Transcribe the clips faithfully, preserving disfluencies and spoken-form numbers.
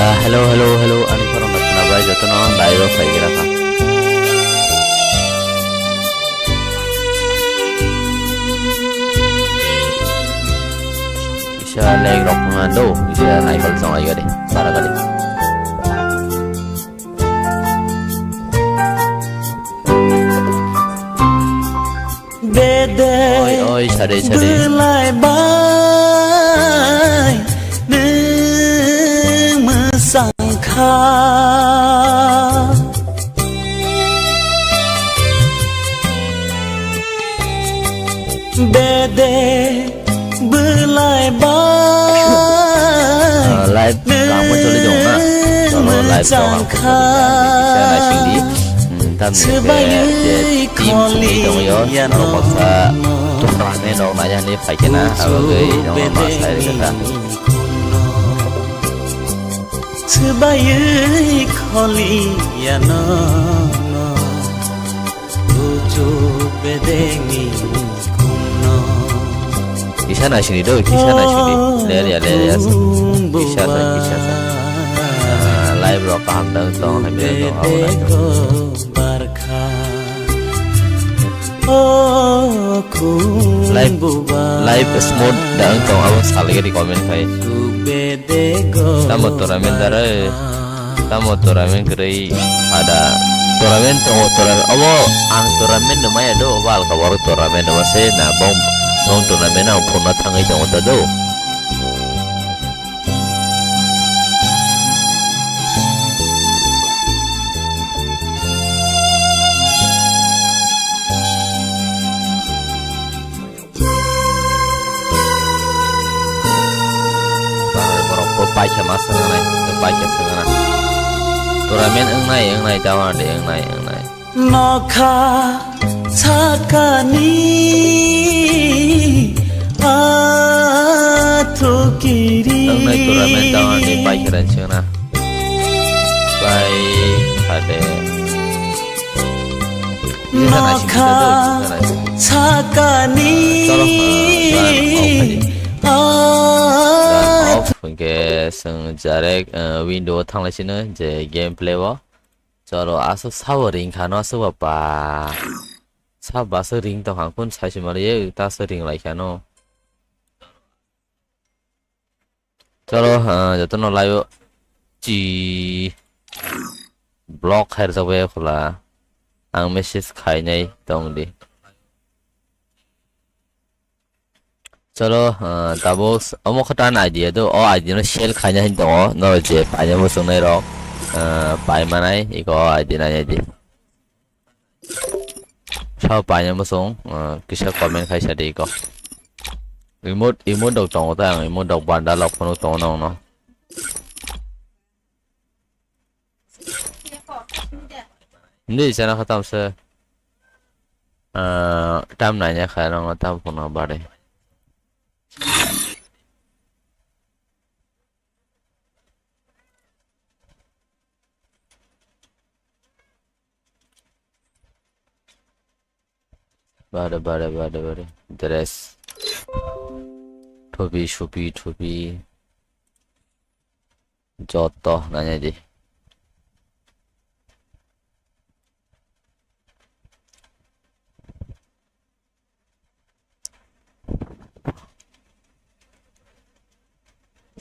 Hello, hello, hello, ani khorang no khwnabai jotono live o phai gra kha. Kisa lag rok wngna do, kisa naikol chonglai gari, bara gari. Bede oi, oi, sade, sade. Belai bai nwng mwsang kha. Bede belai bai. Ah, live kamo choli tongo na. Cholo, live rok ang kisa naising di. Hmm, tamni hwnkhe je team songwi tongwi o, norok baksa tournament rok naina hinwi phai khe na, abo bagwi norok ma sai rwkha ta. Swbaiwi kholi ya nono. Buju bedengni khumno. Kisa naisingni do, kisa naisingni. Ler ya, ler ya. Kisa sa, kisa sa. Ah, live rok kaham dang tong, hai bini tong, abo nai tong. Live, live smooth dang tong, abo salgeri comment khai. Tamo tournament dare. Tamo tournament kwrwi ada. Tournament tongo, tournament. Obo ang tournament no maya do, obo alka borok tournament obo se na bom, bom tournament ang phunukna thangwi tongo ta do. Borok bo paikha ma swngnai, paikha swngna. Tournament wngnai, wngnai, dawan de, wngnai, wngnai. Nokha sakani athukiri. Wngnai tournament dawan de, paikha ran swngna. Pai khade. Nokha sakani. Cholo, ah, off hwnkhe chwng direct, ah, window o thanglai sino je gameplay o. Cholo, aswk sabo ring khano aswk ba pa. Sabo aswk ring tong kha, kun sai se mali ta aswk ring lai khano. Cholo, ah, jotono live o chi block khai rwjak bai khula. Ang message khainai tong di. Cholo, ah, tabuk s-, omo khe tan idea do, o idea no share khaina hin tongo, norok je paina muchungnai rok, ah, pai manai, iko o idea nai di. Sao paina muchung, ah, kisa comment khai sa di iko. Emote, emote rok tongo ta, ang emote rok bundle rok phunuk tongo nong no. Hindi sana khatam se. Ah, tam nanya kha nong tam phunuk bare. Bare, bare, bare, bare. Dress. Thupi, supi, thupi. Joto nainai di.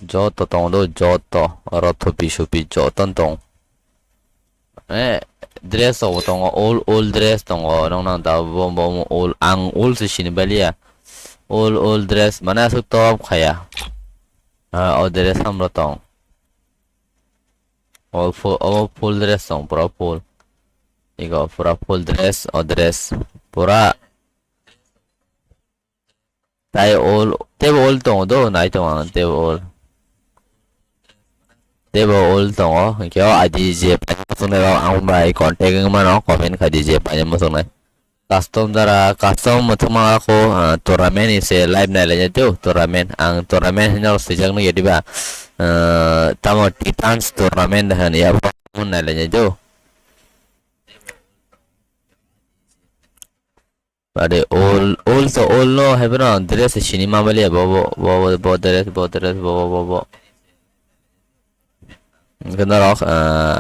Joto tongo do, joto. Oro thupi supi joto no tongo. Eh, dress rok bo tongo, old, old dress tongo. Nong nang da bo, bo, bo old, ang old se sini baliya. Old, old dress, mane aswk top khaya. Ah, o dress hamro tong. O fu-, o full dress tong, pura full. Ego pura full dress, o dress. Pura. Tai all, tebo all tongo do, nai tongo ang tebo all. Tebo all tongo, hwnkhe o I D je paina muchungnai rok ang bai contact wngwi mano, comment khai di je paina muchungnai. Custom jara, custom muchungma kho, ah, tournament ni se live nai lai do, tournament. Ang tournament hino swijak nugya diba, ah, tamo Titans tournament hwn ya, bo nai lai do. Are all, all to all no, hai bono dress sini ma baliya, bo, bo, bo, bo, bo dress, bo dress, bo, bo, bo, bo. Hwnkhe norok, ah,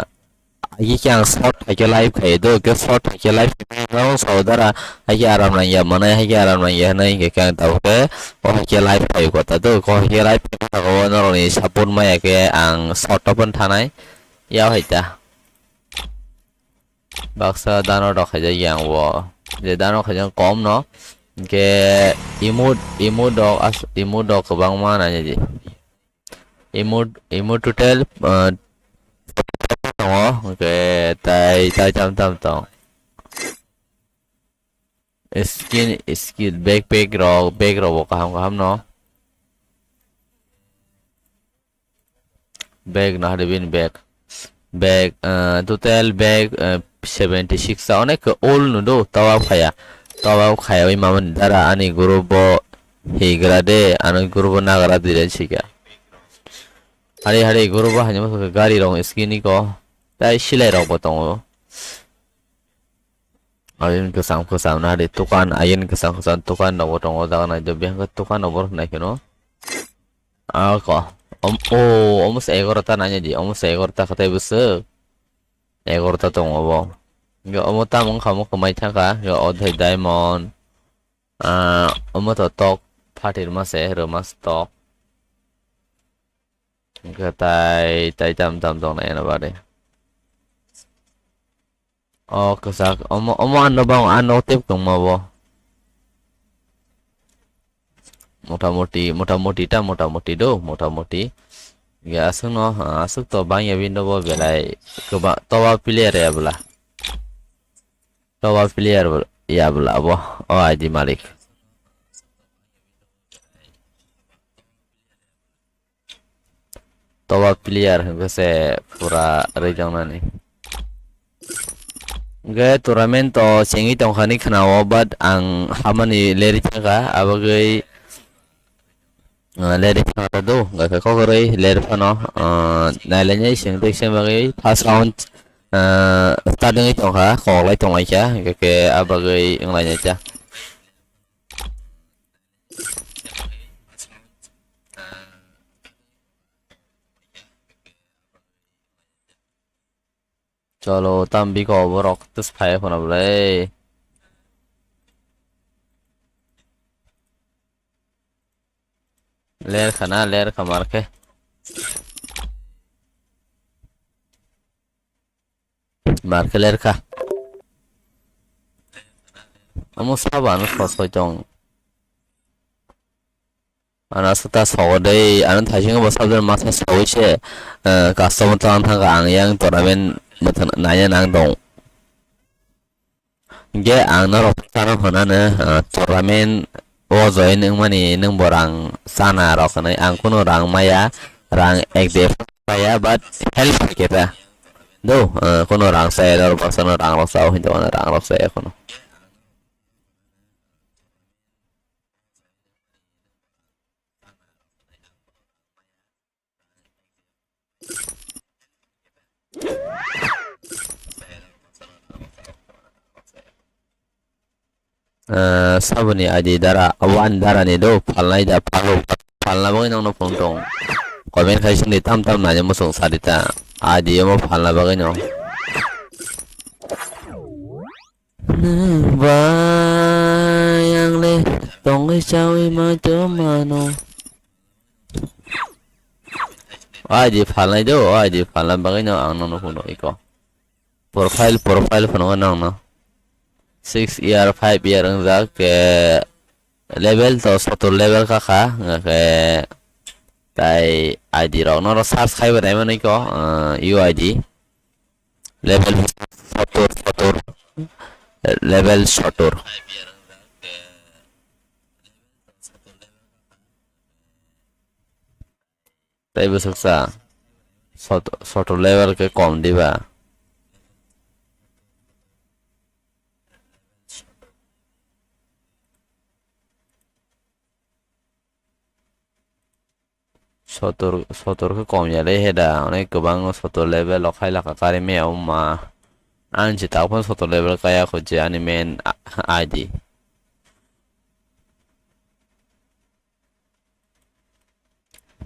hai khe ang short hai khe live khai do, hwnkhe short hai khe live khai mano sao dara, hai khe aram nangya manai, hai khe aram nangya hwnwi hwnkhe ang tabuk khe o hai khe live khai kota do, o hai khe live khai kota o norokni support maya khe ang short o phano thanai ya hai ta. Baksa dano rok khaijak yang bo. Je dano khaijak kom no. Hwnkhe emote, emote rok as-, emote rok kwbangma nai di. Emote, emote total, ah, tongo. Hwnkhe tai, tai tam tam tong. Skin, skill, backpack rok, bag rok bo kaham kaham no. Bag no hari bini bag. Bag, eh, total bag, eh, seventy six ta onek old no do, tawa khaya. Tawa khaya oi mama ni dara ani group bo higra de, ani group bo nagra dire sika. Hari hari group bo hanya masa gari rok skin ni ko. Tai silai rok bo tongo. Ayun kwcham kwcham na de tukan, ayun kwcham kwcham tukan nogo tongo, jaga nai de bihang khe tukan nogo nai kheno. Ako, om-, o, omo se egarota nanya di, omo se egarota khatai bwswk. Egarota tongo bo. Hwnkhe omo tamo wngkha omo kwmai thangkha, hwnkhe o thai diamond. Ah, omo to tok phatir ma se, rwma se tok. Hwnkhe tai, tai tam tam tong nai eno bade. O kwchak, omo, omo ano bang, ano tep tongma bo. Motamoti, motamoti ta, motamoti do, motamoti. Ya aswk no, ah, aswk to bang ya bindo bo belai kwba, toba player ya bwla. Toba player bw-, ya bwla bo, o I D malik. Toba player hwnkhe se pura rwjaknani. Hwnkhe tournament to chengwi tongkha hinwi khwnao, but ang hamani leri thangkha, abagwi, ah, leri thangkha do, hwnkhe kok kwrwi leri phano, ah, nailainai chwng tei se bagwi first round, ah, starting wi tongkha, koklai tonglaikha, hwnkhe abagwi wnglainai ta. Cholo, tam biko borok tus phai phano bwlai. Ler khana, ler khamar khe. Mar khe ler kha. Omo sabo ano sosoi tong. Ano aswk ta sogo dei, ano thaisingo bo sabjani masa sogwi se, eh, customer tang thangkha ang yang tournament mwthang naina nang tong. Hwnkhe ang norok phano hwnano, ah, tournament o join wngmani nwng bo rang chana rok hwnwi, ang kunu rang maya, rang ek de maya, but help khe ta. Do, ah, kunu rang chaya, norok baksa no rang rok chao hinwi tongmano, rang rok chaya kunu. Ah, saboni I D dara, abo ani dara ni do, phalnai da, phalo, phalna bagwi nokno phone tong. Comment khai sindi tam tam nai muchung sadi ta. I D omo phalna bagwi no. Nwng bai ang le tongwi chawi ma tongmano. O I D phalnai do, o I D phalna bagwi no ang nokno phone iko. Profile, profile phano nokno. Six year, five year wngjak, ke level to sotor level kakha, ke tai I D rok no search khai bai naimani ko, uh, U I D. Level sotor, sotor. Level sotor. Tai bwswksa. Sot-, sotor level khe kom diba. Sotor, sotor khe kom ya le he da, onek kwbang sotor level rok khai lakha kari maya wngma. Ani se tabuk phano sotor level kaya kho je ani main a-, I D.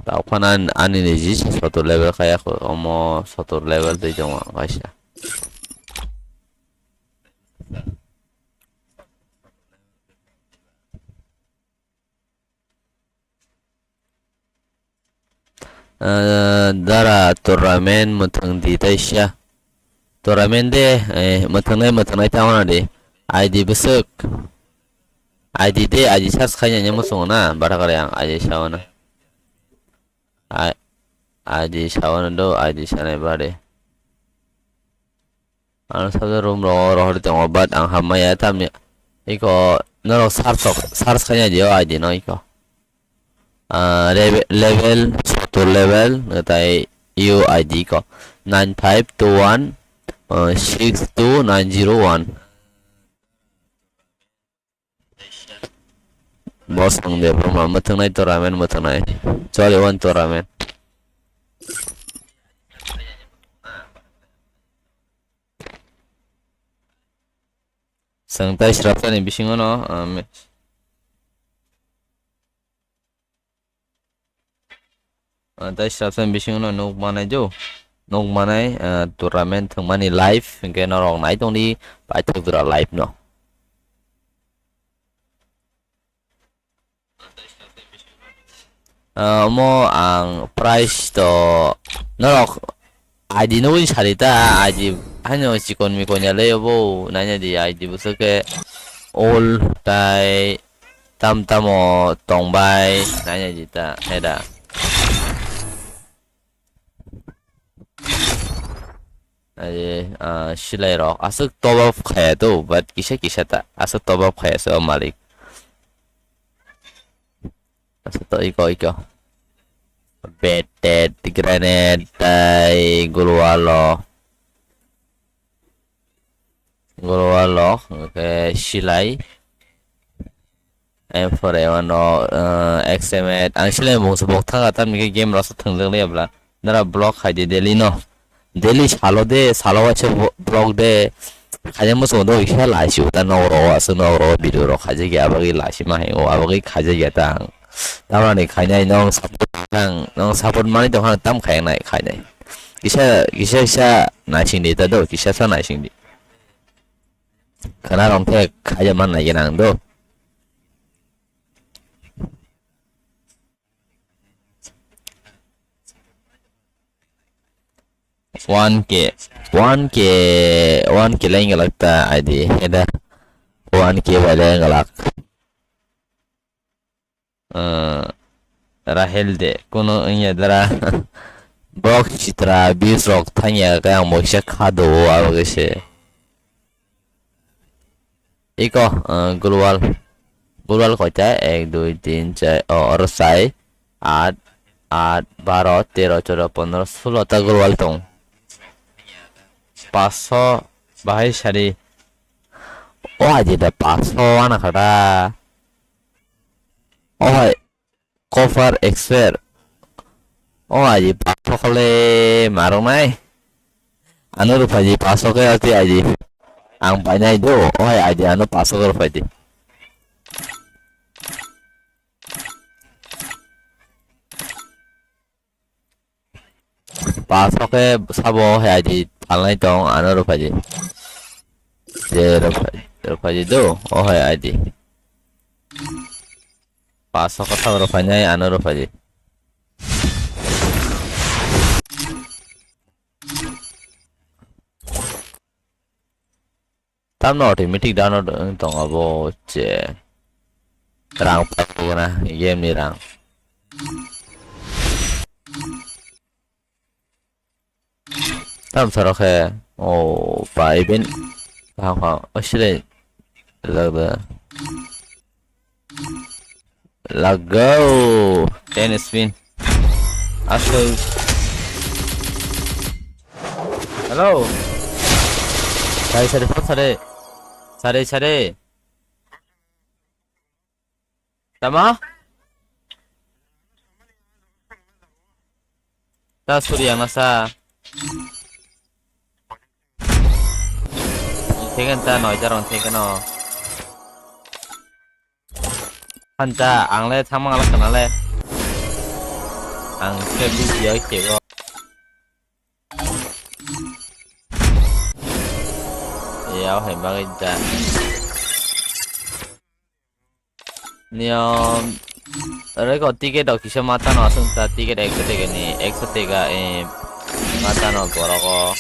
Tao phano an-, ani ni ji sotor level kaya kho, omo sotor level twi tongo kaisa. Ah, dara tournament mwthang di taisa. Tournament de, eh, mwthangnai, mwthangnai ta wana de. I D bwswk. I D de, I D search khaina ni muchungo na, bara kare ang I D sawana. I, I D sawana do, I D sanai bare. Ang sabda room rogo rohor tongo, but ang hammaya tamni. Iko norok search, search khaina dio I D no iko. Ah, rebe-, level, sotor level, tai U I D ko. Nine five two one, ah, six two nine zero one. Boss ang de bro ma mwthangnai tournament mwthangnai. Choli one tournament. Swng tai srapsani bisingo no, ah, me-, ah, tai srapsani bisingo no nuk manai jo. Nuk manai, ah, tournament thwngmani live, hwnkhe norok nai tongdi, paithak jora live no. Ah, omo ang price to norok I D nugwi sari ta, I D haino chikon mikon ya le bo, naina di I D bwswk khe old tai tam tamo tongbai, naina di ta, heda. Ai, ah, silai rok aswk top up khaya to, but kisa kisa ta aswk top up khaya se o malik. Aswk to iko, iko. Betet, grenade, tai gulwalo. Gulwalo, okay, silai. M four A one no, uh, X M eight. Ang silai mung se bok thanga, tamni ke game rasa thang jang liya bla. Nara block khai di daily no. Daily salo de, salo waisa bo-, block de. Khaina muchung do kisa laisi uta nok ro, aswk nok ro video ro khaijak ya, abagwi laisi ma hai o, abagwi khaijak ya ta ang. Tamani khainai nong support nang, nong support mani tong khana tam khainai khainai. Kisa, kisa, kisa naising di ta do, kisa sa naising di. Khana rong khe khaija man nai gana ang do. One K, one K, one K lai ngalak ta I D, heda one K bai lai ngalak. Ah, Rahel de, kono wngya dara. Bok chitra views rok thangya khe ang bo kisa kha do o abo khe se. Iko, ah, global. Global koita? Ek, dui, tin, char, o, oro sai. Aat, aat, baro, tero, chodo, pondro, sulo ta global tong. Paso bahai sari. O aji da paso ana khata. O hai. Copper expert. O aji paso khole marok nai. Ano ruphaji paso khe ati aji. Ang painai do, o hai aji ano paso khe ruphaji. Paso khe sabo hai aji phalnai tong ano ruphaji. Je ruphaji, ruphaji do, o hai aji. Paso khe sabo ruphainai ano ruphaji. Tamno automatic download wng tong abo che. Rang paikna game ni rang. Tam saro khe o pa event. Bang bang o sile. Lag da. Lago. Ten spin. Aswk. Hello. Sare, sare, phone sare. Sare, sare. Tama? Ta suri ang nasa. Ang theken ta noi jarong theken o. Hanta, ang le thangma ngala kana le. Ang khe video kebo. Yao hai bagwi da. Niyom. Reko ticket rok kisa matano aswk ta ticket ekso tega ni, ekso tega, eh, matano borok o.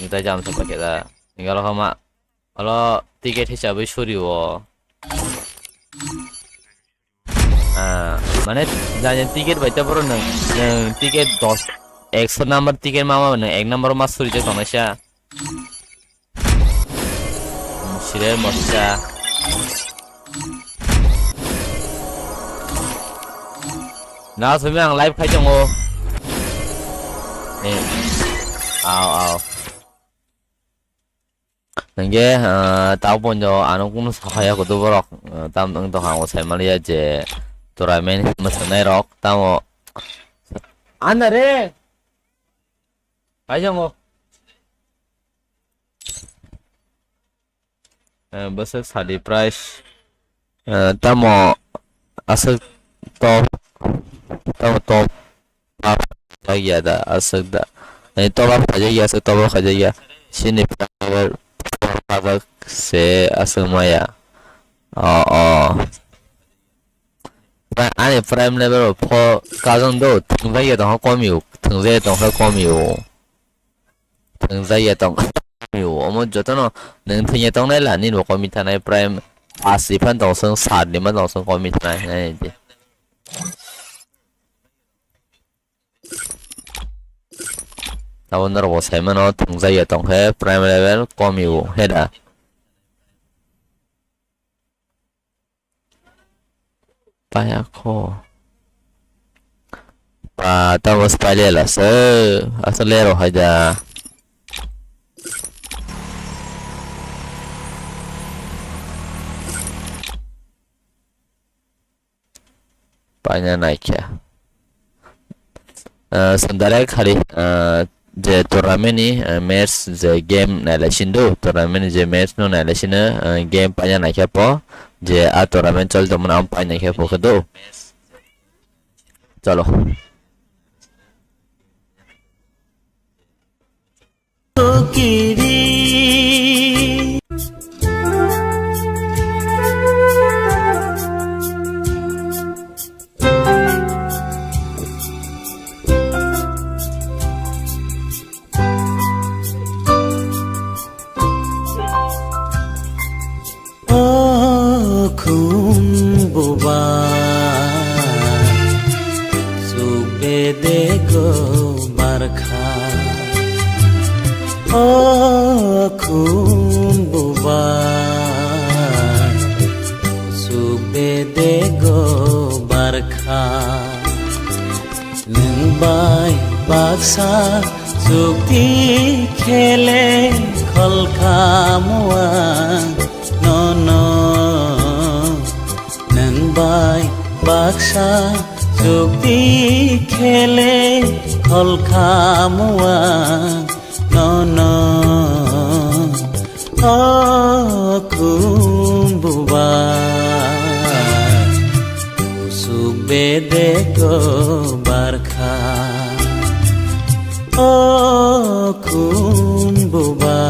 Nita jam sa pakai da. Tinggal kama. Alo ticket hisabwi suri o. Ah, mane jani ticket bai ta boro nang, nang ticket dos, ekso number ticket mama nang ek number mas suri je tongnai sa. Sire mocha. Na sumi ang live khai tongo. Eh. Aw, aw. Hingke, ah, tabo ponjo ano kunu sakhaya kutu borok, ah, tam wng tongkha ang sai maliya je tournament mwswngnai rok tamo. Ana re. Hai jongo. Eh, bwswk sadi price. Eh, tamo aswk top, tamo top. Khajak ya da, aswk da. Eh, top up khajak ya, aswk top up khajak ya. Sini price level khajak se aswk maya. Oh, oh. Pra-, ani prime level o pho kajang do, thwngjak ya tongkha komi o, thwngjak ya tongkha komi o. Thwngjak ya tongkha komi o. Omo jotono nwng thwngya tongnai la, nini bo komi thanai prime pass ni phan tong song, sat ni phan tong song komi thanai, hai di. Abo norok bo sai mano, thwngjak ya tongkhe prime level komi o, he da. Paya kho. Pa, tamo spy le la se, asal le ro hai da. Paina naikha. Ah, sandare khali, ah, je tournament ni, ah, match je game nailai sindu, tournament ni je match no nailai sino, ah, game paina naikha po, je a tournament choli tongmani ang paina naikha po khe do. Cholo. O khum buba, suk bedego barkha. O khum buba, suk bedego barkha. Nwng bai baksa chukti khele kholkha muang nono. Nwng bai baksa chukti khele kholkha muang nono. O khum buba, usuk bedego barkha. O khum buba,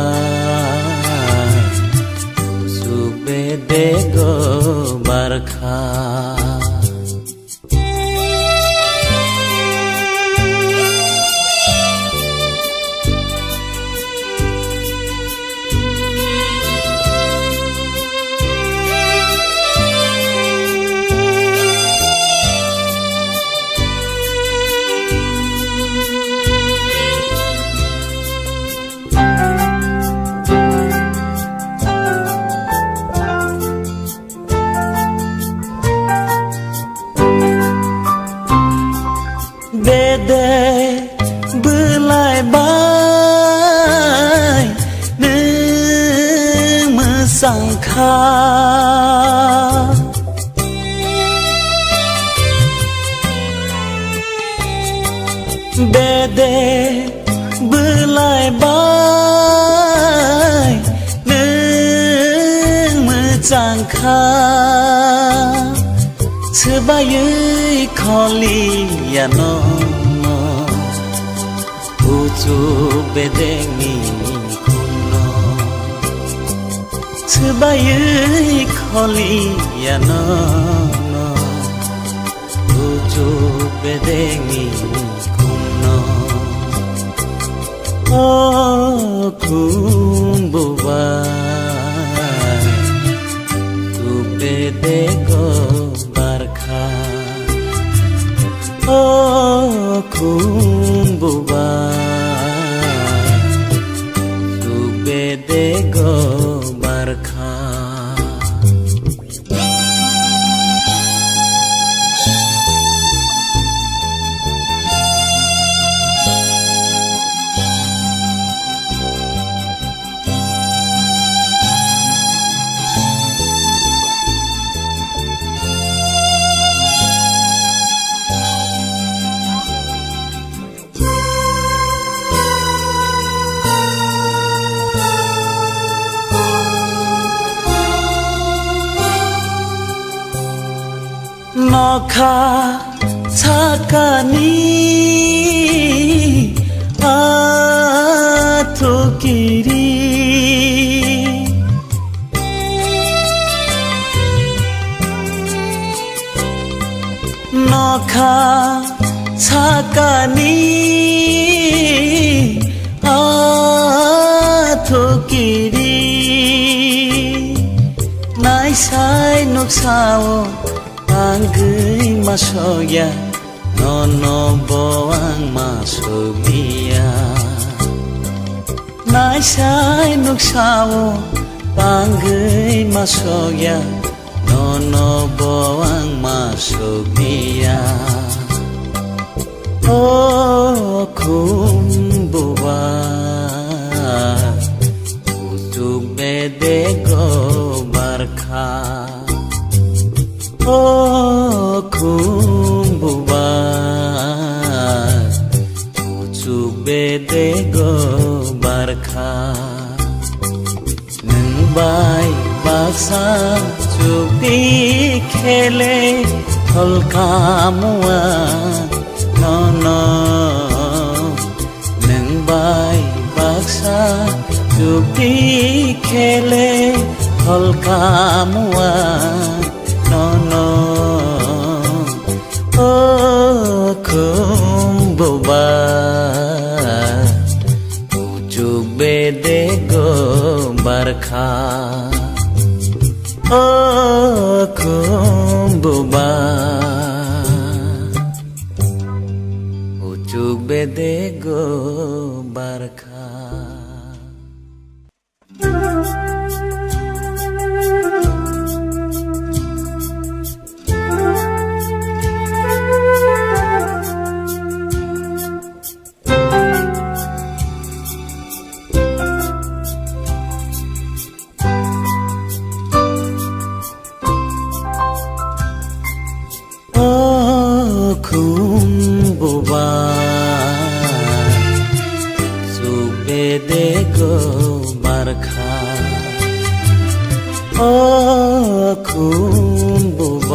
usuk bedego barkha. Bede bwlai bai nwng mwsang kha. Bede bwlai bai nwng mwchang kha, Swbaiwi kholi ya nono, kuchuk bedengni khumno. Swbaiwi kholi ya nono, kuchuk bedengni khumno. O khumbubai, kuchuk bedego barkha. O khumbubai, kuchuk bedego barkha. Nokha sakani athukiri. Nokha sakani athukiri. Naisai nuksao tangwi masokya, nono bo ang masokliya. Naisai nuksao tangwi masokya, nono bo ang masokliya. O khumbubai, kuchuk bedego barkha. O khumbubai, kuchuk bedego barkha. Nwng bai baksa chukti khele kholkhamu ang nono. Nwng bai baksa chukti khele kholkhamu ang nono. O khumbubai, kuchuk bedego barkha. O khumbubai, kuchuk bedego barkha. O khumbubai, kuchuk bedego barkha. O khumbubai,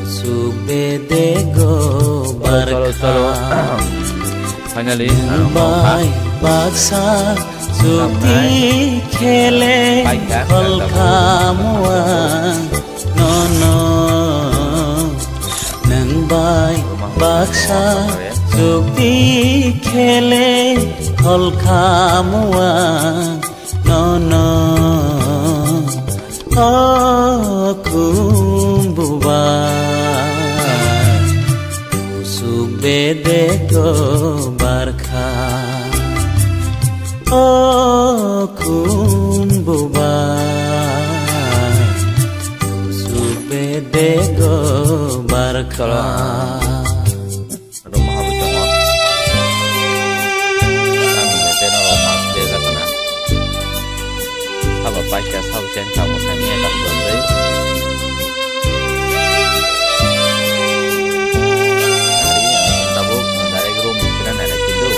kuchuk bedego barkha. Finally, bai baksa chukti khele kholkhamu ang nono. Nwng bai baksa chukti khele kholkhamu ang nono. O khumbubai, kuchuk bedego barkha. O khumbubai, kuchuk bedego barkha. Roma habu tongo. Kami ni teno roma bega kana. Sabo paikha, sabo cheng, sabo cheng, ya, tak, tak, tak. Hari, eh, tabuk direct room ni kira nai, kintu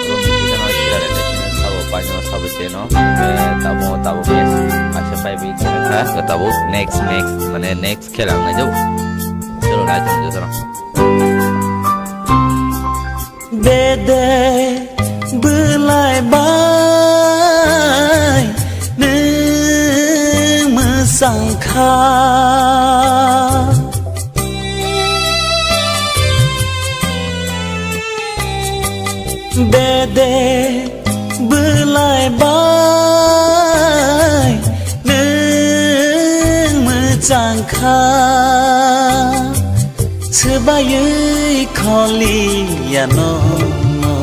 room ni kira nai, kira nai, sabo paikha, sabo cheng, no? Eh, tamo, tamo, yes. Asa pai bi kira. Tabuk next, next, mane next khela ang naijao. Chalo, nai tong jotono. Bede bwlai bai nwng mwchang kha. Bede bwlai bai nwng mwchang kha, swbaiwi kholi ya nono,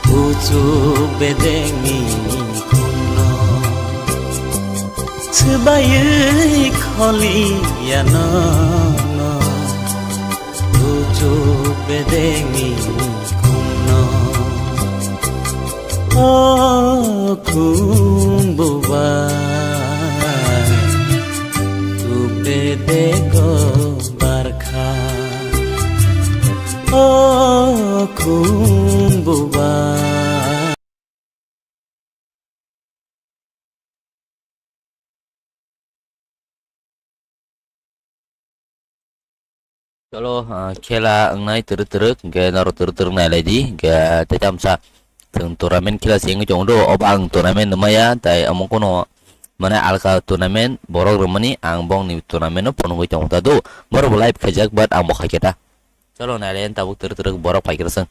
kuchuk bedengni khumno. Swbaiwi kholi ya nono, kuchuk bedengni khumno. O khumbubai, kuchuk bedego barkha. O khumbubai. Chalo, ah, khela wngnai twrwk twrwk, hwnkhe norok twrwk twrwk nailai di, hwnkhe tei tamsa chwng tournament khela se wngwi tongo do, obo ang tournament nw maya, tai omo kheno mane alka tournament borok rwmani, ang bongni tournament no phunugwi tongo ta do, borok bo live khaijak, but ang bo khaikhe ta. Chalo, nailai tabuk twrwk twrwk borok phaikhe ta chwng.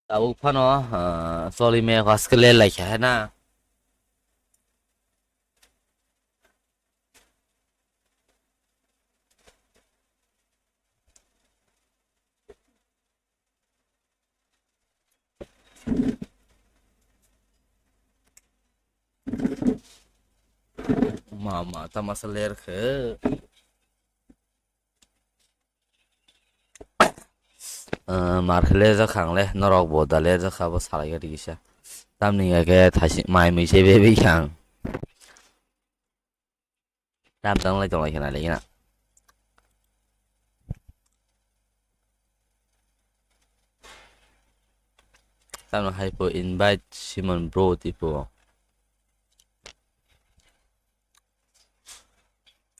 Tabuk phano, ah, choli me haske le lai kha hai na. Ma, ma, tama sa ler khe. Ah, mar khe ler jak kha ang le, norok bo da ler jak kha, bo salai kha rikisa. Tamni hwnkhe thaisi mai mui se bebei kha ang. Tam tang lai tong lai khe nai lai khe na. Tamo hai po invite Simon bro tipo.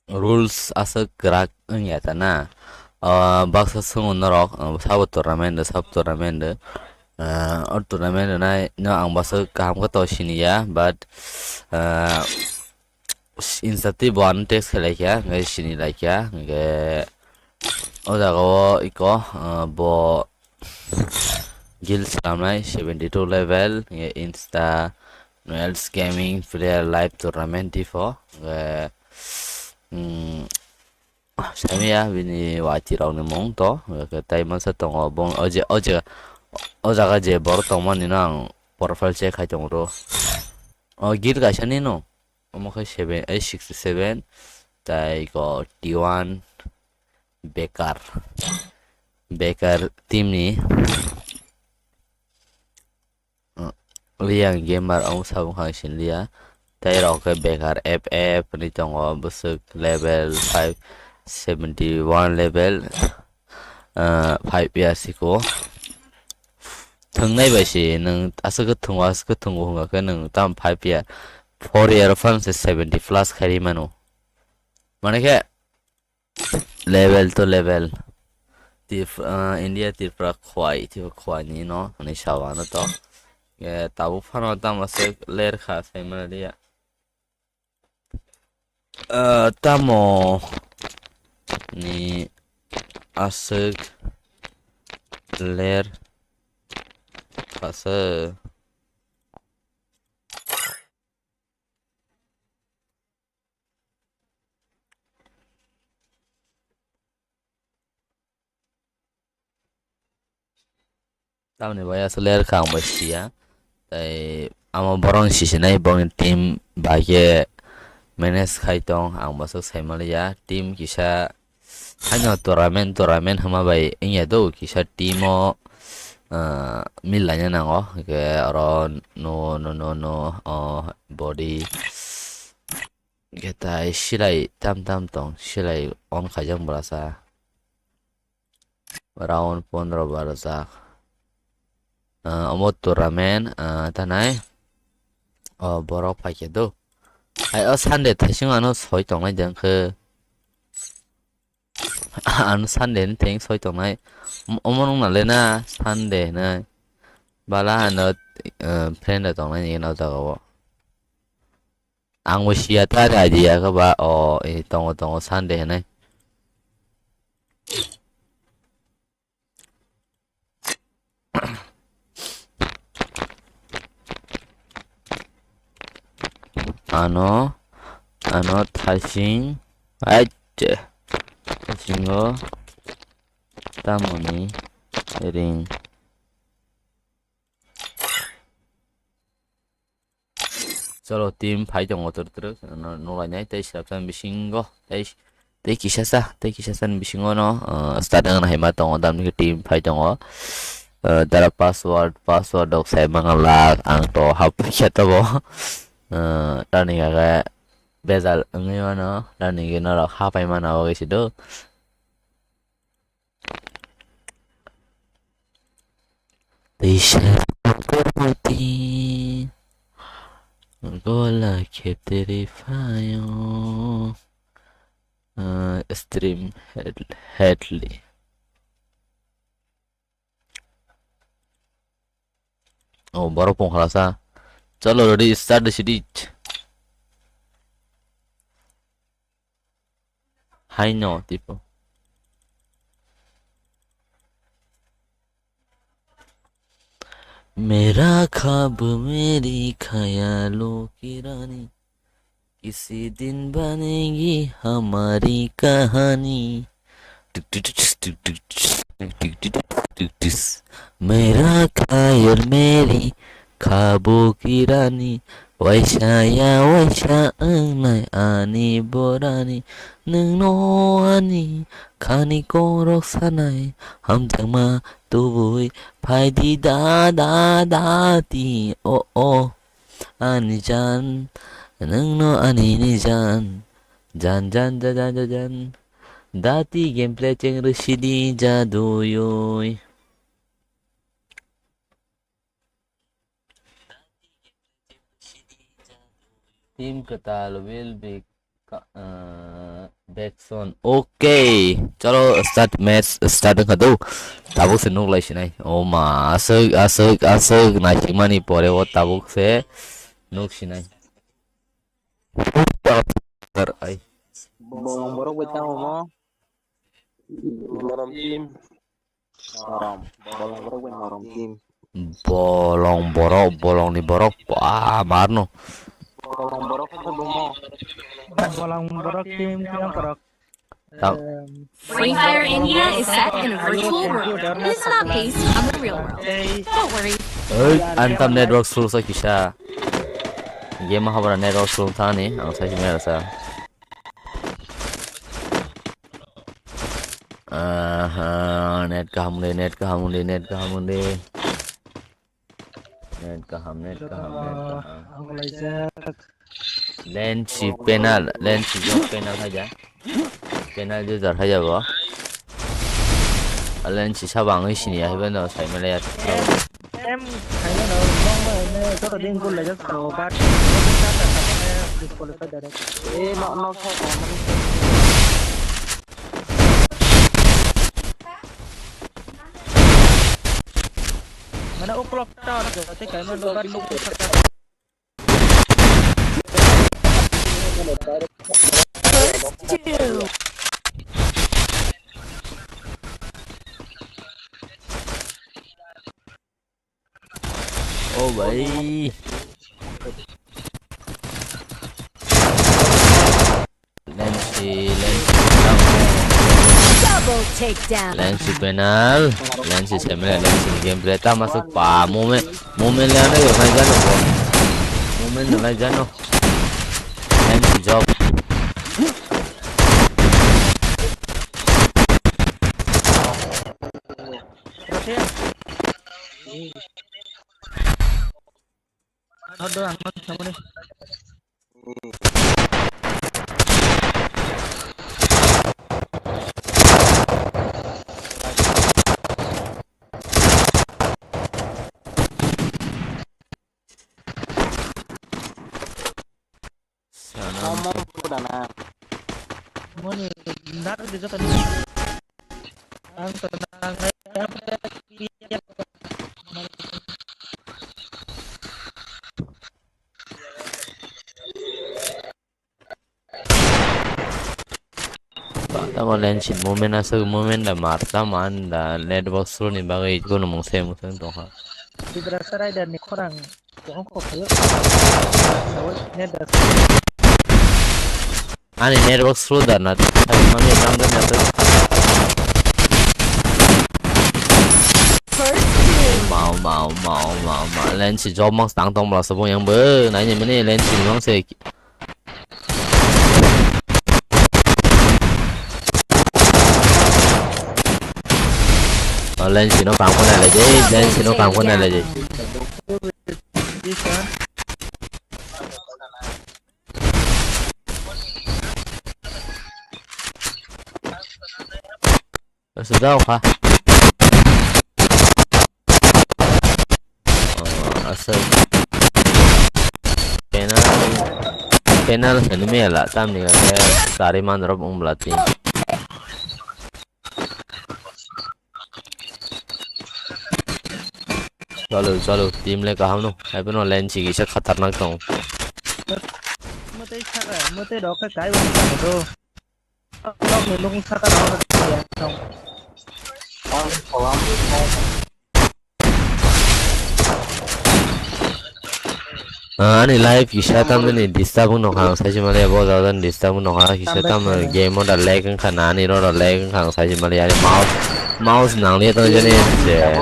Rules aswk kwrak wngya ta na. Ah, baksa swngo norok, ah, sabo tournament, sabo tournament. Ah, o tournament nai no ang baksa kaham khe to siniya, but, ah, insta twi bo ano text khlai kha, hwnkhe sini lai kha, hwnkhe o jaga o iko, ah, bo guild swnamnai seventy two level, hwnkhe insta Noels Gaming player live tournament tifo, hwnkhe, mm, saimaya bini waiti rok ni mung to, hwnkhe tai masa tongo, bo o je, o je, o jaga je borok tongmani no ang profile check khai tongo ro. O guild kaisa ni no. Omo khe seven, eh, sixty seven, tai ko T one Bekar. Bekar team ni, uh, Liang Gamer omo sabung kha sini liya. Tai rok khe Bekar F F ni tongo, bwswk level five seventy one level, uh, five years iko. Thwngnai bai se nwng aswk khe thwngo, aswk khe thwngo hwnga khe nwng tam five year, four year phano se seventy plus khairi mano. Mane khe level to level. Trip-, ah, India Tripura khwai, Tripura khwai ni no, hwnwi sao ano to. Eh, tabuk phano tamo se ler kha, sai mani ya. Ah, tamo ni aswk ler kha se. Tamoni bai aswk ler kha ang bai siya. Tai amo borok ni sisinai borok ni team bai khe manage khai tong ang bo swk sai maliya. Team kisa haino tournament, tournament hwnma bai wngya do kisa team o, ah, mil laina nango. Hwnkhe oro no, no, no, no, oh, body. Hwnkhe tai silai tam tam tong, silai on khaijak bwlasa. Round pondro barjak. Ah, omo tournament, ah, tanai. Oh, borok phaikhe do. Hai, o Sunday thaising ano soi tongnai de wngkhe. Ano Sunday ni theng soi tongnai. Omo nung nalena Sunday hinai. Bala ano, eh, friend rok tongnai ni o jaga o. Ang bo siya ta idea khe ba o, eh, tongo, tongo Sunday hinai. Ano, ano thaising, aiche, thaisingo tamoni ring. Cholo, team phai tongo twrwk twrwk, no-, nukhlainai tei swrapsa bisingo tei, tei kisasa, tei kisasa ni bisingo no, uh, start wngna hai ma tongo, tamni khe team phai tongo. Uh, dara password, password rok sai mangalak, ang to hap paikha tobo. Uh, tamni khe bejal wngwi mano, tamni khe norok hapai mana bagwi se do. Teisa Kormoti Gola Kheteri Phaio, ah, Stream Head-, Headley. Oh, borok pung khalasa. Chalo, ready, start the city. Haino, tipo. मेरा ख्वाब मेरी ख्यालों की रानी, किसी दिन बनेगी हमारी कहानी। मेरा ख्याल मेरी ख्वाबों की रानी, waisa ya waisa wngnai ani borani, nwngno ani khani korok sanai, hamjakma tubui phaidi da da da ti o o ani jan, nwngno ani ni jan, jan jan jan jan jan jan. Dati gameplay cheng rwsidi jaduyoi. Team kwtal will be ka-, uh, back soon. Okay, chalo start match start wngkha do. Tabuk se nuk lai sinai. O ma, aswk, aswk, aswk, naisikmani pore o tabuk se nuk sinai. Ai. Bolong borok bai tamo mo. Norom team. Norom. Bolong borok bai norom team. Bolong borok, bolong ni borok. Ba, marno. Bolong borok khe bomo. Bolong borok team khe ang korok. Tam- Em, Free Fire India is set in a virtual world. It's not based on the real world. Don't worry. Oi, antam network slow sa kisa. Game habra network slow thani, ang sai mera sa. Aha, net kaham le, net kaham le, net kaham le. Net kaham, net kaham, net kaham. Ang laijak. Lensi panel, lensi jok panel haja. Panel user haja bo. Lensi sabo ang sini ya, haiba no sai mele ya. Em, khaina no, bang ba ne, joto din gol laijak sao, but disqualify direct. Eh, no, no, no. Mana o clock tower jo, te kaima no bari. First two. Oh, bhai. Lensi, lensi, Double takedown. Lensi panel, lensi semile, lensi gameplay ta masuk pa moment, moment le ano yo nai jano po, moment le nai jano, lensi job. Aduh, ang magsamani. Sana. Moni, nak di joto ni. Ang to nang nai. Tamo lensi movement aswk, movement da marta man da, network slow ni bagwi kunu mung se mung se tongkha. Tiprasa Rider ni khorang. Ani network slow da na, mami tang da na. Mau, mau, mau, mau, mau. Lensi job mang tang tong bla sabung yang be, nai ni mene lensi mang se. Oh, lensi no kam ko na le je, lensi no kam ko na le je. Sudah kha. Oh, asal. Penal, penal hwnwi mela tamni khe kari man rok wng bwla twi. Chalo, chalo, team le kaham no. Hai phano lensi kisa khatarnak tong. Mwtwi saka, mwtwi rok khe kai wng tong do. Nok ni lung saka rok khe tong. Ang salam. Ah, ani live kisa tamni disturb wng nokha, ang saisi mali bo jaga disturb wng nokha, kisa tam game o da lag wngkha na, ani ro da lag wngkha, ang saisi mali ani mouse, mouse nangli tong jani se.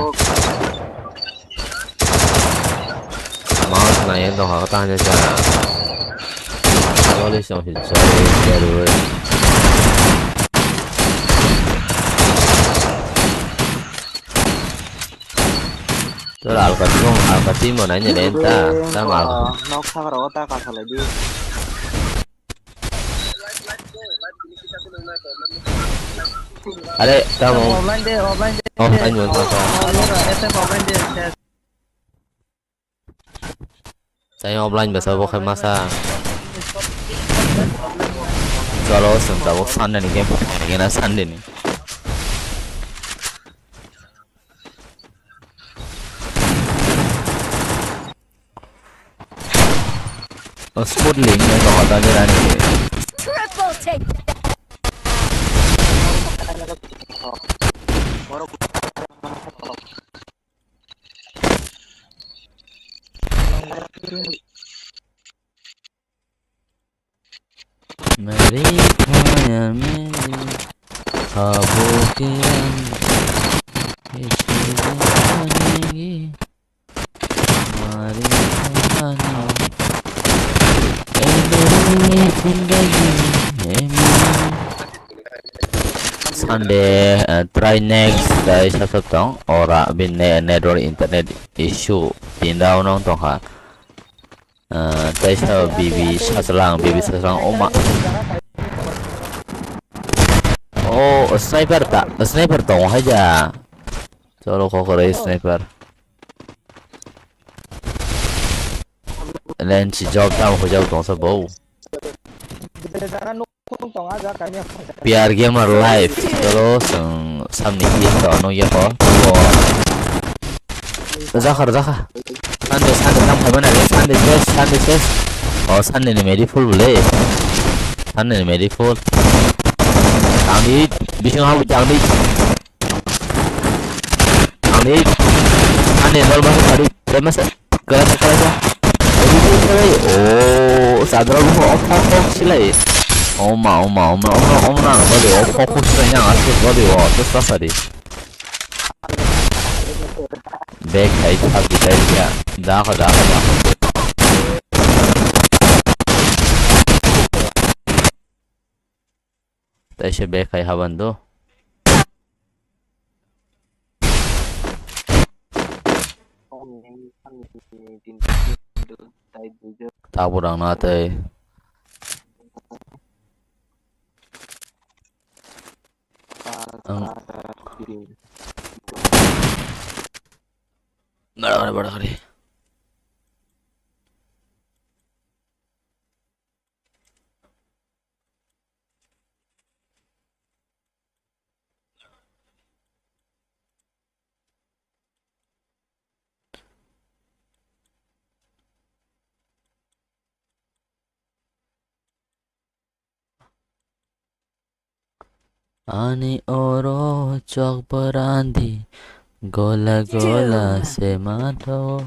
Mouse nangya nokha ta hanya sa. Sorry, sorry, sorry, sorry. Tora alka timo, alka timo nanya lenta, tam alka. Nok sagra o ta ka salai di. Are, tamo. Offline de, offline de. Offline mo ta. Offline de. Saya offline basa bo khai masa. Chalo, sung tabuk Sunday ni game, game na Sunday ni. Oh, smoothly, ini kok ada ni rani. Triple take. Meri kaya meri, habo kiran, isi janegi, mari kaya ni, eh, meri zindagi, eh, meri. Sunday, uh, try next, dai sasap tong, ora bin ne-, network internet issue, tinda unong tongkha. Ah, tei sa bibi saslang, bibi saslang oma. Oh, sniper ta, sniper tong hai ja. Cholo kokore sniper. Len si job tam ko job tong sa bo. P R Gamer Live, toro song samni ki to no ya ko. Jakha, jakha. Sunday, Sunday, tam phai mana, Sunday ses, Sunday ses. Oh, Sunday ni medi full bole. Sunday ni medi full. Tangdi, bising habu tangdi. Ani, ani nol masa tadi, dia masa, kerasa, kerasa. Oh, sadra bu off, off, off, silai. Oma, oma, oma, oma, oma, bali off, off, off, silai yang asli, bali off, terus pas tadi. Back, hai, habis, hai, ya. Dah, dah, dah. Taisa bag khai haban do. Tabuk rang na tei. Ang. Bara kare, bara kare. Ani oro chok pwrandi, gola gola se matho.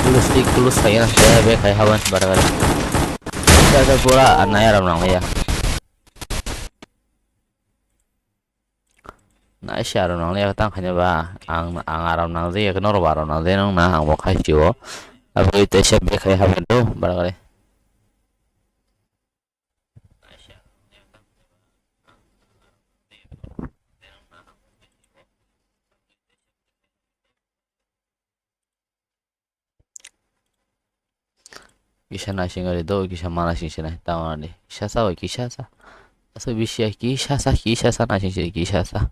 Tulus tik, tulus saya, saya be khai haban bara bara. Kita ada pura anai aram nang ya. Naisi aram nang liya tang khaina ba, ang, ang aram nang jaya khe norok bo aram nang jaya nang na, ang bo khai sio. Abo tei se bag khai haban do, bara gari. Kisa naising ari do, kisa ma naising se nai, tamo ani. Kisa sa bai, kisa sa. Asa bisi ya, kisa sa, kisa sa naising se, kisa sa.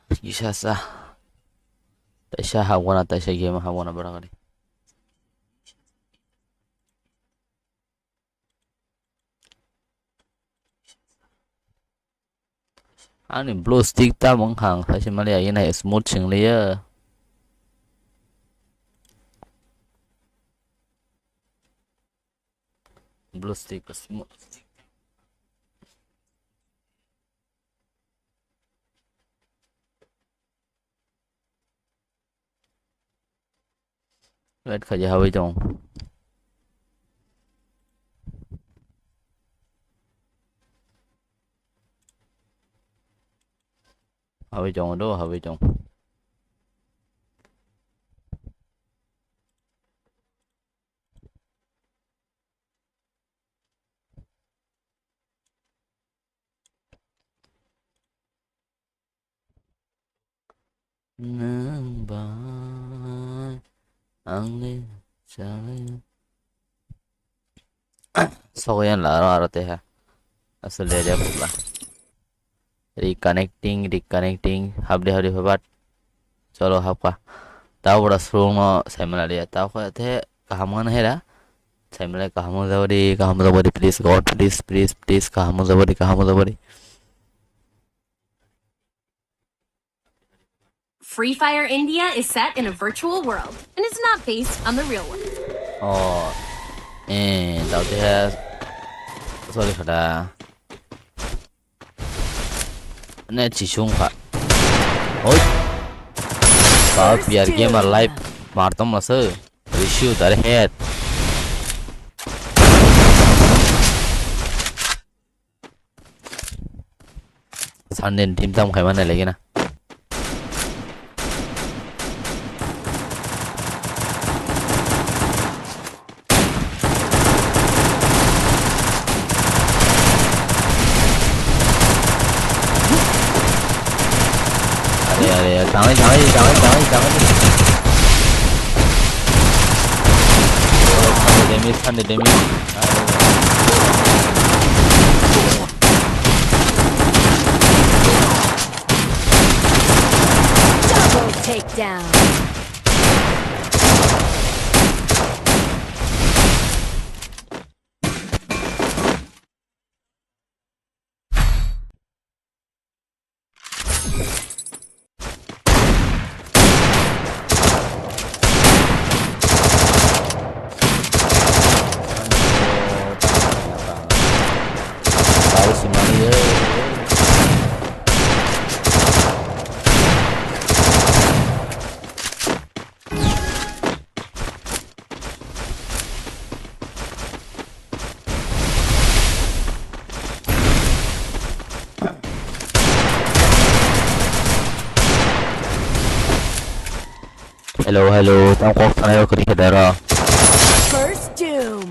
Kisa sa. Taisa hapgana, taisa game hapgana, bara gari. Ani blue stick ta wngkha ang saisi maliya, yeno smooth sing liya. Blue stick smooth. Wait khaidi, habwi tong. Habwi tong do, habwi tong. Nwng bai ang le chalai. Sogoyan la aro aro te ha. Asal dia dia pula. Reconnecting, reconnecting. Hap de hap de habat. Cholo hap ka. Tao bora srung no saimala dia. Tao ko te kaham ngan hera. Saimala kaham jabo di, kaham jabo di. Please God, please, please, please, kaham jabo di, kaham jabo di. Free Fire India is set in a virtual world and it's not based on the real world. Oh, eh, tao te ha. Sorry, khada. Ne chisung kha. Oi. Ba P R gamer live. Martom masa. Risiu dari head. Sandin team tam khai mana lagi na. Are, are, are, tangai, tangai, tangai, tangai, tangai. Sande damage, sande damage. Double takedown. Hello, hello, tamo kok sanai rok kwrwi khe daro. First Doom.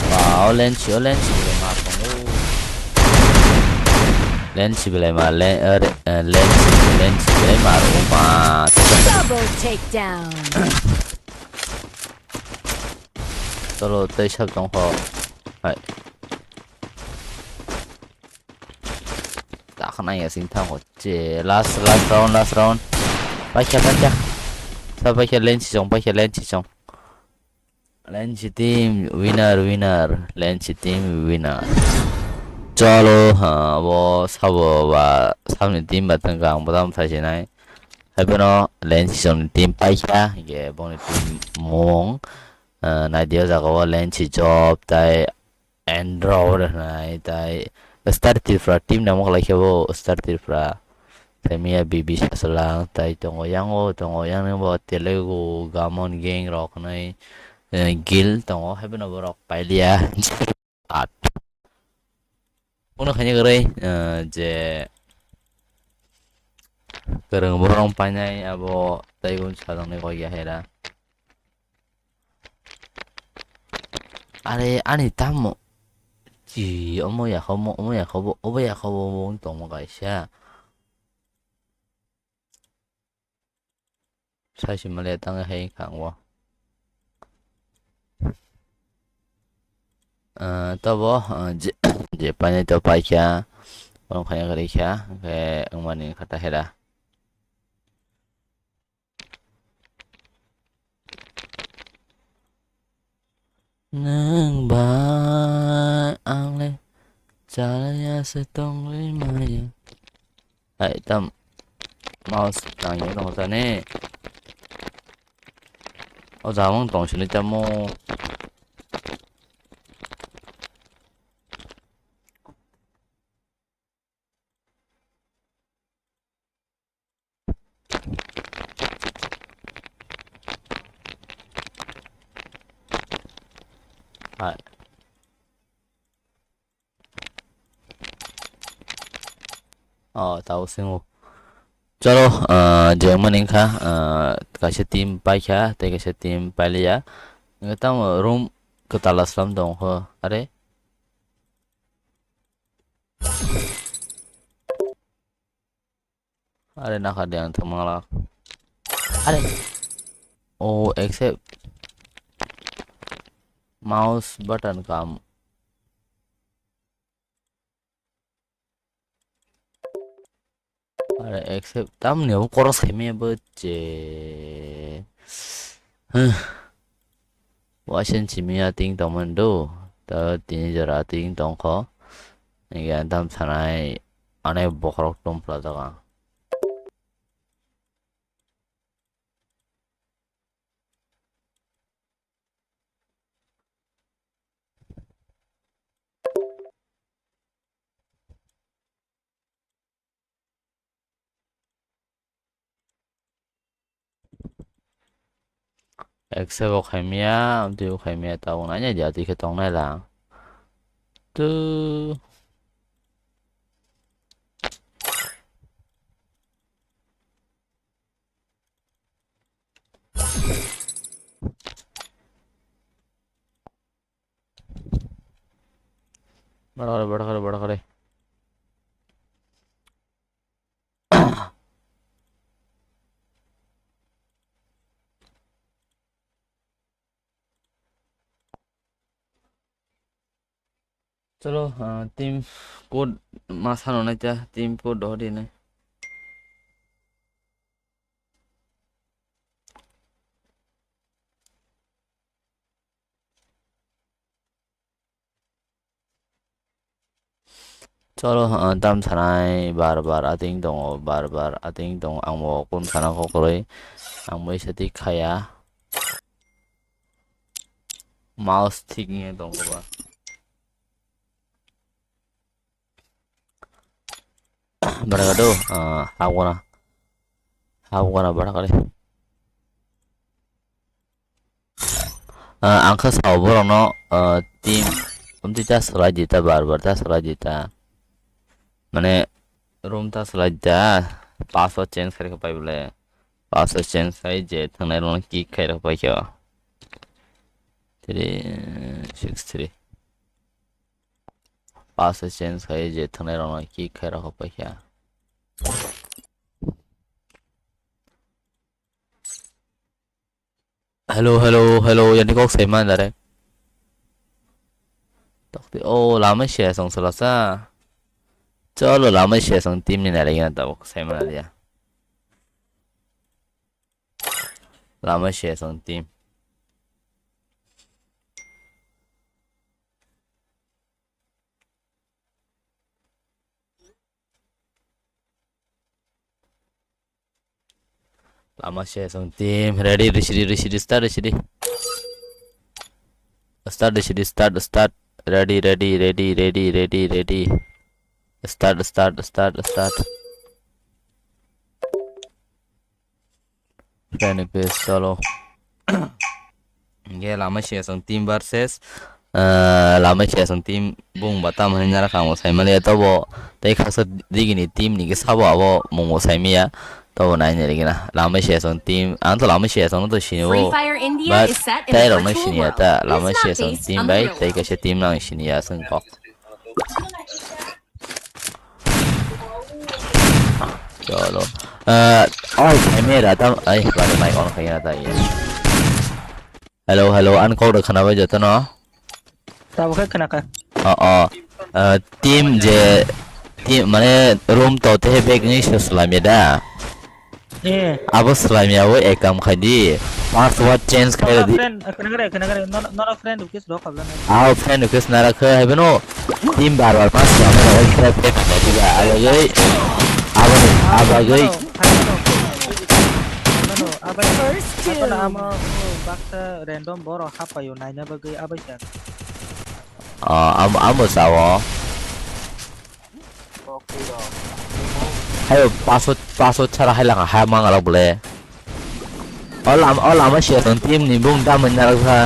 Wow, lensi, o lensi belai ma tongo. Lensi belai ma, le-, eh, re-, eh, lensi, lensi belai ma tongo ma. Double takedown. Cholo, tei sab tong kho. Hai. Takhnai ya sing thango. Che, last, last round, last round. Paikha, paikha. Sa paikha, lensi song, paikha, lensi song. Lensi team winner, winner. Lensi team winner. Cholo, ha, bo sabo ba, sabni team ba tengka ang bodam thaisinai. Haibano lensi song ni team paikha, hingke boni team mung. Ah, naidi o jaga o lensi job tai Android hwnai, tai Star Tripura team namo kwlai khe bo Star Tripura. Tai miya B B Saswlang, tai tongo yango, tongo yang bo Telugu, Gamon gang rok hwnai, eh, guild tongo, haibeno borok pailiya. At. Uno khaini kwrwi, eh, je kwrwng borok painai abo taigun sajwknai kok ya hera. Are ani tamo. Chi, omo ya khomo, omo ya khobo, obo ya khobo, omo wng tongmo kaisa. Sai se male tang hai kha o. Ah, tobo, ah, je, je painai to paikha, borok khaina kwrwi kha, hwnkhe wngmani kha ta hera. Nwng bai ang le chalaya se tongwi maya. Hai tam mouse tangwi tong jani. O jabang tong sini tamo. Hai. Oh, tau singo. Chalo, ah, je mani kha, ah, kaisa team paikha, tei kaisa team pailiya. Tamo room kwtal aslam tong kho. Are? Are nakha de ang thwngmala. Are. Oh, accept. Mouse button kam. Are accept. Tamni abo koros khaimaya bo che. Huh. Waisen simi ating tongmani do, ta tini jora ating tongkho. Ege antam sanai anai bokhorok tum phlajak ang. Ekse bo khaimya, amtwi bo khaimya, tabuk nainai di atwi khe tongnai lang. Tu. Bada kare, bada kare, bada kare. Chalo, ah, team code ma sano nai ta, team code dohor di nai. Chalo, ah, tam sanai bar bar ating tongo, bar bar ating tongo, ang bo kun sana kok kwrwi, ang bo isa tik khaya. Mouse thik wngya tongo ba. Bwrwkha do, ah, hapgana. Hapgana bwrwkha de. Ah, ang khe sao borokno, ah, team, amtwi ta swlai di ta, bar bar ta swlai di ta. Mane, room ta swlai di ta, password change khai rwkha pai bole. Password change khai je thwngnai rokno kick khai rwkha pai khe o. Three six three. Password change khai je thwngnai rokno kick khai rokha paikha. Hello, hello, hello, yani kok sai man dare. Tokti, oh, lama sia song salasa. Chalo, lama sia song team ni nalai gana tabuk sai man dia. Lama sia song team. Lama se song team ready, risidi, risidi, start risidi. Start risidi, start, start. Ready, ready, ready, ready, ready, ready. Start, start, start, start. Friend request, chalo. Ge lama se song team versus, ah, lama se song team bung ba tam hinwi nara kamo sai mali to bo tei khaksa digini team ni ge sabo abo mungo sai miya to bo nai ni rigina lama se song team ang to lama se song to sini Free o Fire India but is set in a tai rok nai virtual sini ya world. Ta This lama se song updates team bai unreal. Tei kaisa team nang sini ya song kok. Chalo. Eh, oh, camera tam, ai, bari mic on khaina ta iya. Hello, hello, an kok da khana bai joto no. Tabo khe khana kha. Oh, oh. Eh, team je, team mane room to te back ni se salam ya da. Eh. Abo swlaimya o ekam khai di. Password change khai di. Friend, eh, khna kare, khna kare, nor-, norok friend request rok habla nai. Abo friend request nara khe hai beno. Team bar bar pass swlaimya rok khai di ba. Abagwi. Abo, abagwi. Habla no, habla no. Habla no, abai. First kill. Habla no, amo, oh, baksa random borok hapayo naina bagwi abai sa. Ah, am-, amo sao. Hayo, password, password chara hai langa, hai manga rok bole. O lam-, o lama sia tong team ni bung da manya rok ha.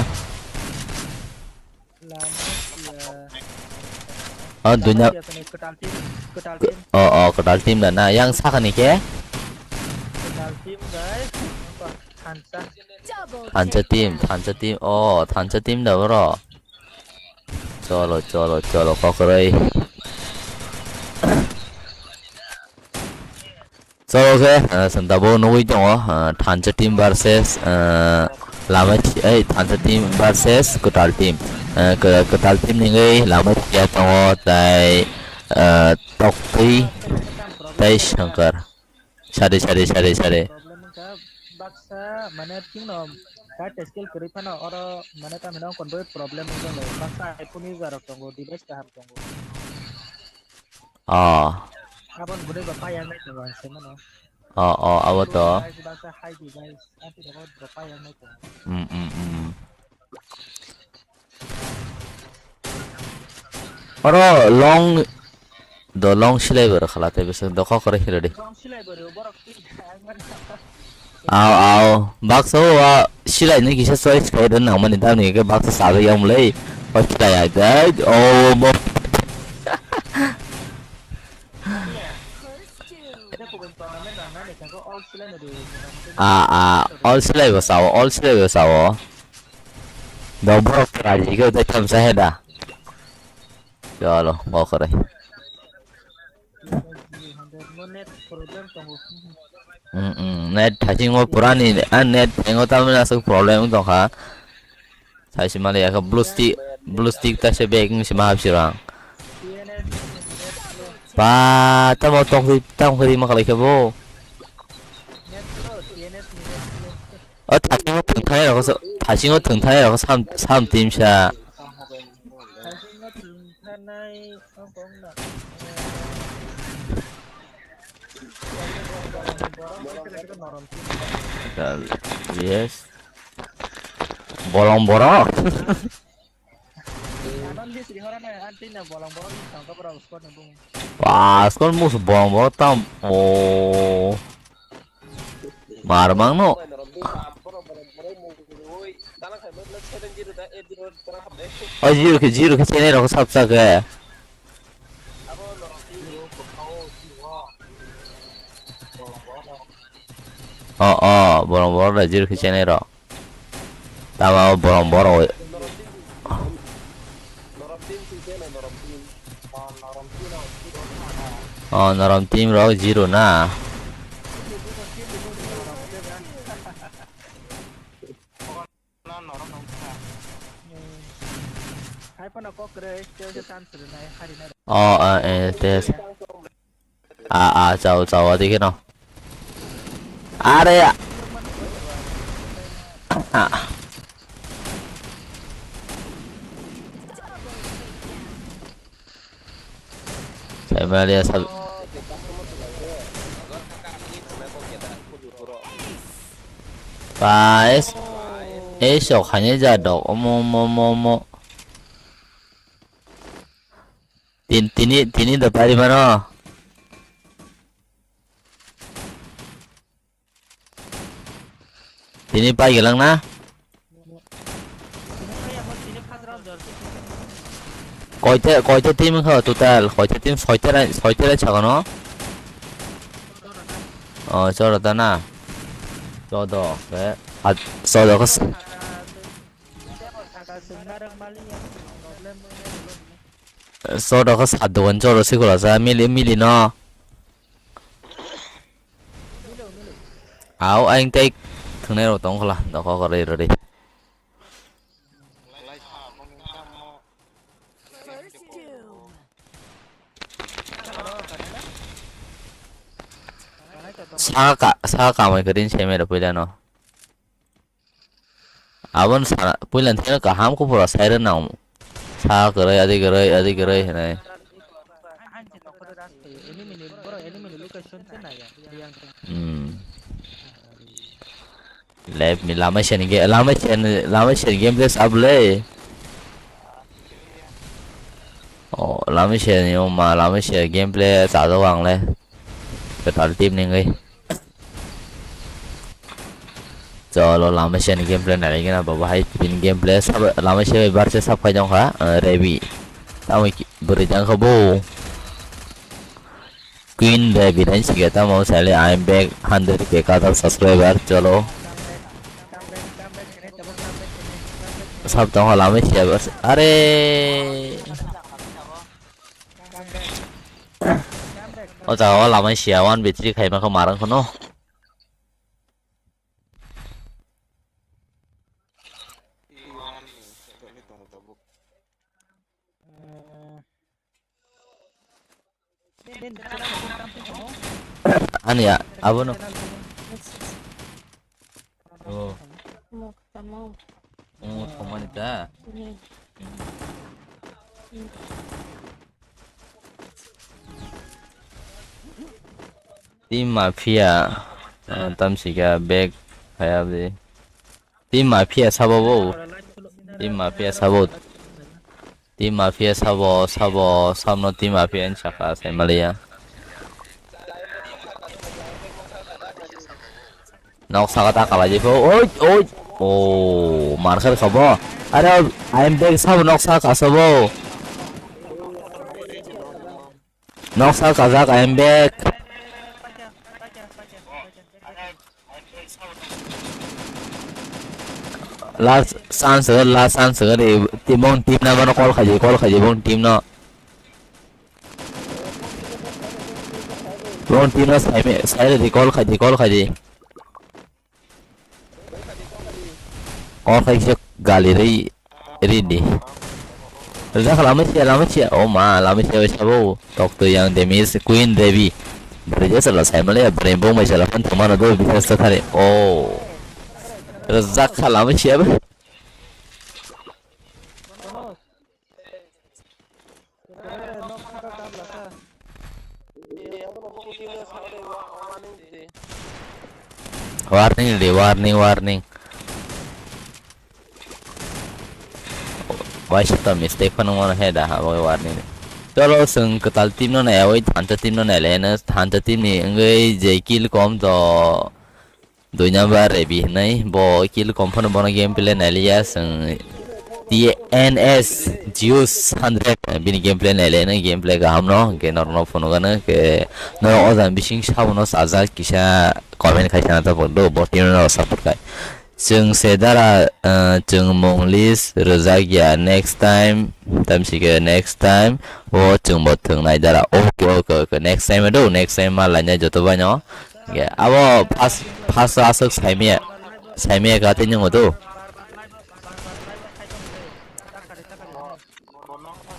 Oh, dunya. Kwtal team, kwtal team. Oh, oh, kwtal team da na. Yang sakani khe? Kwtal team, guys. Thansa. Double Thansa team, kill. Thansa team. Oh, thansa team da bro. Cholo, cholo, cholo, kokroi. Cholo khe, ah, chwng tabuk nugwi tongo, ah, thansa team versus, ah, lama, ei, thansa team versus kwtal team. Ah, kw-, kwtal team ni wngwi lama ya tongo, tai, ah, Toktwi, tai Shankar. Sari, sari, sari, sari. Problem wngkha, baksa, mane, team no, kaisa skill kwrwi phano, oro, mane, tamni no, convoy problem wngkha, baksa iPhone user rok tongo, device kaham tongo. Oh. Aboni bwrwi bo paiyang nai tongo ang se mano. Oh, oh, abo to. Device ba sa high device, ati abo bo paiyang nai tongo. Mm, mm, mm. Oro long do long silai bo rwkhala tei bwswk dokha kwrwi khe rwdi. Long silai bo rw borok twi. Aw, aw. Baksa o wa silai ni kisa choice khai rw nang mani tamni hwnkhe baksa sabai ya mlei. O silai ya dai. O bo. A, a. All silai bo sao, all silai bo sao. Do borok raji khe tei thamsa he da. Chalo, bo kwrwi. Mm, mm, net thasingo purani, ah, net thasingo tamni aswk problem wng tongkha. Saisi mali yakha blue stick, blue stick ta se bag wng sima hapsi rang. Pa, tamo tongkhi, tongkhi ma khalai khe bo. O thasingo thwngthai rok, thasingo thwngthai rok sam, sam team sa. Yes. Bolong borok. Ba, skor mus bolong borok tam. O. Mar mang no. O zero khe, zero khe chenai rok sap sa khe. O, o, borok, borok da zero khe chenai rok. Tamo borok, borok. O, norom team rok zero na. O, a, e, tes. A, a, chao, chao, adi kheno. Are, a. A. Saimalia sab-, guys. Ei sok hanya jadok. Omo, omo, omo, omo. Tin, tini, tini da pari mano. Tini pai gelang na? Koita, koita team kho total, koita team, soita rai, soita rai chakano. O, choro ta na. Chodo, ke, at, chodo ko s-, chodo ko sat dogan choro sikula sa, mili, mili no. Au, aing tei thwngnai rok tong khla, dokho kwrwi rwdi. Saka, saka mai kwrwi se mai rw puila no. Abon sana, puilan thengno kaham khe pura sai rw nang. Sa kwrwi, adi kwrwi, adi kwrwi hinwi. Hmm. Left ni lama siyani ge, lama siyani, lama siyani gameplay sab le. Oh, lama siyani, oh ma, lama siyani gameplay chajak ang le. Kwtal team ni wngwi. Cholo, lama siyani gameplay nai gana baba hai pin gameplay sab, lama siya bai barse sab khai jong kha, eh, Revi. Tamo ki-, bwrwi jang kha bo. Queen de bidang sige tamo sale, I'm back, hundred K kata subscriber, cholo. Sab tong hala mai siya bas. Are. O jaga o lamai siya one v three khaima kha marang khano. Ani ya, abono. Oh. Oh, thomani ta. Team Mafia, ah, tamsika back khaya bw. Team Mafia sabo bo. Team Mafia sabo. Team Mafia sabo, sabo, sabno Team Mafia ni saka se maliya. Nok saka ta kalai jepho. Oi, oi. Oh, markar kabo. Are, I'm back sabo nok saka sabo. Noksa kajak, I am back. Last chance, last chance, tibong team number call khaji, call khaji, bong team no. Bong team no sai, sai di call khaji, call khaji. O khaisa gali rwi ridi. Rwjak lama siya, lama siya. O ma, lama siya bai sabo. Tok to yang demis Queen Devi. Bwrwi jesa la sai male, bwrwi bong bai sala phan thumano do bisas ta thari. O. Rwjak kha lama siya bai. Warning di, warning, warning. Waisa ta mistake phano mano he da, abo warning di. Cholo, chwng kwtal team no naiwi thansa team no nailai, thansa team ni wngwi je kill kom to. Dui number Rebi hinwi bo kill kom phano bono gameplay nailiya, chwng T N S Zeus hundred bini gameplay nailai, gameplay kaham no, hwnkhe norokno phunukgano, hwnkhe norok o jang bising sabono sajak kisa comment khai sana tabuk do, bo team no support khai. Chwng se dara, ah, chwng mung list rwjak ya, next time, tamsike next time o chwng bo thwng nai dara. Okay, okay, okay, next time do, next time ma lainai joto bai no. Ge, abo first, first aswk saimaya, saimaya ka tei nwngo do.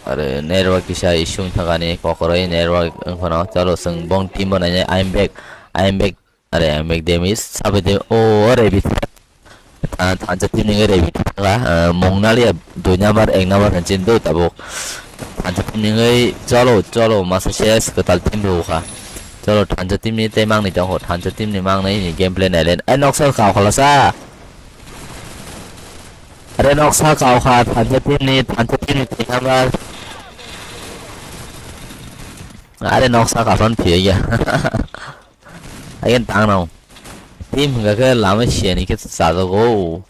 Are network kisa issue wngthangani kokroi network wngphano chalo chwng bong team bo nainai, I'm back, I'm back, are I'm back damage sabai de o are bit. Thansa team ni wngwi ready thangla, ah, mung naliya dui number, ek number hinwi do tabuk. Thansa team ni wngwi cholo, cholo, masa ses kwtal team rw kha. Cholo, thansa team ni tei mangni tongkho, thansa team ni mangni ni gameplay nailen. Ai, noksa kau khala sa. Are noksa kau kha, thansa team ni, thansa team ni tei number. Are noksa kha phano phiya ya. Again tang nang. Team hwnkha khe lama siyani khe chajago.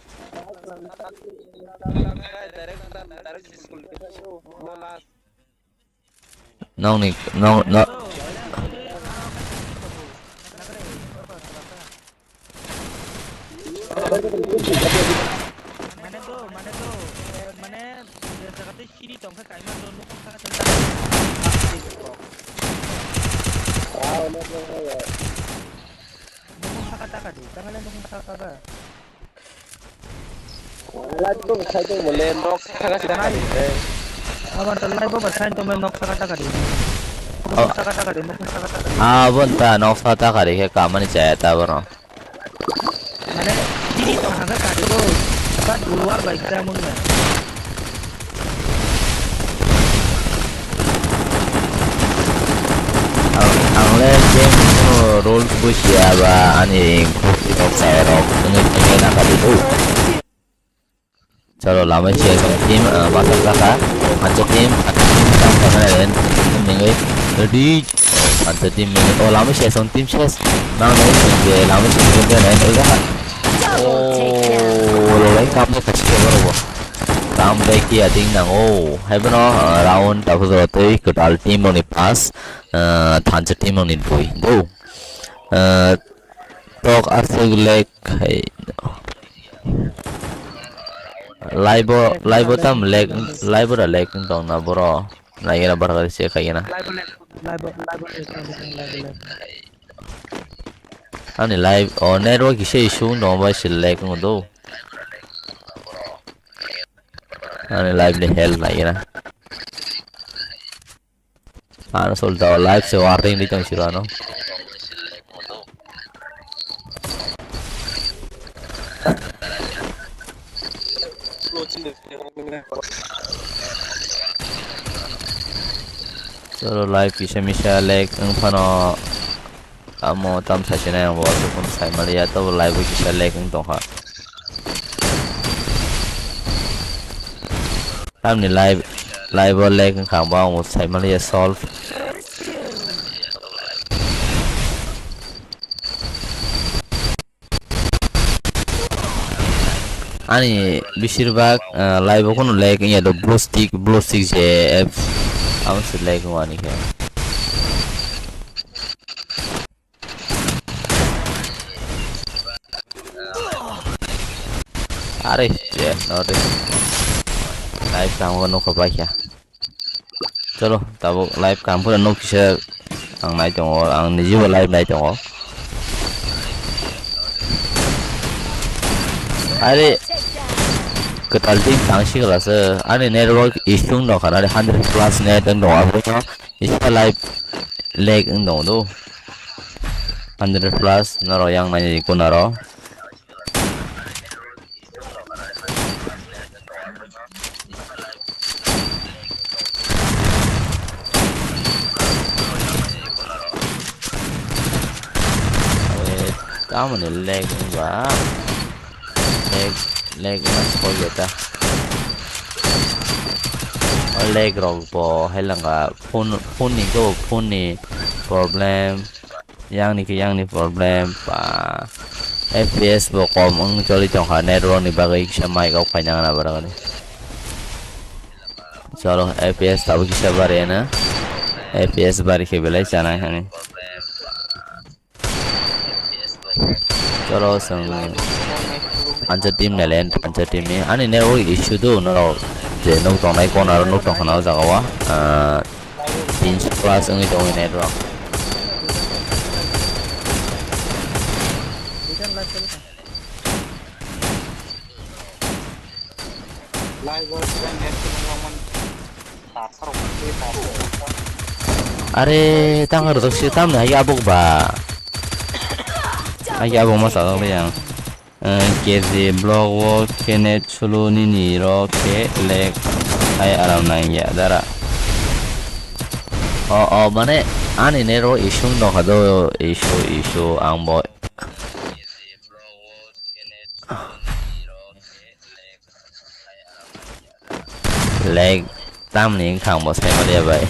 Nokni, nok, nok. Mane do, mane do, mane je jaga tei siri tongkha kaima do nukung saka se. Nukung saka taka di, tangale nukung saka ka. Live bo sai tong mole nok saka saka di. Abon ta live bo sai tong nok saka taka di. Nok saka taka di, nok saka taka di. Abon ta nok saka taka di khe kamani chaya ta bono. Mane, chini tong hangkhe kachuk o, ba duwar bai khe mung ya. Ang, ang le game no rules bujiya ba ani khoti rok chaya rok wngwi thangwi nang kha di o. Chalo, lama session team, ah, masuk saka. Ancha team, ancha team, tam kamera len. Team nengoi. Ready. Ancha team nengoi. Oh, lama session team ses. Nang nengoi sengke, lama session team nengoi. Double takedown. Oh, lo lain kamu kasih ke baru bo. Amtwi kiya ting nango. Haibono, ah, round tabuk jora twi kwtal team rokni pass, ah, thansa team rokni dui. Do. Ah, tok aswk lag hai. Live o, live o tam lag, live o da lag wng tong na boro. Naigena barkar se khaigena. Ani live o network kisa issue wng tong bai se lag wng do. Ani live ni health naigena. Ano sol da live se warning di tong siro ano. Cholo live kisa misa lag wng phano. Amo tam saisinai ang bo aswk phano saimaliya, tobo live o kisa lag wng tongkha. Tamni live, live o lag wngkha, ang bo ang bo saimaliya solve. Ani besirbak, ah, live o kheno lag wngya do, blue stick, blue stick je apps, amo se lag wngya ani khe. Are, je, no de. Live tamo nokho paikha. Cholo, tabuk live kaham phano nuk kisa ang nai tongo, ang nijibo live nai tongo. Are, kwtal team tangsi khlasa, ani network issue wng tongkha, ani hundred plus net wng tongo, abono isa live lag wng tongo do. Hundred plus norok yang nai kunaro. Eh, tamoni lag wngba? Lag, lag wngma soi ya ta. O lag rok bo hai langa phone, phone ni go, phone ni problem. Yang ni khe yang ni problem pa. F P S bo kom wng choli tongkha, network ni bagwi kisa mic rok paina gana baragani. Cholo, F P S tabuk kisa bari na. F P S bari khe belai chanai hani. Cholo, chwng ancha team nailen, ancha team ni. Ani network issue do norok je nuk tongnai corner nuk tongkha na o jaga o. Ah, Tinso plus wngwi tongo network. Are, tang rwjak si tamni hai abuk ba. Hai abuk ma sajak le yang. Eh, K G block o khe net sulu nini ro khe lag hai aram nang ya dara. O, o, mane ani net ro issue wng tongkha do, issue, issue ang bo. Lag tamni wngkha ang bo saimaliya bai.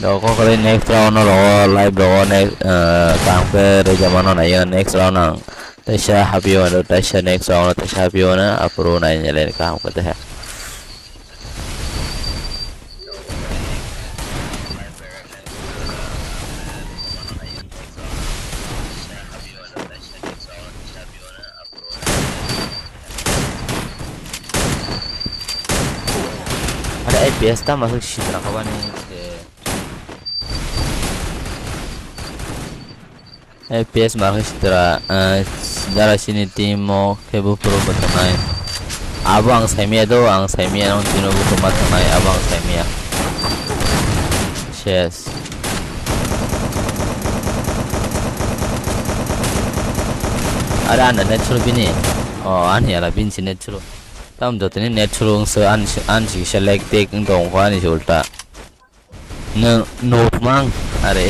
Doko kore next round o rogo live rogo next, eh, kaham khe rwjamano naiya next round ang taisa hapio ano taisa next round o taisa hapio ano aphuru nai nai kaham khe teha. Ada F P S ta masuk sitra kabani. F P S markhe sitra, eh, dara sini team o khe buphuru mwthangnaio. Abo ang saimaya do, ang saimaya nung tino buphuru mwthangnaio, abo ang saimaya. Ses. Are ani net suru bini. O, ani ala bini si net suru. Tam jotoni net suru wngse ani si, ani si kisa lag tek wng tongo ani si ulta. Nwng nuk mang are.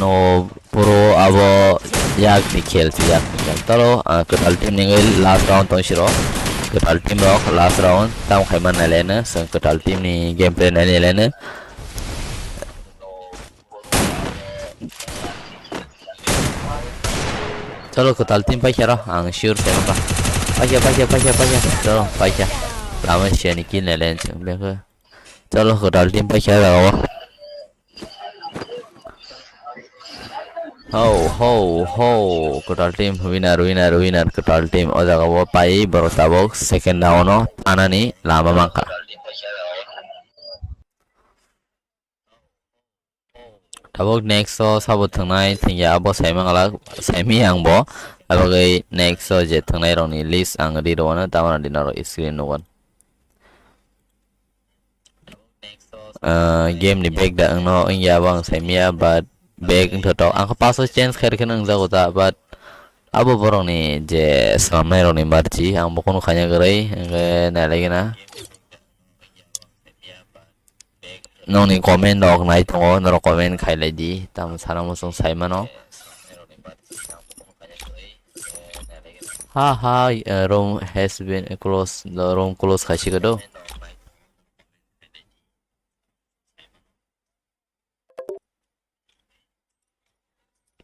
No puro abo yak ni khel si yak ni khel. Taro, ah, kwtal team ni wngwi last round tong siro. Kwtal team rok last round tamo khai man nai le no, chwng kwtal team ni gameplay nai le no. Cholo, kwtal team paikha ro, ang sure se ba. Paikha, paikha, paikha, paikha. Cholo, paikha. Lama siya ni kill nai le chwng bengkha. Cholo, kwtal team paikha jaga o. Ho, ho, ho. Kwtal team winner, winner, winner. Kwtal team o jaga o pai borok tabuk second round o thanani lama mankha. Tabuk next o sabo thwngnai thwngya abo saimang lak, saimi ang bo. Abagwi next o je thwngnai rokni list ang ri rwano, tamani di norok screen nugo. Ah, game ni back da wngno wngya abo ang saimiya, but back wngthotok. Ang khe pass o change khair khe wngjago ta, but abo borokni je swnamnai rokni marchi ang bo kunu khaina kwrwi, hwnkhe nailaigena. Nokni comment rok nai tongo, norok comment khailai di, tamo sana muchung sai mano. Ha ha, uh, room has been closed, the room close khai si do.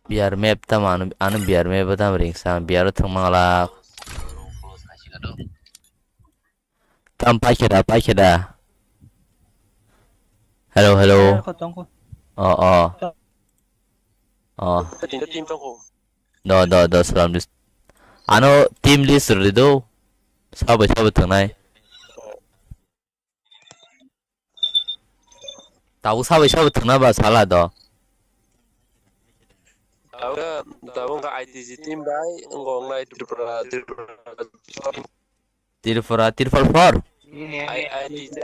Biar map tam ano, ano biar map tam ring sa, biar thang mangala. Tam paikhe da, paikhe da. Hello, hello. Eh, ko tongko. Oh, oh. Oh. Team tongko. Do, do, do, salam dis. Ano team list rwdi do. Sabai, sabai thangnai. Tabuk sabai sabai thangna ba sala do. Tabuk, tabuk wngkha I T G team bai, wngkha wngnai Tripura, Tripura. Tripura, Tripura four. I, I T Z,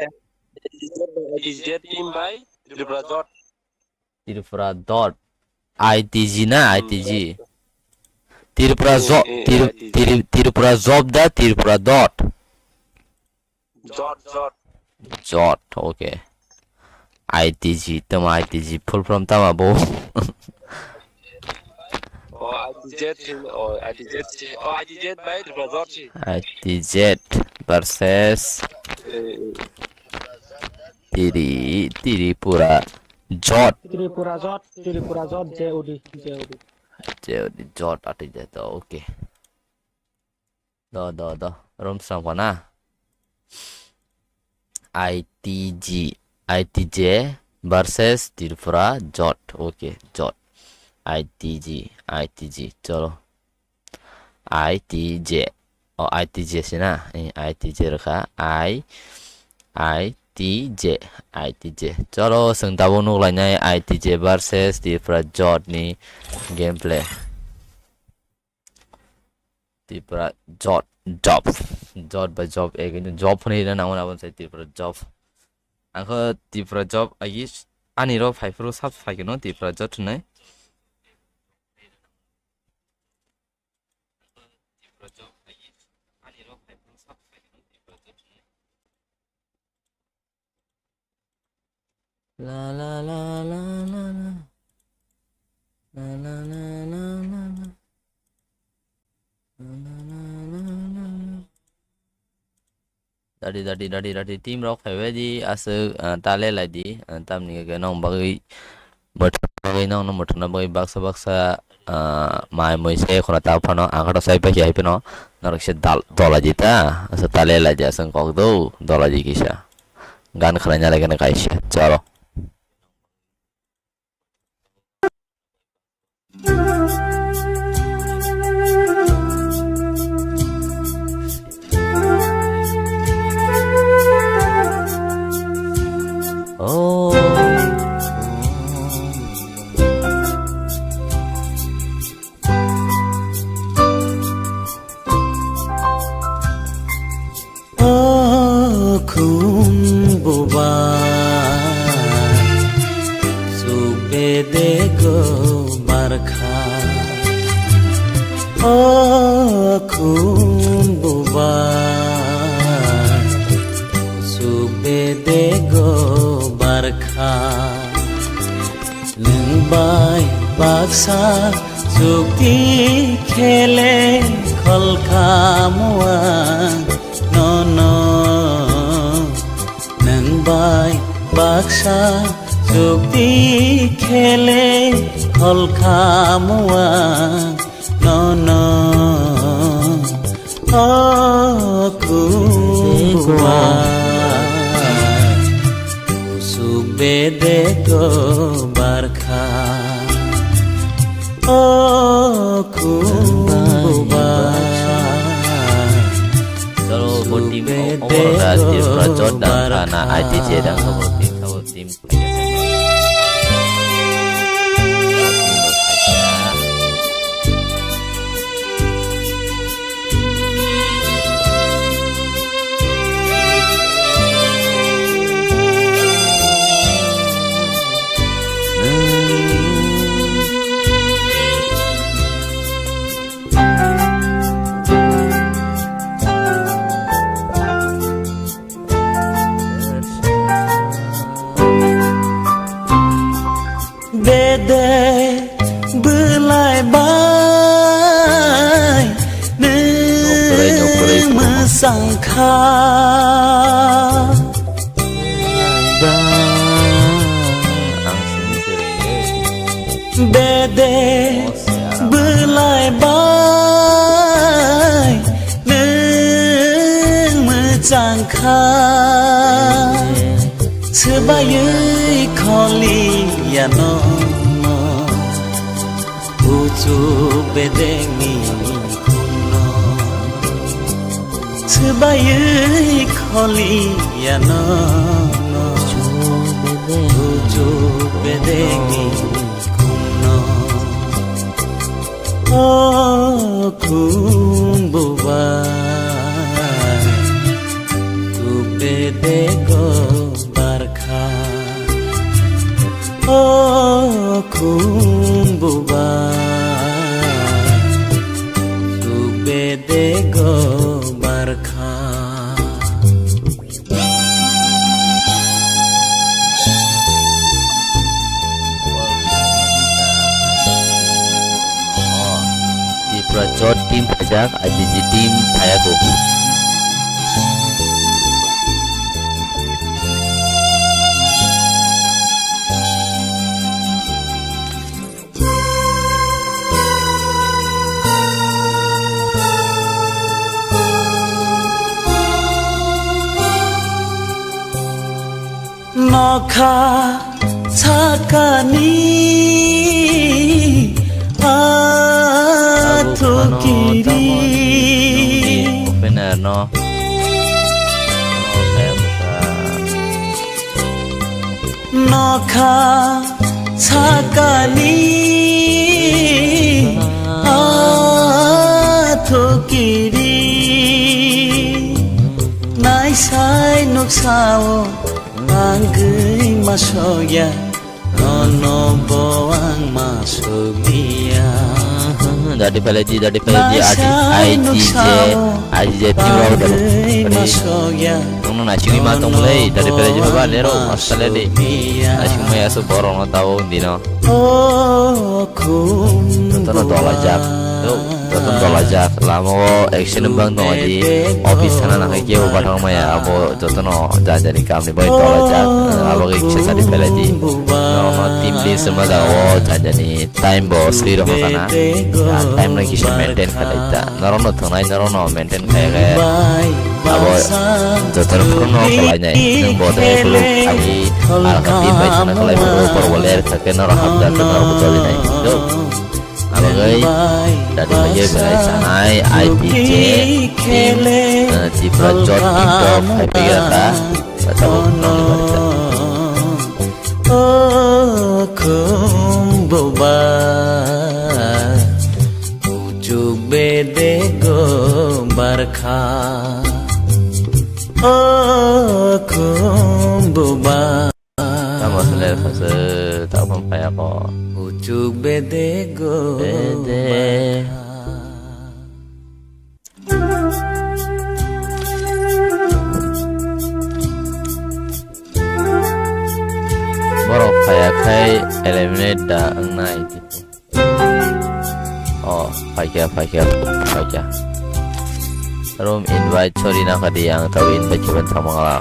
I T Z, I T Z team bai, Tripura Jot. Tripura dot. I T G na, I T G. Tripura Eh, Jot, eh, Tri-, I T G. Tri-, Tripura Jot da, Tripura dot. Jot, jot. Jot, okay. I T G, tamo I T G, full form tamo bo. Oh, I T Z, oh, I T Z, oh, I T Z bai, Tripura jot si. I T Z versus Eh, eh. Tri-, Tripura jot. Tripura jot, Tripura jot, J O D, J O D. J O D, jot, I T Z, okay. Do, do, do. Rom srang pha na. I T G, I T J versus Tripura Jot. Okay, Jot. I T G, I T G. Cholo. I T J. Oh, I T J si na. Eh, I T J rwkha. I, I T J, I T J. Cholo, chwng tabuk nuk lainai I T J versus Tripura Jot ni gameplay. Tripura job, job, job by job, again job hwnwi rwna nango, abo sai Tripura job. Ang khe Tripura job agi ani rok phai phuru sab phai kheno Tripura job hwnwi. La, la, la, la, la, la. La, la, la, la, la, la. La, la, la, la, la, la. Dadi, dadi, dadi, dadi, team rok phaibai di, aswk, ah, ta le lai di, ah, tamni hwnkhe nong bagwi, mwthangna bagwi, nongno mwthangna bagwi baksa, baksa, ah, mai mui se khuna ta phano, ang khe sai paikha hai phano, norok se dal-, dola di ta, aswk ta le lai di, aswk kok do, dola di kisa. Gan khwlai na lai gana kaisa, chalo. Oh. O khum buba, suk bedego barkha. O khum buba, suk bedego barkha. Nwng bai baksa chukti khele kholkhamu ang. Chukti khele khol khamwa nono, o khumbuwa. Usuk bedego barkha, o khumbuwa. Chalo, bo team o-, o-, oro da Tripura jot dang kha na, I T J dang kha bo team, sabo team. Bede bwlai bai nwng mwsang kha. Bede bwlai bai nwng mwchang kha, swbaiwi kholi ya nono, uchuk bedengni khumno. Swbaiwi kholi ya nono, uchuk bedengni khumno. O khumbuwa, uchuk bedego barkha. O khumbuwa, uchuk bedego barkha. Tripura jot team phaijak, I T J team phaiyago. Nokha sakani athukiri. Opener no. Nokha sakani athukiri, naisai nuksao ang gwi masokya, nono bo ang masokliya. Dadi pele di, dadi pele di, adi, I T J, I T J team rok dadi. Nongno naisingwi ma tongmulai, dadi pele di baba, lero, Australia di. Naisingmaya so borok no tao dino. Jotono dolajak. Jotono dolajak. Lama o action bang tong di. Office thana nang khe kebo bathang maya abo jotono jani jani kam ni bai dolajak. Abo khe kisa sadi pele di. No, no, team list ma jaga o jani jani. Time bo sri rok kana. Ya, time no kisa maintain khalai ta. Norok no thwngnai, norok no maintain khai khe. Abo joto rok no khalai nai. Nwng bo de khuluk ai ar kha team bai thana khalai bo bor bo ler kha khe norok hamjak khe norok bo choli nai. Do. Abo gai dadi bai belai sanai I T J team, eh, Tripura jot team rok khai phi kha. Bacha bo nong ni barika. O khumbuwa, uchuk bedego barkha. O khumbuwa. Tamo seler khase, tamo phaya ko. Uchuk bedego bede. Barkha. Borok phaya khai eliminate da wngnai. Oh, phaikya, phaikya, phaikya. Room invite, sorry, na kadi ang tau invite kiban thamang la.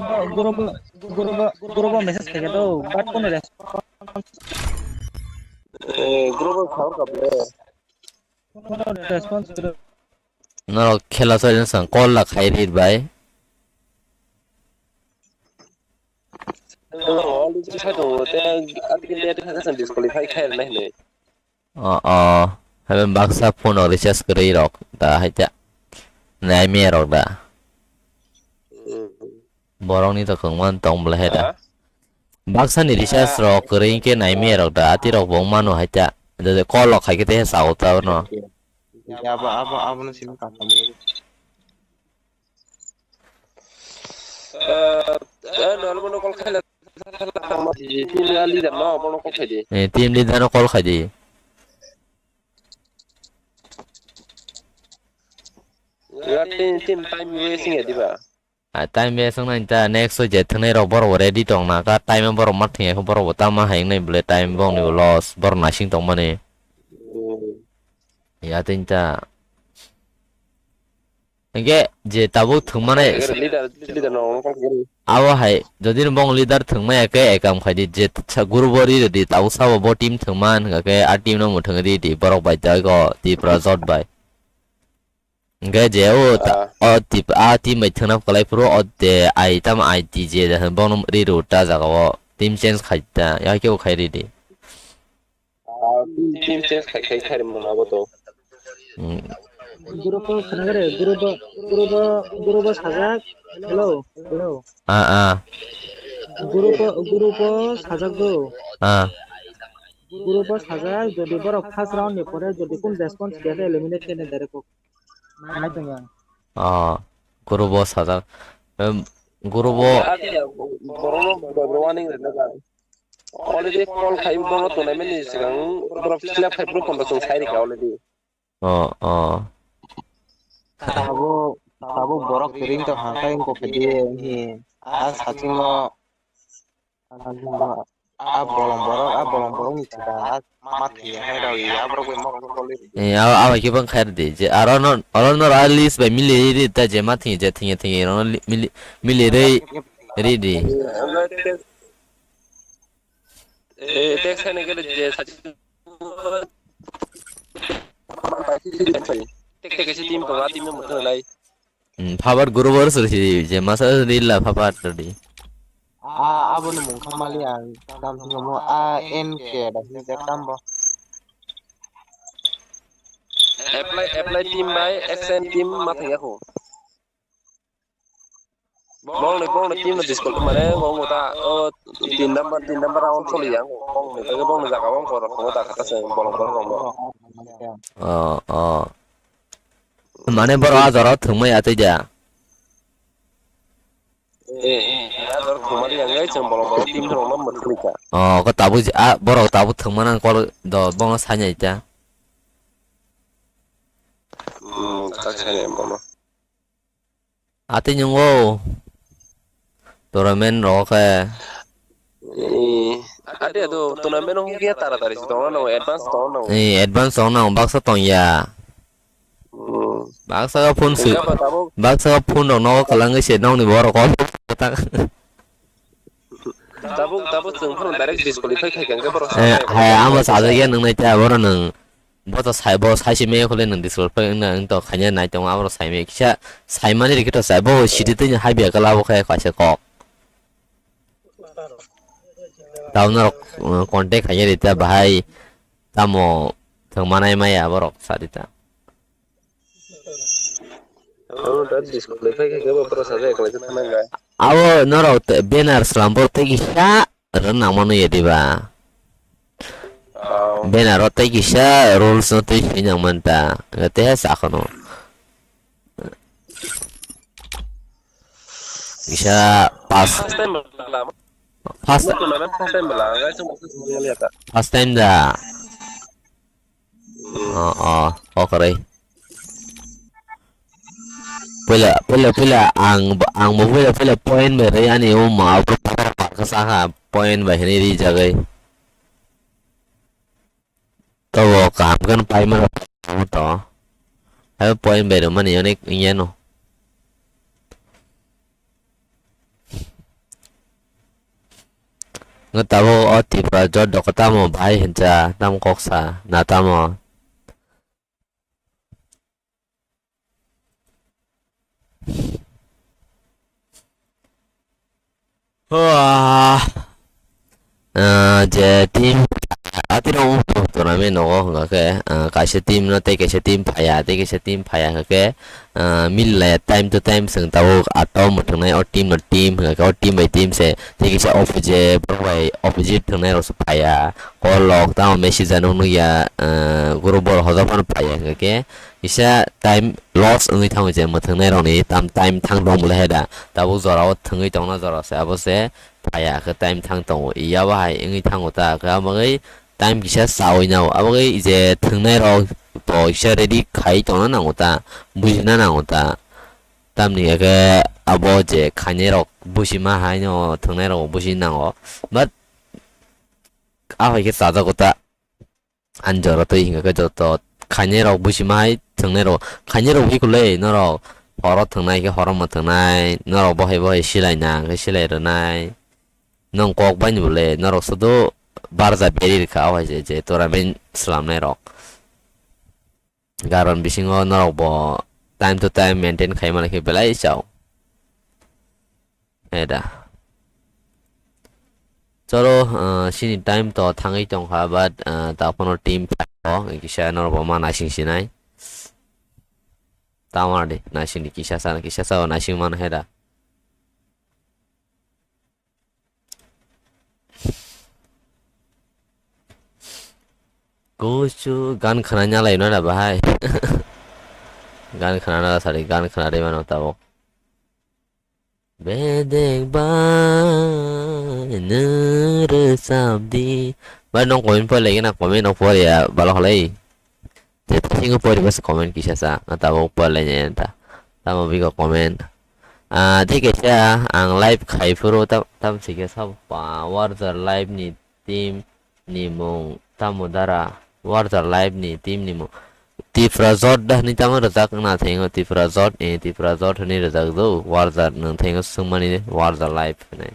group o, group o, group o, group o message khaikha do, but kono response. Eh, group o khawr ka ble. Kono response kwrwi. Norok khela sari sang call la khai rir bai. Norok already sai tongo, te atwkhe net kha kha disqualify khai rwnai hinwi. O, o. Habe baksa phone rok recharge kwrwi rok da haita. Nai me rok da. Hmm. Borok ni to kwngma tong bwlai hai da. Ha? Baksa ni recharge rok kwrwi khe nai me rok da. Ati rok bo wng mano haita. Jodi call rok khai khe te he sao ta no. Abo, abo, abo no simi kha. Eh, eh, no, no, no, call khai la. Team leader no, bono call khai di. Eh, team leader no call khai di. Ya, team, team time wasting ya, di ba? Ah, time waste wngnai ta, next o je thwngnai rok borok bo ready tong na ka, time o borok ma thwngya khe borok bo tamo hai wngnai bwle, time bong ni bo loss, borok naising tong mani. Hmm. Ya, tin ta. Hingke je tabuk thwngmani Leader, leader no, call khai di. Abo hai, jodi no bong leader thwngmaya khe ekam khai di, je sa-, guru bo ri rw di, tabuk sabo bo team thwngma hwnga khe, a team no mwthwng ri di, borok bai da go, Tipra jot bai. Hingke je o ta-, Ah. O tip-, a team bai thwngna kwlai phuru o de ai tamo I T J de bono ri ru ta jaga o team change khai ta ya khe bo khai ri di. Ah, team change khai khai khai rwmani abo to. Hmm. Group o khna gare, group o, group o, group o sajak. Hello, hello. Ah, ah. Group o, group o sajak do. Ah. Group o sajak, jodi borok first round ni pore jodi kun response khe eliminate khe direct. Nai tong yang. Ah, group o sajak. Em, group o. Borokno borok warning rwna ba. Already call khai borokno tongnai mani swkang borok slap khai borok kondo chwng sai rikha already. Oh, oh. Tabuk, tabuk borok kwrwng tong kha khe wngkha khe di, hi, a sachwngno. A bolong borok, a bolong borok ni chwla, a ma thwi hai rw ya, a borok bai ma rok kol. Eh, a, a bai khe bang khair di, je aro no, aro no ra list bai mili ri ta je ma thwi je thwi thwi ro no li-, mili, mili ri, ri di. Eh, text hai ne gele je sachi. Text kaisa team tongo, a team no mwthang lai. Hmm, phabar guru bor sir si je masa rila phabar tadi. Ah, abo ni mung kha mali ang tam thung mo a N K da hi jak tam bo. Apply, apply team bai S N team ma thang yako. Bong ni, bong ni team no disqualify mane, bong ta, o, tin number, tin number round choli yang, bong ni, bong ni jaga bong koro, bong ta kata se, bolong koro bong. Oh, oh. Mane boro a jora thwngmai atwi da. Eh, eh, a jora thwngmani yang gai chwng bolong bolong team rok no mwthangwi kha. Oh, ko tabuk je, a, borok tabuk thwngmana kol do, bono sainai ta. Hmm, tak sainai bono. Atwi nungo tournament rok khe. Eh, ade ado tournament rok khe taratari se tongna nango, advance tongna nango. Eh, advance tongna nango, baksa tongya. Hmm. Baksa phone si, baksa phone rok nogo kwlangwi se nokni borok kok. Tabuk, tabuk chwng phano direct disqualify khai kha, hwnkhe borok eh, hai, amo sajagya nung nai ta, borok nung, bo to sai, bo sai se me khole nung disqualify wngna, wng to khaina nai tongo, aborok sai me kisa, sai mani rikhe to sai, bo sidi twi hai biya kala bo khe kaisa kok. Tamo norok, uh, contact khaina rita bahai, tamo thwng manai maya borok sa rita. Abo norok te-, banner slam bo tei kisa rwna nangmano ya diba? Banner o tei kisa rules no twi swi nang man ta. Tei ha sa kheno. Kisa pas. First time bela. First, first time bela. First time da. Oh, oh, okorai. Pwila, pwila, pwila, ang, ang bo pwila, pwila point bai ri ani o ma, abo pathar parkha saka point bai hini ri jagai. Tobo kaham khe paimano to. Hai point bai rwmani onek wngya no. Ngo tabuk o Tripura jot doko tamo bahai hinsa, tamo koksa, na tamo. Hua. Ah, je team atirok wngkha tournament nogo hwnka khe, ah, kaisa team no tei kaisa team phaiya, tei kaisa team phaiya hwnka khe, ah, mili laiya time to time chwng tabuk ato mwthwngnai o team no team hwnka khe o team bai team se tei kaisa opposite borok bai opposite thwngnai rok se phaiya. Kolok tamo message ano nukya, ah, group borok hojak phano phaiya hwnka khe kisa time loss wngwi thango je mwthwngnai rokni tam time thang tong bwlai hai da tabuk jorao thwngwi tongna jora se abo se phaiya khe time thang tongo iya bahai wngwi thango ta khe abo wngwi time kisa chawi nao abo wngwi je thwngnai rok bo kisa ready khai tongna nango ta bujina nango ta tamni hwnkhe abo je khainai rok buji ma hai no thwngnai rok buji nango but a hai khe chajago ta. Ani jora twi hwnka khe joto khainai rok busi ma hai thwngnai rok, khainai rok hikulei norok horo thwngnai khe horo ma thwngnai, norok bohai bohai silai na khe silai rwnai, nong kok bai ni bole norok sudu barja beri rwkha o hai se je tournament swlamnai rok. Karon bisingo norok bo time to time maintain khai mani khe belai chao. Eda. Choro, ah, sini time to thangwi tongkha, but, ah, taphano team phaio, kisa norok bo ma naising sinai. Tama di, naising di kisa sa, kisa sa naising mano heda. Kuchu gan khana nyalai no da bahai. Gan khana na sari, gan khana de mano tabok. Bedek bai nw rwchapdi. Bai nong comment pore lagi na comment rok pore ya balo khalai. Je thingo pore bas comment kisa sa nga tabok pore lai nya ta. Tamo bigo comment. Ah, thik khe ang live khai phuru tam tam thik khe sabo pa warjar live ni team ni mung tamo dara warjar live ni team ni mung Tipra jot da hwnwi tamo rwjak wngna thango Tipra jot ni Tipra jot hwnwi rwjak do warjar nwng thango swngmani warjar live hwnwi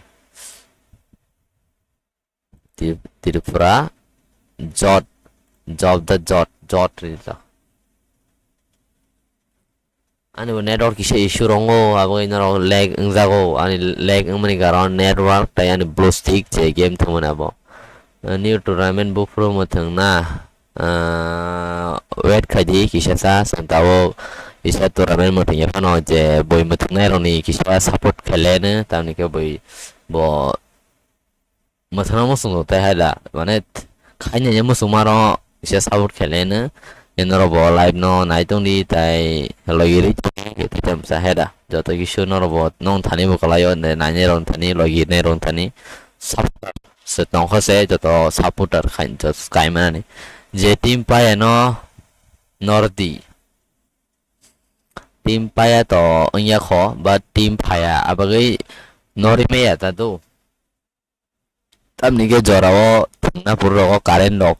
Tip- Tripura jot job da jot jot rijak Ani bo network kisa issue rongo, abo wngwi norok lag wngjago, ani lag wngmani karon network tai ani blue stick je game thwngmani abo. New tournament buphuru mwthwng na, ah, wait khaidi kisa sa, santa o kisa tournament mwthwng ya phano je bui mwthwngnairokni kisa support khaileno, tamni khe bui bo mwthangna muchung tong tei hai da, mane khaina ya muchung maro kisa support khaileno. Norok bo live no nai tongdi tai logi ri tongdi, tei tamsa hai da. Joto kisu norok bo nong thani bo kwlaio, nainai rok thani, logi nai rok thani. Support se tongkha se joto supporter khain joto kaimanani. Je team paya no nordi. Team paya to wngya kho, but team phaya abagwi nori meya ta do. Tamni khe jorao thwngna phuru rogo current rok,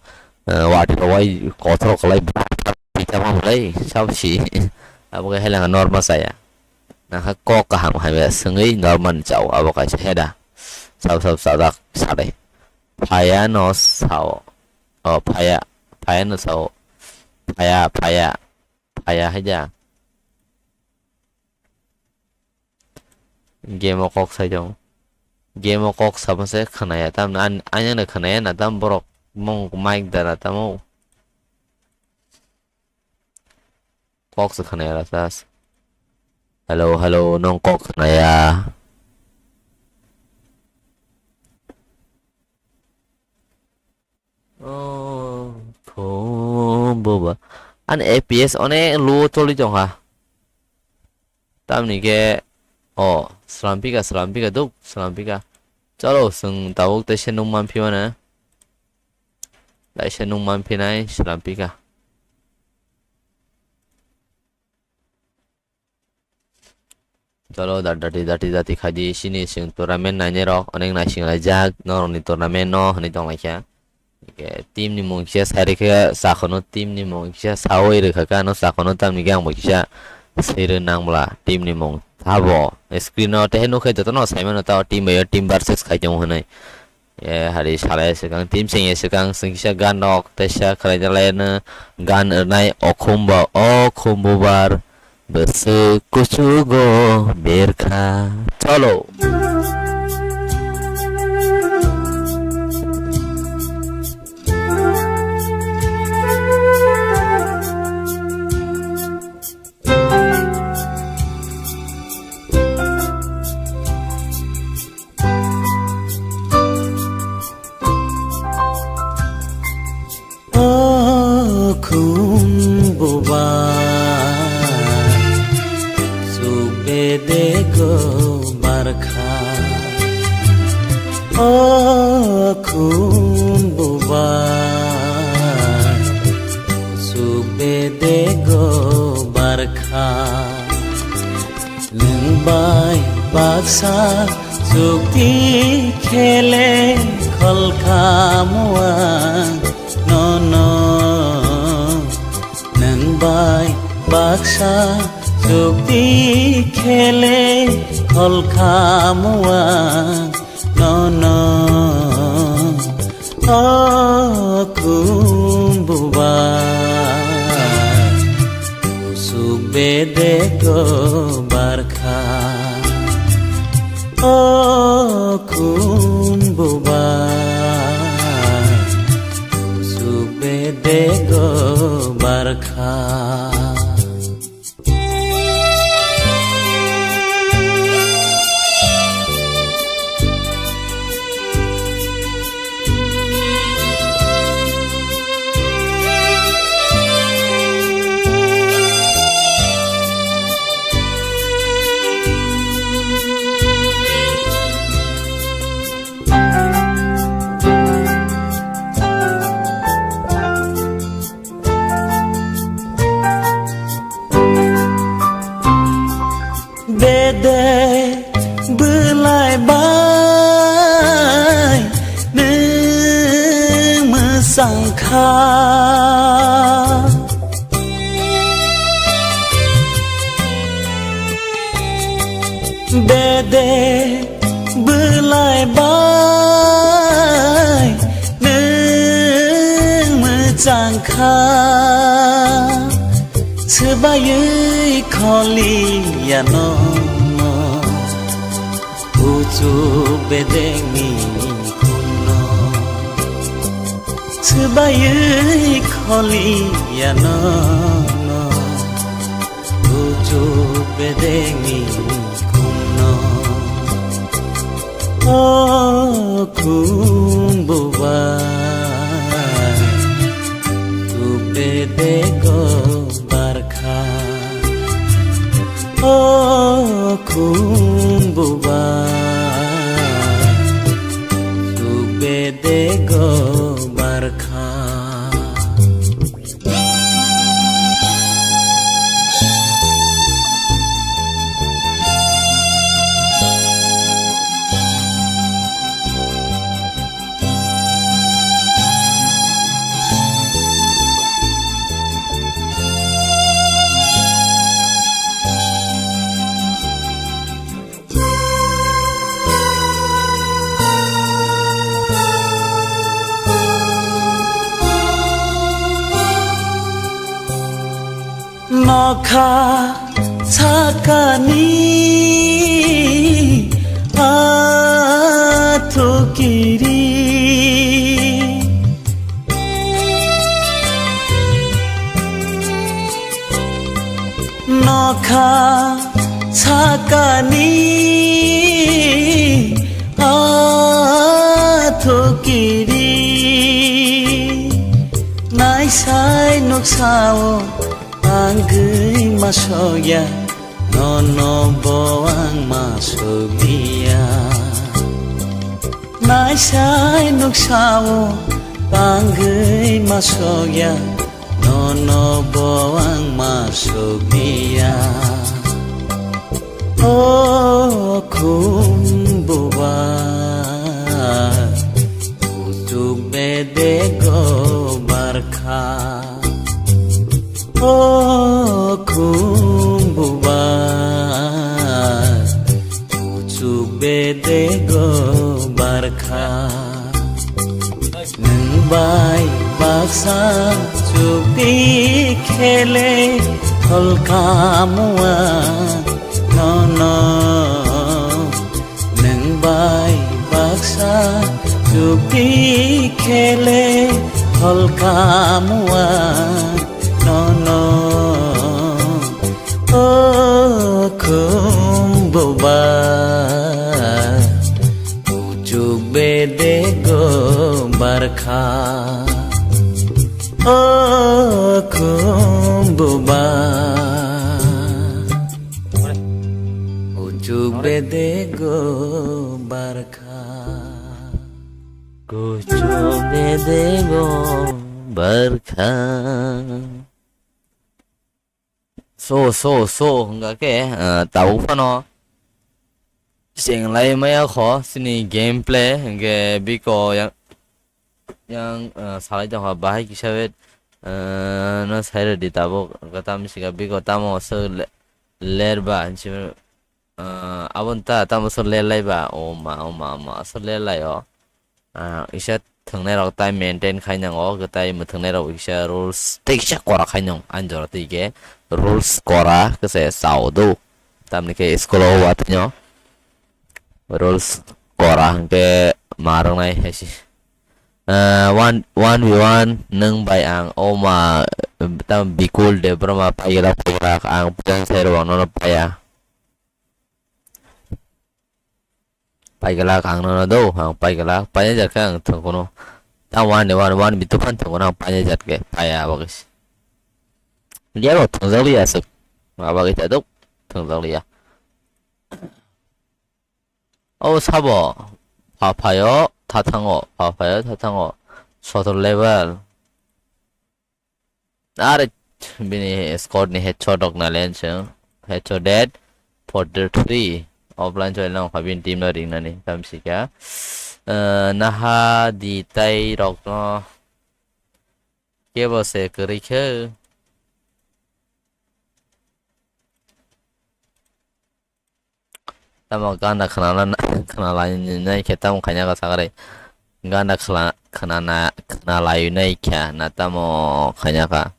eh, watwi rok bai kothorok kwlai bwlai pitama bwlai sabsi. Abo khe helanga norma chaya. Nangkha kok kaham hamya swngwi norma ni chao abo kaisa heda. Sab sab sajak sadai. Phaya no sao. O phaya, phaya no sao. Phaya, phaya. Phaya haida. Game o kok sai tongo. Game o kok sama se khwnaya, tamni an-, ani ano khwnaya na tam borok mong mic dana tamo. Kok se khwnaya rasa. Hello, hello, nong kok khwnaya. Oh, khum buba. Ani F P S onek low choli tongkha. Tamni khe, oh, slam pika, slam pika, duk, slam pika. Chalo, chwng tabuk teisa nung manphi mano. Teisa nung manphinai, slam pika. Chalo, da-, dati, dati, dati khaidi, sini chwng tournament nainai rok, onek naising laijak, norokni tournament no, hwnwi tonglaikha. Hwnkhe team ni mung kisa sai rwkhe, sakhono team ni mung kisa saui rwkha khe, ano sakhono tamni khe ang bo kisa swi rw nang bwla, team ni mung. Abo screen o tei nukhe jotono saimano, tao team bai o team versus khai tongo hwnwi. E hari salai swkang, team chengya swkang, chwng kisa gan rok teisa khlai jalai no gan rwnai, okhum bo, okhum bubar, bwswk kuchugo berkha. Cholo. O khum buba, suk bedego barkha. O khum buba, suk bedego barkha. Nwng bai baksa chukti khele kholkha muang nono. Nwng bai baksa chukti khele kholkha muang nono. O khum buba, kusuk bedego barkha. O khum buba, kusuk bedego barkha. Bedek bwlai bai nwng mwchang kha. Bedek bwlai bai nwng mwchang kha. Swbaiwi kholi ya nono, kuchuk bedengni khumno. Swbaiwi kholi ya nono, kuchuk bedengni khumno. O khumbubai, kuchuk bedego barkha. O khumbubai, kuchuk bedego barkha. Nokha sakani athukiri. Nokha sakani athukiri. Naisai nuksao ang gwi masokya, nono bo ang masokliya. Naisai nuksao tangwi masokya, nono bo ang masokliya. O khumbubai, kuchuk bedego barkha. O khumbubai, kuchuk bedego barkha. Nwng bai baksa chukdi khele holka mua nono. Nwng bai baksa chukdi khele holka mua nono. O khumbubai, kuchuk bedego barkha. O khumbubai, kuchuk bedego barkha. Kuchuk bedego barkha. So, so, so, hwnkha khe, ah, tabuk phano cheng lai maya kho, chini gameplay, hwnkhe biko yang, yang, ah, salai tongkha, bahai kisa bet, ah, no sai rwdi tabuk, hwnkhe tamo sika biko tamo aswk le-, ler ba, hinsi, ah, aboni ta tamo aswk ler lai ba, o ma, o ma, o ma, aswk ler lai o. Ah, kisa thwngnairok tai maintain khai nango, hwnkhe tai mwthwngnairok kisa rules tei kisa kora khai nang ani jora twi khe rules kora khe se chao do. Tamni khe school o watwi no rules kora hwnkhe ma rwngnai hai se. Ah, one, one v one nwng bai ang, o ma, tam Bikul Debbarma pai gela pai gela ang pujan sai rw ang nono paya. Pai gela ang nono do, ang pai gela, pai jak khe ang thwng kuno. Ta one, one, one v two phan thwng kuno, ang pai jak khe, pai ya bagwi se. Dia bo thwng jak liya aswk. Ma bagwi ta do, thwng jak liya. O sabo, pha phayo, tha thango, pha phayo, tha thango. Sotor level. Are bini squad ni headshot rok nalen se. Headshot dead. Forty three. Offline choi lang kha bini team no ring nani. Tam sika. Eh, naha di tai rok no. Kebo se kwrwi khe. Tamo gana khnana, khnalainai khe tamo khaina kha sakrai. Gana khla-, khnana, khnalainai khe na tamo khaina kha.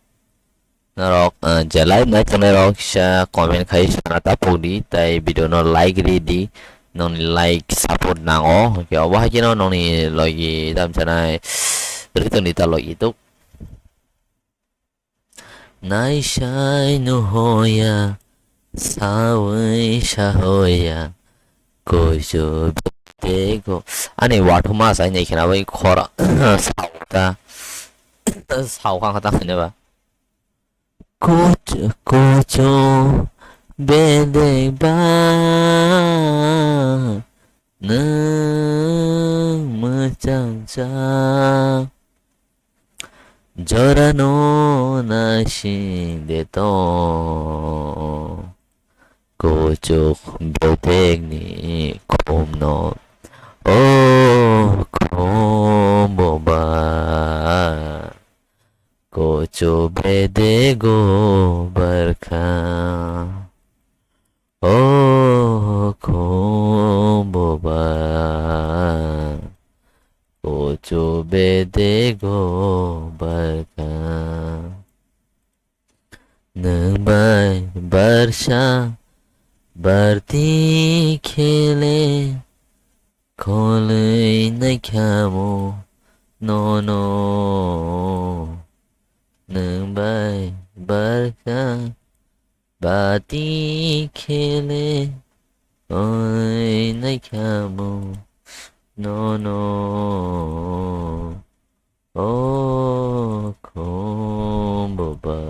Norok, ah, je live nai tongnai rok kisa comment khai sana ta pok di, tai video no like ri di, nongni like support nango. Hwnkhe obo hai kheno nongni logi tam sanai ri tong di ta logi tuk. Naisai nuhoya, sawi sahoya, kuchu bedego. Ani wathuma sai nai khena bai khora sao ta, sao khang ta khene ba. Kuchu, kuchu bedek ba, nwng mwchang jak. Jorano naising de tong, kuchuk bedekni khumno, o khum boba. Kuchu bedego barkha, o khum boba. Kuchu bedego barkha. Nwng bai barsa barti khele, kholwi naikhamu nono. Nwng bai barsa barti khele, kholwi naikhamu nono. O khum boba,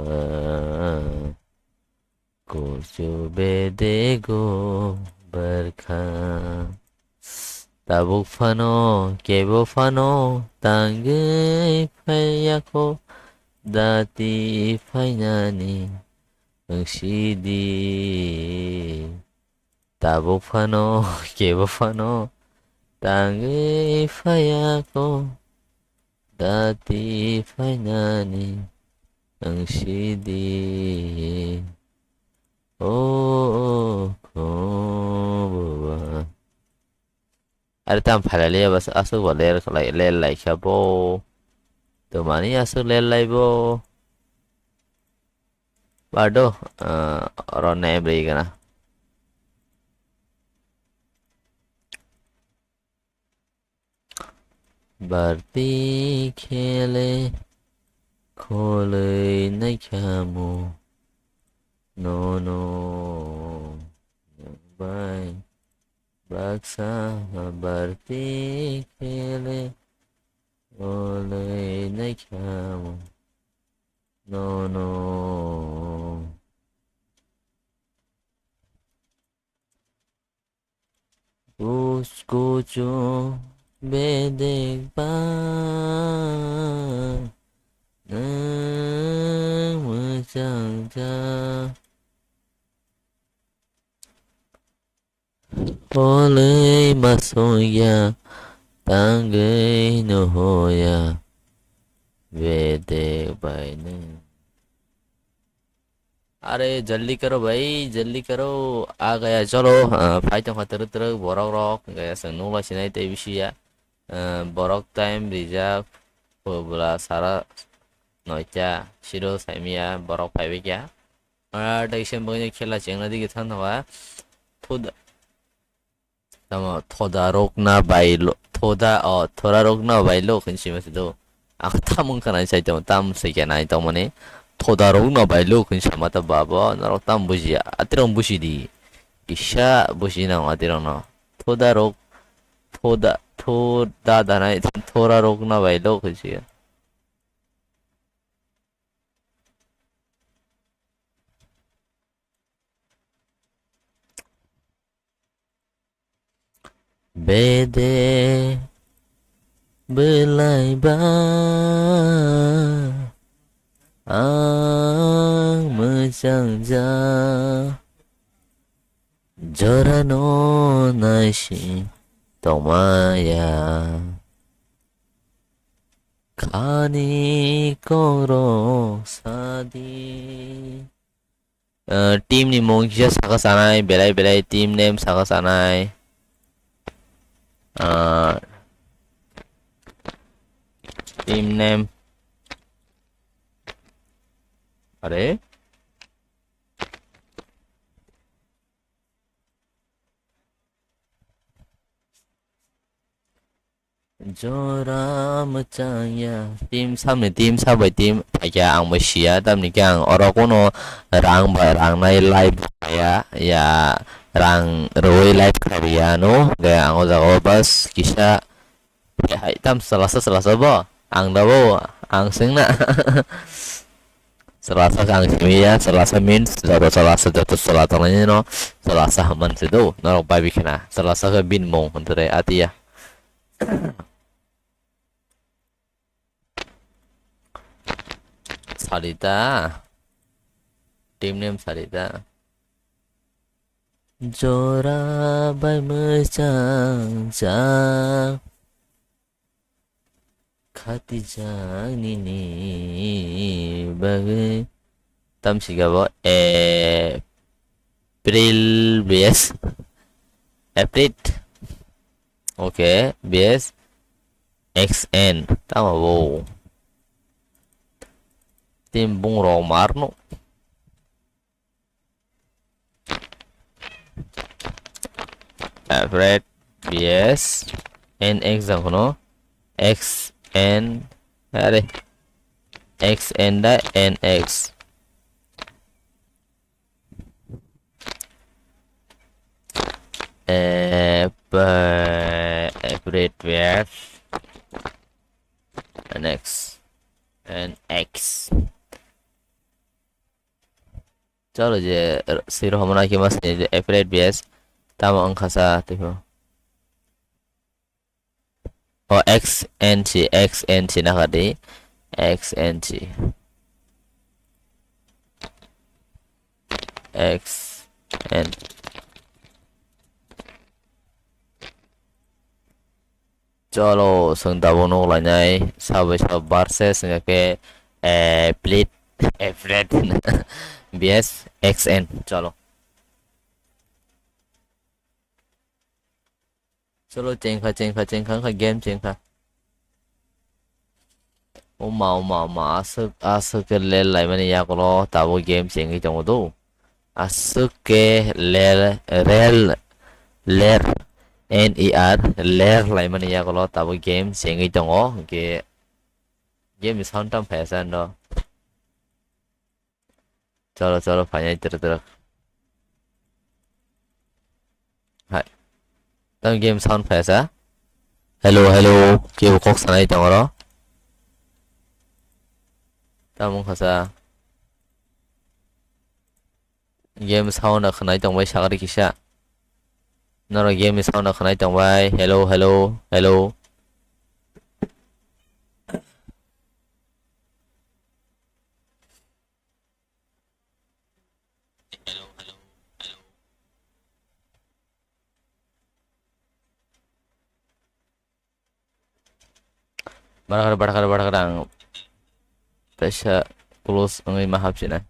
kuchu bedego barkha. Tabuk phano, kebo phano, tangwi phaiya kho, dati phainani wngsidi. Tabuk phano, kebo phano, tangwi phaiya kho, dati phainani wngsidi. O khum boba. Are tam phalali bas aswk bo ler khlai, ler lai kha bo. Twmani aswk ler lai bo. Bardo, ah, oro nem ri gana. Barti khele kholwi naikhamu nono, nwng bai baksa barti khele kholwi naikhamu nono. Kuch kuchu bedek ba nwng mwchang jak. Olei masongya tangwi nuhoya bedek bai nwng. Are jaldi karo bhai, jaldi karo, aa gaya cholo, ah, phai tongkha twrwk twrwk borok rok, gaya chwng nukla sinai tei bisi ya, ah, borok time rijak, pwbwla sara noita siro saimaya borok phaibai kya. Ah, tei kisa bagwi khela chengna digi thang thangkha. Thuda, tamo thoda rokna bailo, thoda, o, thora rokna bailo khin sima se do. Ang tam wngkha nai sai tamo, tam sai khe nai tongmani. Thoda rokna bailo khin sama ta babo, norok tam bujiya. Atirok buji di. Kisa buji nang atirok no. Thoda rok, thoda, thoda danai, thora rokna bailo khin sima. Bede belai ba ang mwchang ja, jorano naisi tongmaya. Khani koro sadi. Ah, team ni mung kisa saka sanai, belai belai team name saka sanai. Ah, team name. Are? Jora mwchang ya. Team samni team sabai team phaikha ang bai siya, tamni khe ang oro kuno rang ba rangnai live ya, ya rang rwui live kharia no, hwnkhe ang o jaga o bas kisa hai tam chalasa chalasa bo, ang da bo, ang swngna. Chalasa khe ang simi ya, chalasa means joto chalasa, joto chala tongnai no chalasa hwnmani se do, norok bai bikhna chalasa khe bini mung hwn tore atiya. Salita. Team name salita. Jora bai mwchang chang. Khatijak nini bagwi. Tamsika bo April B S. April. Okay, B S. X N. Tamo bo. Team bungrok marno. April B S. N X jang kono. X N. Are. X N da N X. Ep-, April B S. N X. N X. Chalo je, siro homona ki mas ni je April B S. Tamo ang khasa tipo. O X N C, X N C nakha di. X N C. X N. Cholo, chwng tabuk nuk lainai, sabai sa versus hwnkhe, eh, Plate, eh, Plate, B S X N, cholo. Cholo, chengkha, chengkha, chengkha, wngkha game chengkha. Oma, oma, oma, aswk, aswk khe lel laimani yagulo tabuk game chengwi tongo do. Aswk khe ler, rel, ler, N E R, ler laimani yagulo tabuk game chengwi tongo. Hwnkhe game ni sound tam phaiya sa ando. Cholo, cholo, phainai twrwk twrwk. Hai. Tam game sound phaiya sa? Hello, hello. Kebo kok sanai tong oro. Tamo wngkha sa. Game sound no khwnai tongbai sakari kisa. Norok game ni sound no khwnai tongbai. Hello, hello, hello. Barkar, barkar, barkar ang. Taisa close wngwi ma hapsina.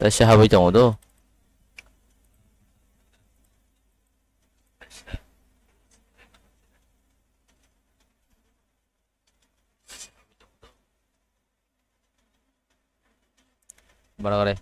Taisa habwi tongo do. Barkar.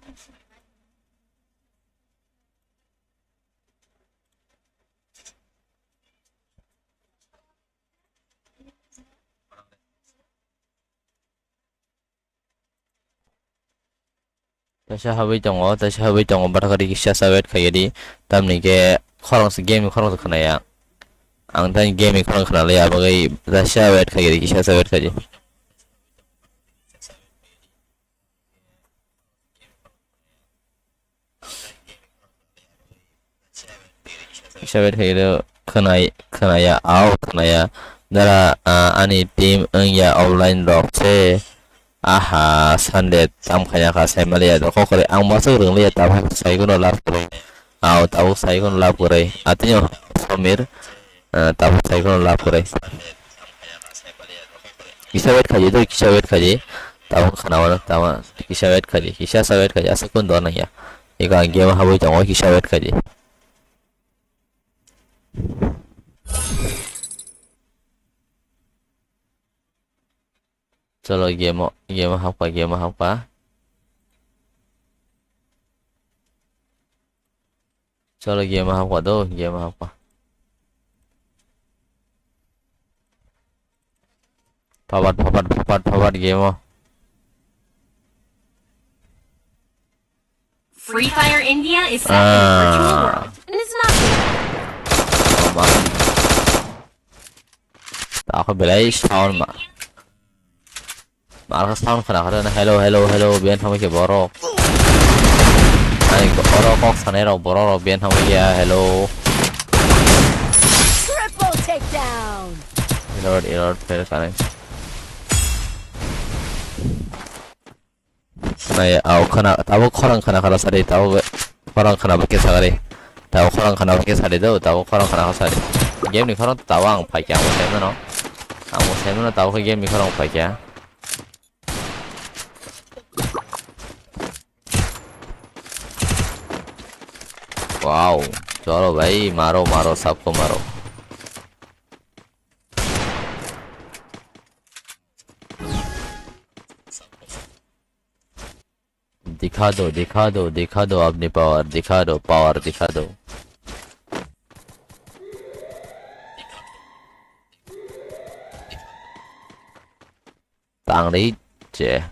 Taisa habwi tongo, taisa habwi tongo, barkari kisa sa wait khaidi, tamni khe khoroksa game ni khoroksa khwnaya. Ang tei game ni khoroksa khwnalai, abagwi taisa wait khaidi, kisa sa wait khaidi. Kisa wait khaidi, khwnai-, khwnaya, au khwnaya. Dara, ah, ani team wngya offline rok se. Aha, Sunday tam khaina kha, saimaliya, doko kwrwi. Ang masuk rwngliya, tabuk sai kheno love kwrwi. Au, tabuk sai kheno love kwrwi. Atino Samir, ah, tabuk sai kheno love kwrwi. Kisa wait khaidi, doi kisa wait khaidi. Tabuk khana wano, tama, kisa wait khaidi, kisa sa wait khaidi, asa kun dona ya. Iko ang game habwi tongo, kisa wait khaidi. Cholo, game o, game o hapkha, game o hapkha. Cholo, game o hapkha do, game o hapkha. Phapat, phapat, phapat, phapat game o. Free Fire India is set in a virtual Ah. world and is not Oh, ma. Ako belai sound ma. Marka sound khana khana hello, hello, hello, ben thangwi khe borok. Ai, oro kok sanai rok, borok rok ben thangwi ya, hello. Triple takedown. Error, error, fail kanai. Nai, au khana, tabuk khorang khana khana sari, tabuk khorang khana bwkhe sagari. Tabuk khorang khana bwkhe sari do, tabuk khorang khana sari. Game ni khorang tabuk ang phaikya, ang bo saimano. Ang bo saimano tabuk game ni khorang phaikya. Wow, cholo bhai, maro, maro, sabko maro. दिखा दो, दिखा दो, दिखा दो अपनी पावर, दिखा दो, पावर दिखा दो। Tangri je.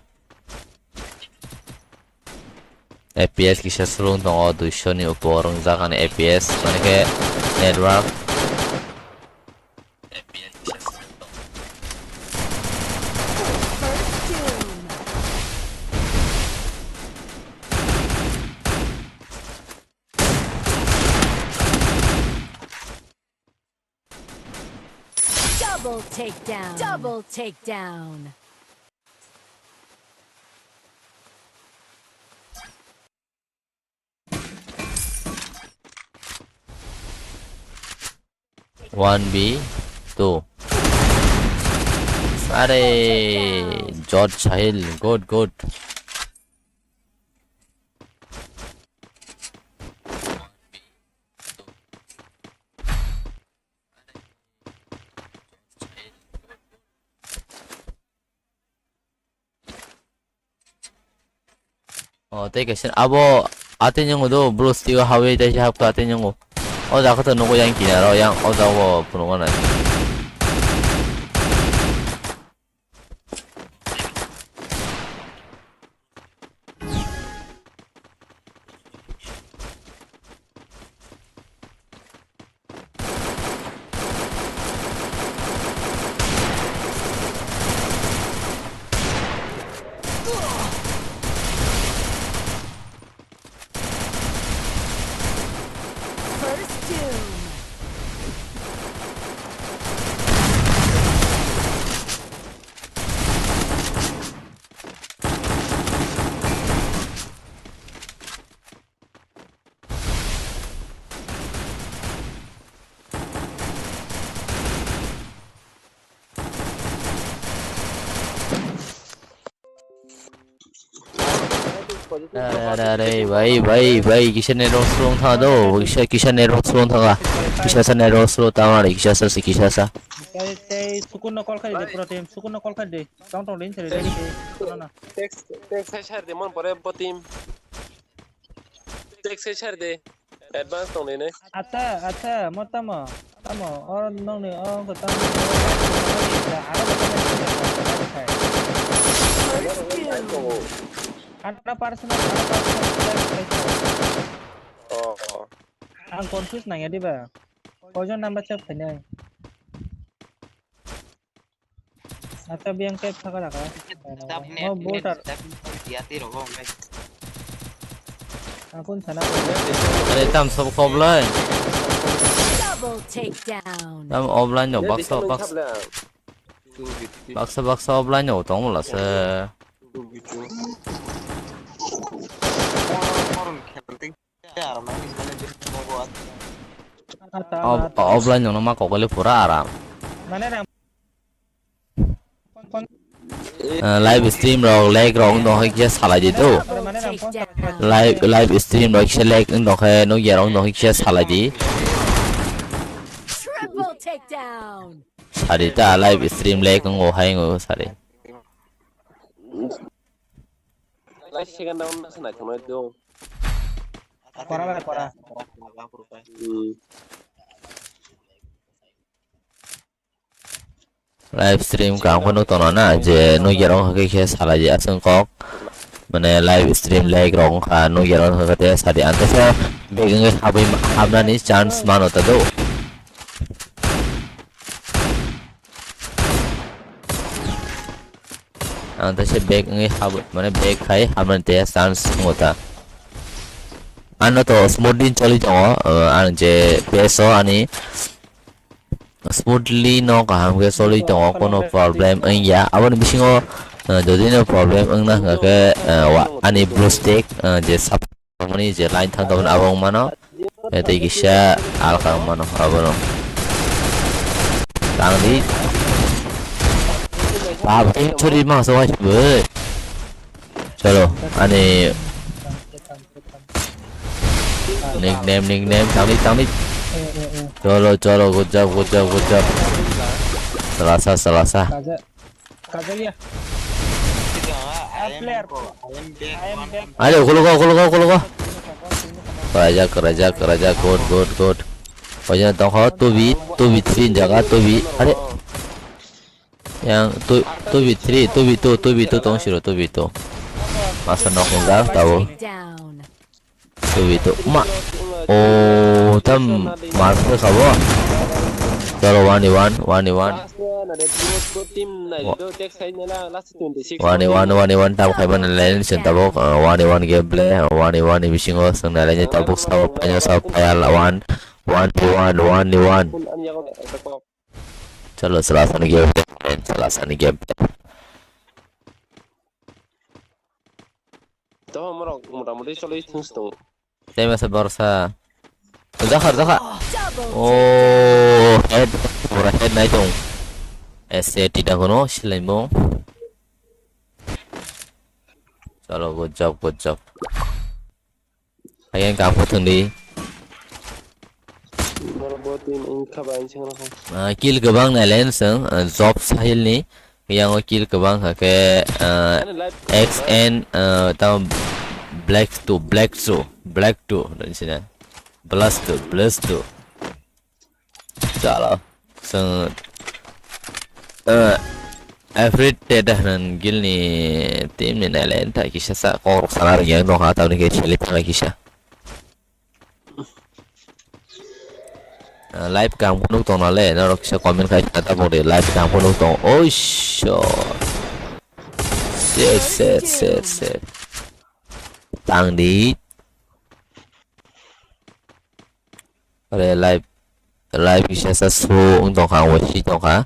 F P S kisa slung tongo, duiso ni upor wngjak ani F P S, mane khe network. Double takedown. Double takedown. One B two. Are, George Sahil, good, good. O, tei kaisa abo atwi nwngo do, blues twi o hawi tei se hapkha atwi nwngo. O jaga to nugo yang kinaro, yang o jaga o phunukgo nai. First doom. Are, are, are, bhai, bhai, bhai, kisa network slow wng thangkha do, kisa, kisa network slow wng thangkha, kisa sa network slow tamo ari, kisa sa, kisa sa. Tei, tei, Sukun no call khai di, pro team, Sukun no call khai di, tong tong din sari, ready, ready, no, no. Text, text hai share di, mon pore bo team. Text hai share di. Advance tong nini. Acha, acha, mo tamo, tamo, or nong ni, o, ko tamo, aro ko tamo, ano personal, ano personal, Oh, oh. Ang confuse nang ya diba? Koijon number check khainai? Acha, biyang tep thaka raka. Stop net, Mo net, voter. Stop net, yati rogo, guys. Akun sana ko. Are tam sob koblai. Double takedown. Tam offline no baksa baksa. Baksa baksa offline no tong la se. Offline no ma kokole pura aram. Mane ram. Eh, live stream rok, lag rok wng tong khe kisa salai di do. Live, live stream rok kisa lag wng tong khe nukya rok wng tong khe kisa salai di. Triple takedown. Sari ta live stream lag wng o hai wng o sari. Lai second round na se naithoknai do. Kora bai kora. Hmm. Live stream kaham khe nuk tongna na, je nukya rok khe khe salai ya chwng kok. Mane live stream lag rok wngkha, nukya rok wngkha khe te sadi ang khe sa back wngwi habwi hapnani chance mano ta do. Ang te se back wngwi hap, mane back khai hapnani te chance wngo ta. Ano to smoothly choli tongo, uh, ang je base o ani smoothly no kaham khe choli tongo, kono problem wngya. Aboni bisingo, uh, jodi no problem wngna hwnkha khe, uh, wa-, ani blue stick, uh, je sap-, mani je line thang tongmani abo wng mano. Eh, tei kisa alka wng mano abono. Tangdi. Bab, sorry, ma, so wai sibui. Chalo, ani nickname, nickname, tangdi, tangdi. Chalo, chalo, good job, good job, good job. Salasa, salasa. Kaja, kaja ya. Player. Ayo, kulo go, kulo go, kulo go. Kerajak, kerajak, kerajak, good, good, good. Ojan tongkho, two v, two v three jaga, two v. Are. Yang two, two v three, two v two, two v two tong siro, two v two. Masa nok hunjak, tabo. Down. Two v two. Ma. Oh, tam mark kha bo. Chalo, one v one, one v one. Last one, ada dua, dua tim nai, Wa-, dua tek sai nela, last twenty six. One v one, one v one, tam khai mana lain sen tabo, uh, one v one gameplay, uh, one v one ni bisingo seng nalai ni tabuk sabo, panya sabo, paya la one, one v one, one v one. Pun an yago, eh, tekok. Chalo, salasani game plan, salasani game plan. Toho morok motamuti cholwi thwngsi tongo. Tei masa borsa. Jakha, jakha. Oh, head, pura head nai tong. S A T da kono silaimung. Chalo, good job, good job. Again, kam khe thwngdi. Borok bo team wngkha ba, ang sing rokho. Ah, kill kwbang nai line swng, ah, Job Sahil ni. Yang o kill kwbang kha khe, ah, X N, ah, tamo Black two, Black two, Black two, dan sini. Blast two, Blast two. Chalo. Chwng, eh, Afraid Dead hwnwi guild ni team ni nai line ta kisa sa kok rok sana rwngya nokha, tamni khe select thangwi kisa. Eh, live kaham khe nuk tongna le, norok kisa comment khai khna ta bongdi, live kaham khe nuk tong. Oisho. Set, set, set, set. Tangdi. Ore live, live kisa sa show wng tongkha, ang bo si tongkha.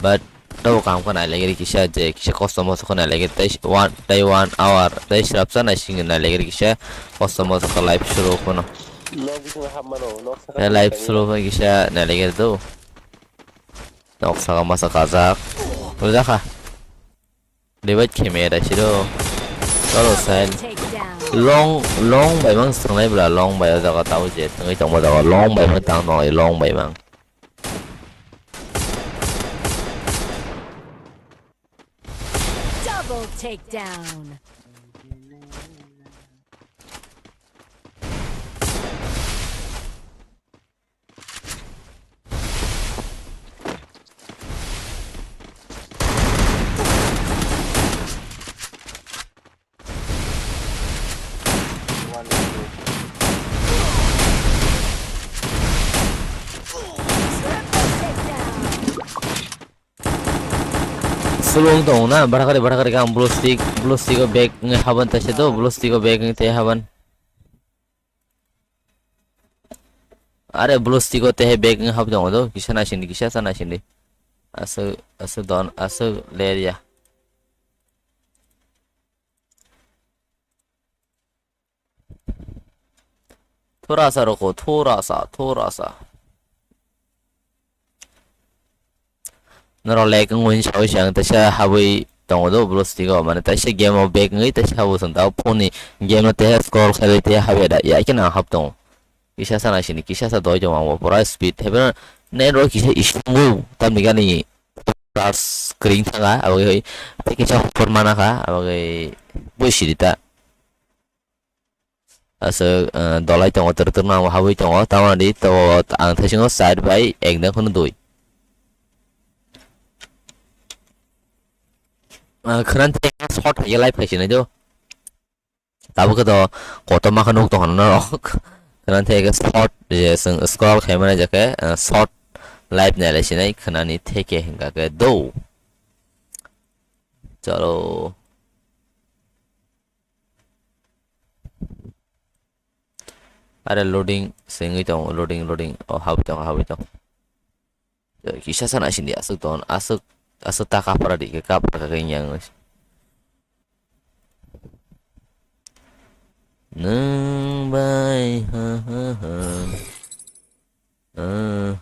But tabo kaham khe nai lagi kisa je kisa kosto mosto khe nai lagi tei one, tei one hour tei srapsa nai sing nai lagi kisa kosto mosto khe live show phano. Nok bising hap mano, nok saka tei live saka show phano kisa nai lagi do. Nok saka masa kajak. Ujaka. Divide khe me da siro. Chalo, side. Long, long bai mang swngnai bla, long bai o jaga tao je thangwi tongma jaga long bai mang tang tong, long bai mang. Double takedown. Sulung tong na, barakari, barakari kang blue stick, blue stick o back nge haban ta se do, blue stick o back nge te haban. Are blue stick o tehe bag wng hap tongo do, kisa naisingdi, kisa sa naisingdi. Aswk, aswk don, aswk ler ya. Thora sa roko, thora sa, thora sa. Norok lag wngwi sawi se ang teisa habwi tongo do blue stick o, mane teisa game o back wngwi teisa habwi song tao phone ni game no teisa scroll khlaiwi teisa habya da ya khe nang hap tongo. Kisa sa naisini kisa sa doi tongo ang bo pura speed haiphano network kisa issue tongo tamni gani. charge kring thanga, abagwi hoi tei kisa hopor mana kha, abagwi bui siri ta. Aswk, ah, dolai tongo, twrwk twrwk no habwi tongo, tamoni to ang thaisingo side bai ek dang kheno dui. Ah, khwnan thai shot hai live khai sinai do. Tabuk khe to kotorma khe nuk tongkha norok. Khwnan theke short je chwng scroll khai mani je khe, eh, short live nailai sinai khwnani theke hwnkha khe do. Chalo. Are loading sengwi tongo, loading, loading. Oh, habwi tongo, habwi tongo. Kisa sana sindi aswk ton, aswk, aswk ta kapra di, kapra ka yang. Nwng bai ha ha ha. Ha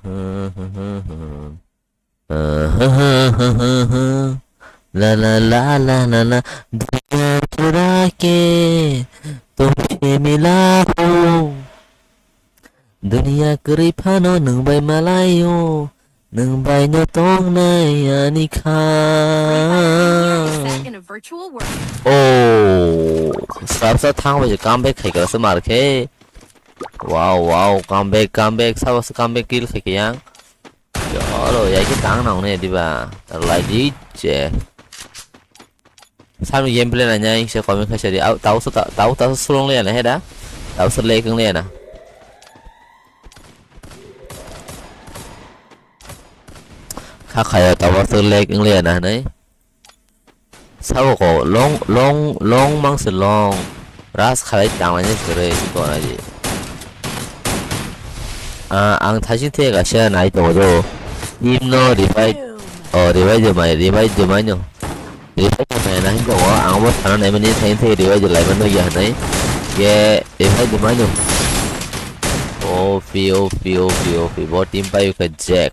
ha ha ha ha. Ha ha ha ha ha ha. La la la la la la. Duniya chura ke tumse mila hu. Duniya kwrwi phano nwng bai malaio, nwng bai no tongnai ani kha. Second of virtual world. Oh, srapsa thang bai comeback khai kha se mar khe. Wow, wow, comeback, comeback, sabo se comeback kill khai khe yang. Chalo, ya ke tang na hone diba. Lai di che. Sami gameplay na nyai se comment khai sari. Au, tau sa, tau, tau sa sulong le na heda. Tau sa le keng le na. Kha khaya tau sa le keng le na nai. Sabo ko long, long, long mang se long. Ras khalai tang lai se re ko na di. Ah, ang thaisin the ga se nai to do. Team no revive. Oh, revive de mai, revive de mai no. Revive de mai na hin ko ang bo thana nai mani thai thai revive de lai mano ya nai. Ye, revive de mai no. O P, O P, O P, O P. Bo team pai ka Jack.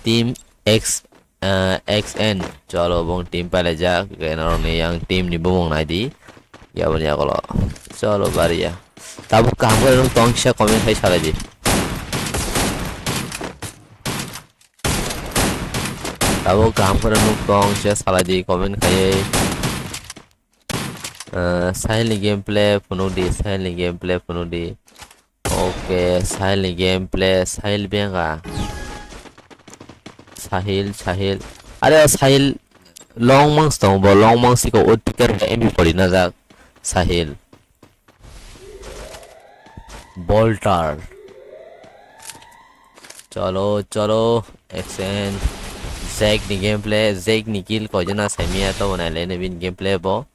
Team X, eh, X N. Chalo bong team pai lai jak. Ke norok ni yang team ni bumung nai di. Ya bo ni agolo. Chalo bari ya. Tabuk kaham khe nung tong kisa comment khai salai di. Tabuk kaham khe nung tong kisa salai di comment khai. Eh, Sahil ni gameplay phunuk di, Sahil ni gameplay phunuk di. Okay, Sahil ni gameplay, Sahil benga. Sahil, Sahil. Are o Sahil long mangs tong bo, long mangs ko woodpecker M P forty na jak. Sahil. Bolter. Chalo, chalo. Action. Zack ni gameplay, Zack ni kill ko jana saimia to nai lene bin gameplay bo.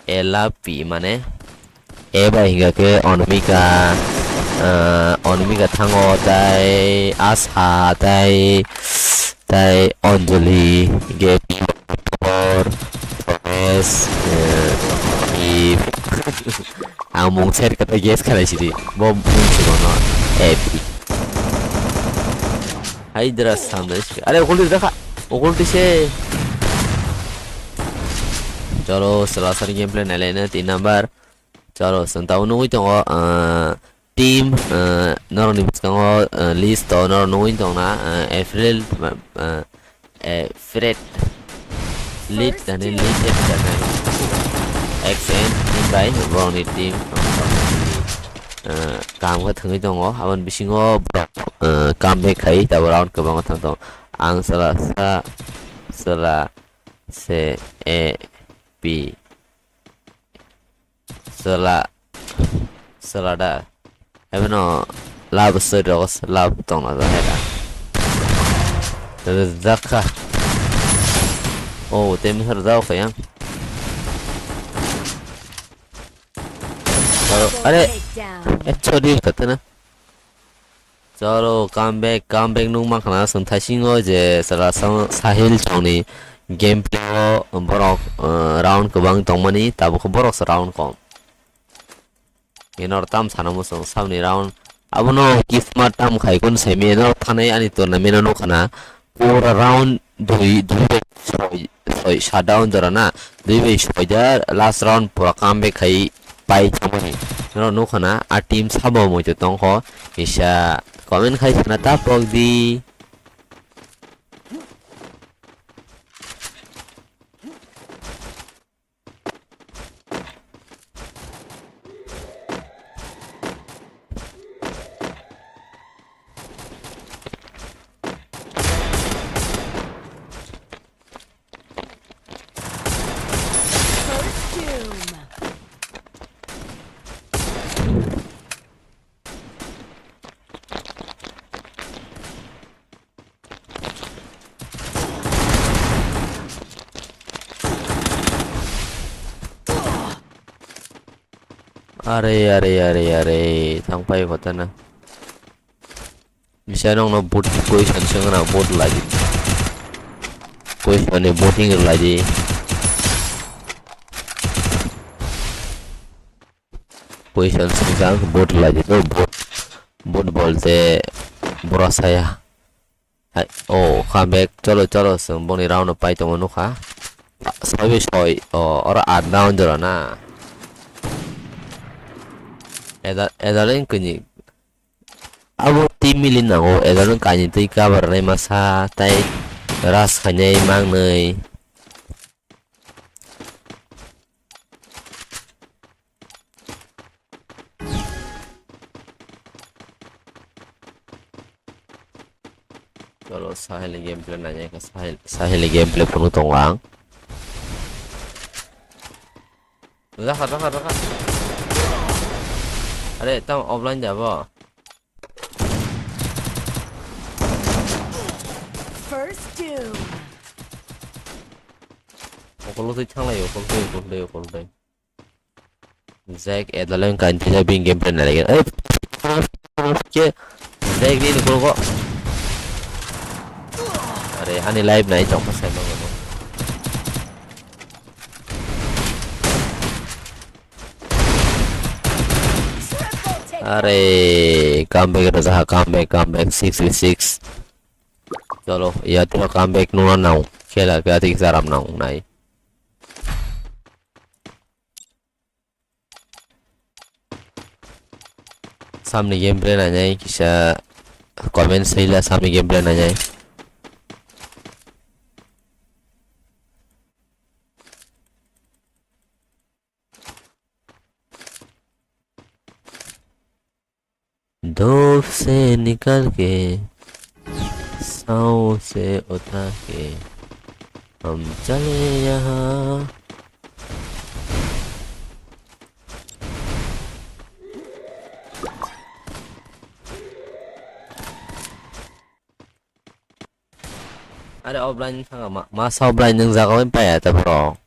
Ela pi mane. E bai hinga ke Onmika, eh, Onmika thango tai Asha tai, tai Anjali, Gaby, Thor, Thomas, eh, Eve. Ang mung ser kata guess khalai sidi. Bo mung si bono. Epic. Hydra samdai sika. Are, okolti dakha. Okolti se. Chalo, sala sari gameplay nai laina tin number. Chalo, santa unugui tongo, ah, team, ah, norokni bwskango, ah, list o norok nugui tongna, ah, April, ah, eh, Fred. Lead tani lead tani. X N team bai borokni team. Eh, kaham khe thangwi tongo. Aboni bisingo borok, eh, comeback khai tabuk round kwbangma thang tongo. Ang sala sa sala se A P. Sala. Sala da. Ebono lab story rogo lab tongna da heda. Rijak kha. Oh, temi sar jao kha yang. Are, eh, sorry, kata na. Chalo, come back, come back nung mankha na, chwng thaisingo je chwla Sa-, Sahil chongni gameplay o borok, uh, round kwbang tongmani, tabuk khe borok se round kom. Inor tam sana muchung sabni round. Abono kismat tam khai kun saimi inor thanai ani tournament o nukha na. Pura round dui, dui bai soi, soi, shutdown jora na. Dui bai soi da last round pura comeback khai pai thangmani. Norok nukha na, a team sabo muitu tongkho. Kisa comment khai sana ta pok di. Are, are, are, are, thang pai kotana. Misa nong no vote question sengna vote lagi. Question ni voting lagi. Question sengkha vote lagi to vote. Vote bolte bora saya. Hai, oh, come back. Cholo, cholo, chwng boni round no pai tongo nukha. Soi bai soi. Oh, oro at round jora na. Eda, eda leng kini. Abo team mili nango, eda leng kaini twi cover nai masa, tai rush khainai mangnai. Cholo, Sahil ni gameplay nainai kha, Sahil, Sahil ni gameplay phunuk tongo ang. Rakha, rakha, rakha. Are, tamo offline jabo. First doom. Okolo twi thanglai, okolo twi, okolo twi, okolo twi. Jack, edaleng kain thila bini gameplay nai lagi. Eh, ke Jack ni nukul ko. Are, ani live nai tong ko sai mango. Are, comeback raja, comeback, comeback, six v six. Cholo, ya tiro comeback nuna nau. Khela kati saram nau nai. Samni gameplay nainai kisa comment sila samni gameplay nainai. धूप से निकल के छाँव से उठा के हम चले यहाँ। Are offline thanga ma, masa offline nung jaga bai paya ta bro.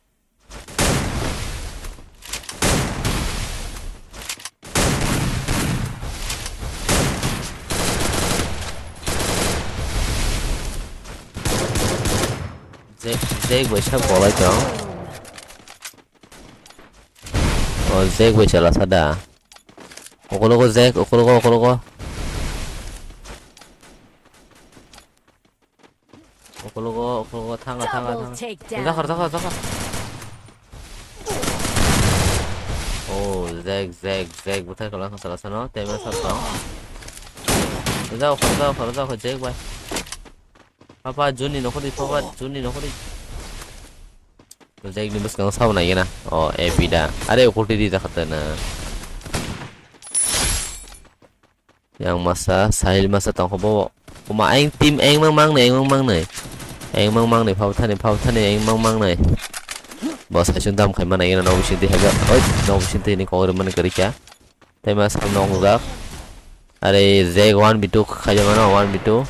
Jack, Jack bai sa bolai tong. O Jack bai chala sada. Okologo Jack, okologo, okologo. Okologo, okologo, thanga, thanga, thanga. Double takedown. Jakhar, jakhar, jakhar. Oh, Jack, Jack, Jack, buthai kolang kha sala sano, tei ma sap tong. Jakhar, jakhar, jakhar, Jack bai. Papa, Juni nokhori, papa, Juni nokhori. Jack ni bwskango sabo nai gana. Oh, A P da. Are, ukulti di jakhar tana. Yang masa, Sahil masa tongkha bo. Kuma aing team aing mang mang nai, aing mang mang nai. Aing mang mang nai, phabo thani, phabo thani, aing mang mang nai. Bo saichung dam khai manai gana, nobo sindi haiba. Oi, nobo sindi ni kok rimani kwrwi kha. Tei masa nong jak. Are, Jack one v two khai mano, one v two.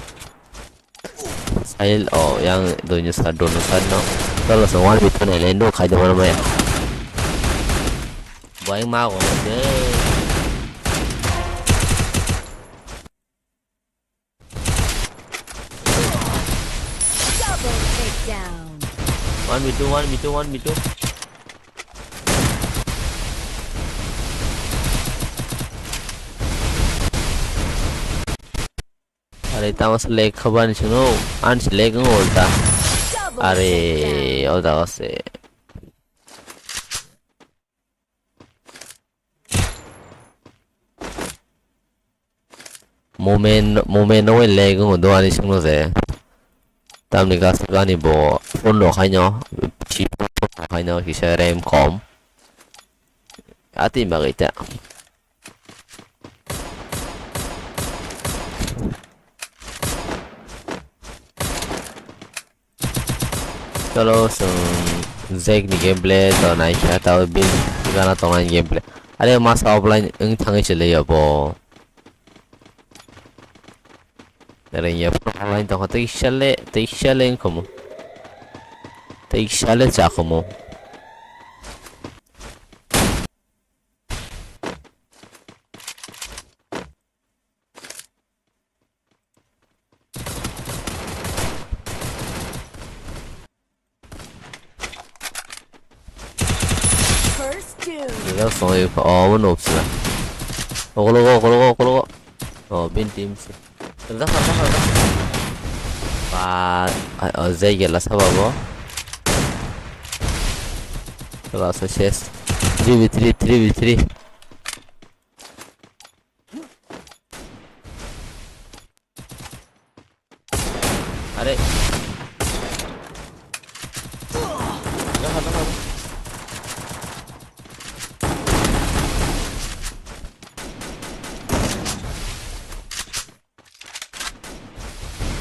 Sahil, oh, yang doinyo sar, doinyo sar no. Tolo sa one v two nai lendo khai de mano maya. Boy ma go de. Double takedown. One v two, one v two, one v two. Are, tamo se lag kha bani sino, ani se lag wng ulta. Double takedown. Are, o jaga se. Moment, moment no lag wng do ani sino je. Tamni gas ani bo phone rok haino, phone rok haino kisa RAM kom. Ati bagwi ta. Chalo, chwng Jack ni gameplay to naikha, tabo bini gana tongnai gameplay. Are masa offline wng thangwi se le abo. Are ya offline tongkha, tei kisa le, tei kisa le wngkha mo. Tei kisa le chakha mo. Ila song yu kha, oh, no sila. Okologo, okologo, okologo. Oh, bin team si. Dakha, dakha, dakha. Ba, ai, oh, jai gela saba bo. Saba sa ses. Three v three, three v three. Are. Dakha, dakha.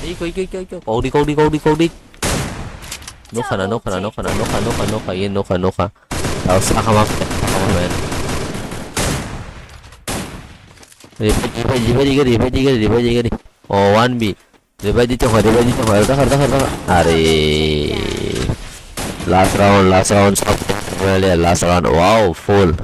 Ei, koi, koi, koi, koi. Kau di, kau di, kau di, kau di. Nokha na, nokha na, nokha na, nokha, nokha, nokha, ye nokha, nokha. Tao sakha ma, sakha ma, man. Revive, revive, revive, revive, revive, revive, revive. Oh, one B. Revive di tongkha, revive di tongkha. Dakha, dakha, dakha. Are. Last round, last round, sab last round. Wow, full.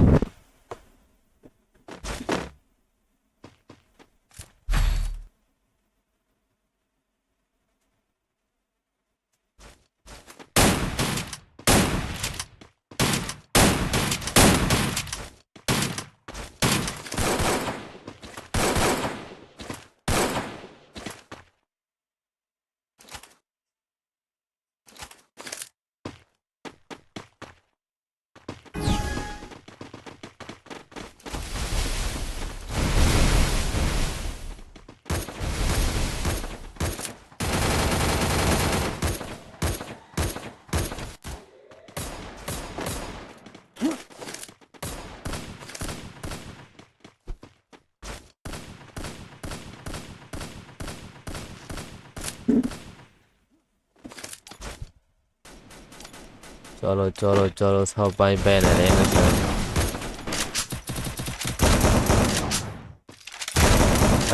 Cholo, cholo, cholo, sab pai pai na re na sa.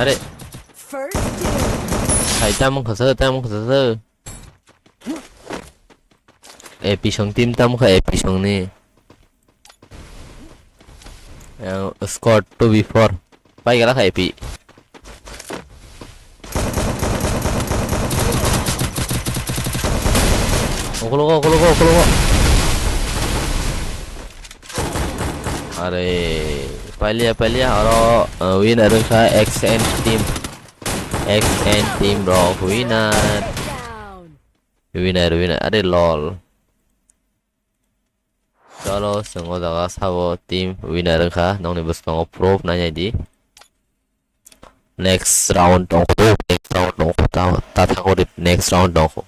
Are. First kill. Hai, tamung khasa, tamung khasa. A P song team tam kha A P song ni. Yang squad two v four. Pai gala kha A P. Okologo, okologo, okologo. Are, palia, palia, oro, uh, winner wngkha X N team. X N team rok winner. Winner, winner, are lol. Cholo, chwng o jaga sabo team winner wngkha, nokni bwskango proof nainai di. Next round tongkho, next round tongkho, ta, ta thango di next round tongkho.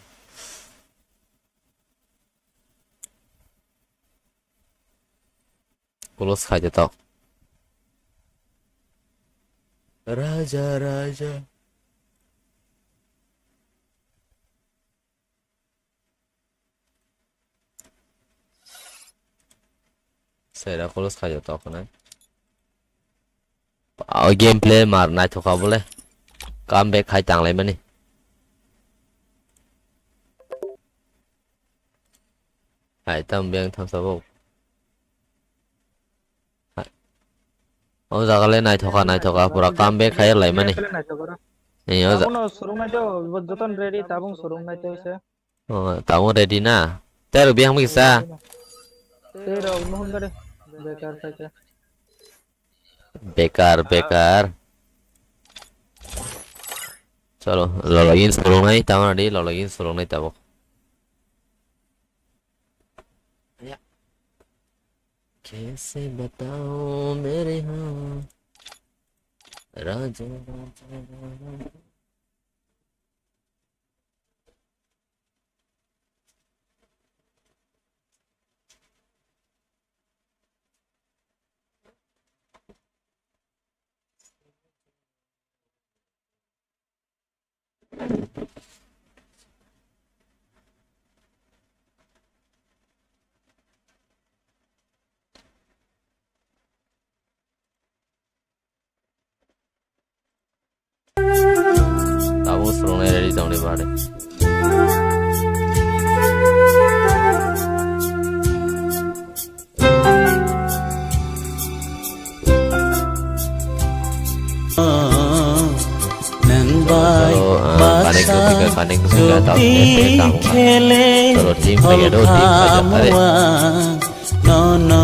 Close khai de tok. Raja, raja. Sera close khai de tok na. O gameplay mar naithokha bole. Comeback khai tanglaimani. Hai, tam beng tham sabok. Hai. O jaga le naithokha, naithokha, pura comeback khai laimani. Ni o ja- Abono surung nai do, joton ready, tabung surung nai to se. O, tabung ready na. Tei rok bihang kisa. Tei rok nuhun gare. Bekar khai khe. Bekar, bekar. Cholo, lologin surung nai, tamo di, lologin surung nai tabok. Ya. Kaise batao mere haan, raja, raja, raja. Tabuk swrwngnai ready tongni bade. Nwng bai. Chalo, ah, connect no thika, connect no thika, tamo ne tamo. Chalo, team kaya do, team kaya, are. No, no.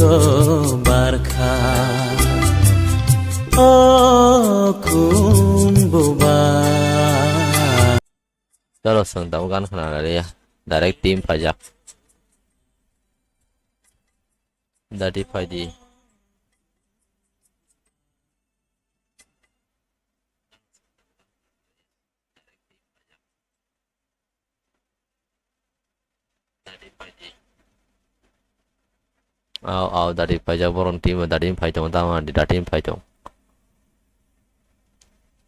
Barkha, o khum buba. Chalo, chwng tabuk gan khna liya. Direct team phaijak. Dadi phaidi. Au, au, dadi paijak borok team, dadi phai tongo, tamo dadi phai tongo.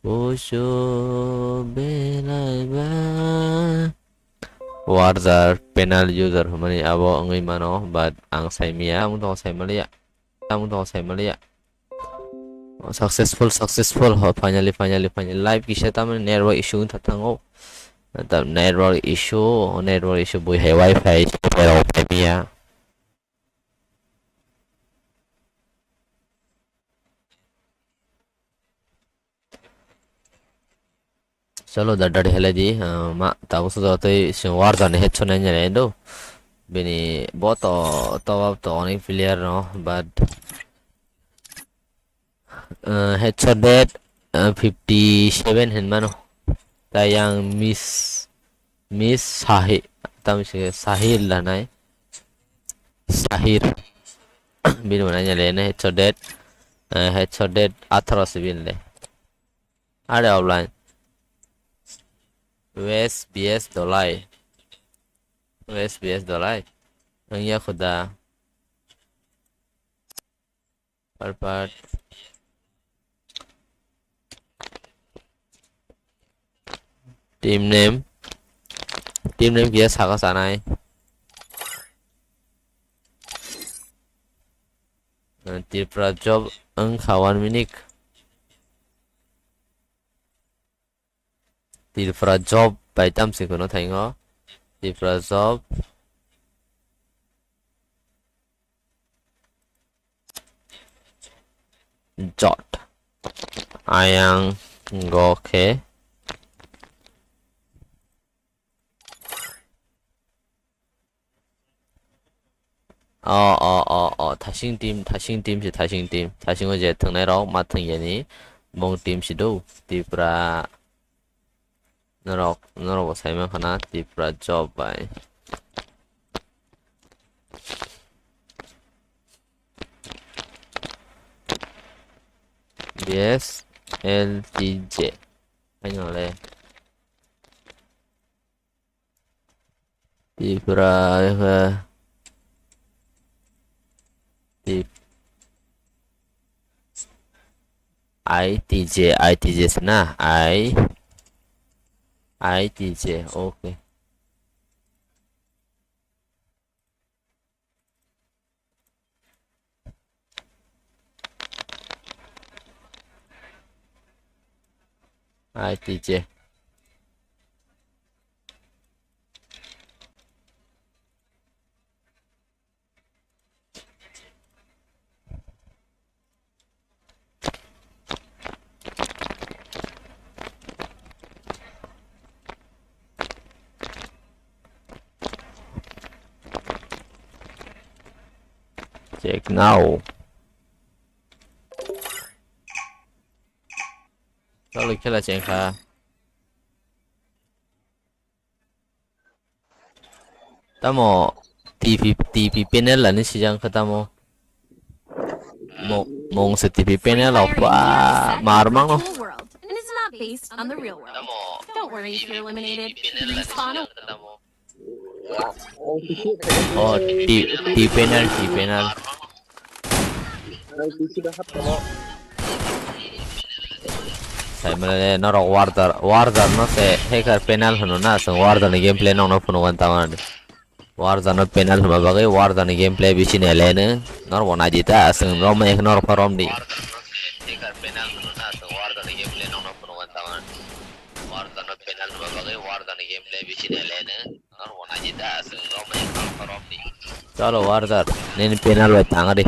Usu belai ba. Warder panel user hwnmani abo wngwi mano, but ang saimaya, ang tong saimaliya, ang tong saimaliya. Successful, successful, ho, finally, finally, finally. Live kisa tamni network issue wngwi thango. Tam network issue, network issue bui hai wifi share rok paimaya. Chalo, da dadi helai di, ah, ma, tabuk so jotoi sing warder ni headshot nai nai do. Bini bo to, to, to onek player no, but, ah, headshot dead, ah, fifty seven hin mano. Tai yang miss, miss Sahi, tam si Sahil da nai. Sahir. Bini mana nyale ne headshot dead, ah, headshot dead atharo si bin le. Are offline. West B S Dolai. West B S Dolai. Ang ya khuda. Par par. Team name. Team name kisa saka sanai. Tripura job wngkha one minute. Tripura job bai tamsi kuno thango. Tripura job. Jot. Ayang go khe. O, o, o, o, thasing team, thasing team si thasing team. Thasingo je thwngnai rok ma thwngyani bong team si do. Tripura norok, norok bo sai mankha na Tripura job bai. B S L T J. Ano le. Tripura, eh, Trip-, I T J, I T J se na? I, I T J, okay. I T J. Check now. Chalo, khela chengkha. Tamo T V, T V panel ani sijang kha tamo. Mo-, mong se T V panel of pa mar mango. Cool world, and it's not based on the real world. Don't worry if you're eliminated. Respawn. Oh, T, T panel, T panel. Sai mane norok warder, warder no se hacker panel hwno na, chwng warder ni gameplay nokno phunukgo tamani. Warder no panel hwnba bagwi warder ni gameplay bisi nailai no. Norok bo naidi ta, chwng romwi norok pha romdi. Warder no panel hwnba bagwi warder ni gameplay bisi nailai no. Chalo, warder, nini panel bai tangdi.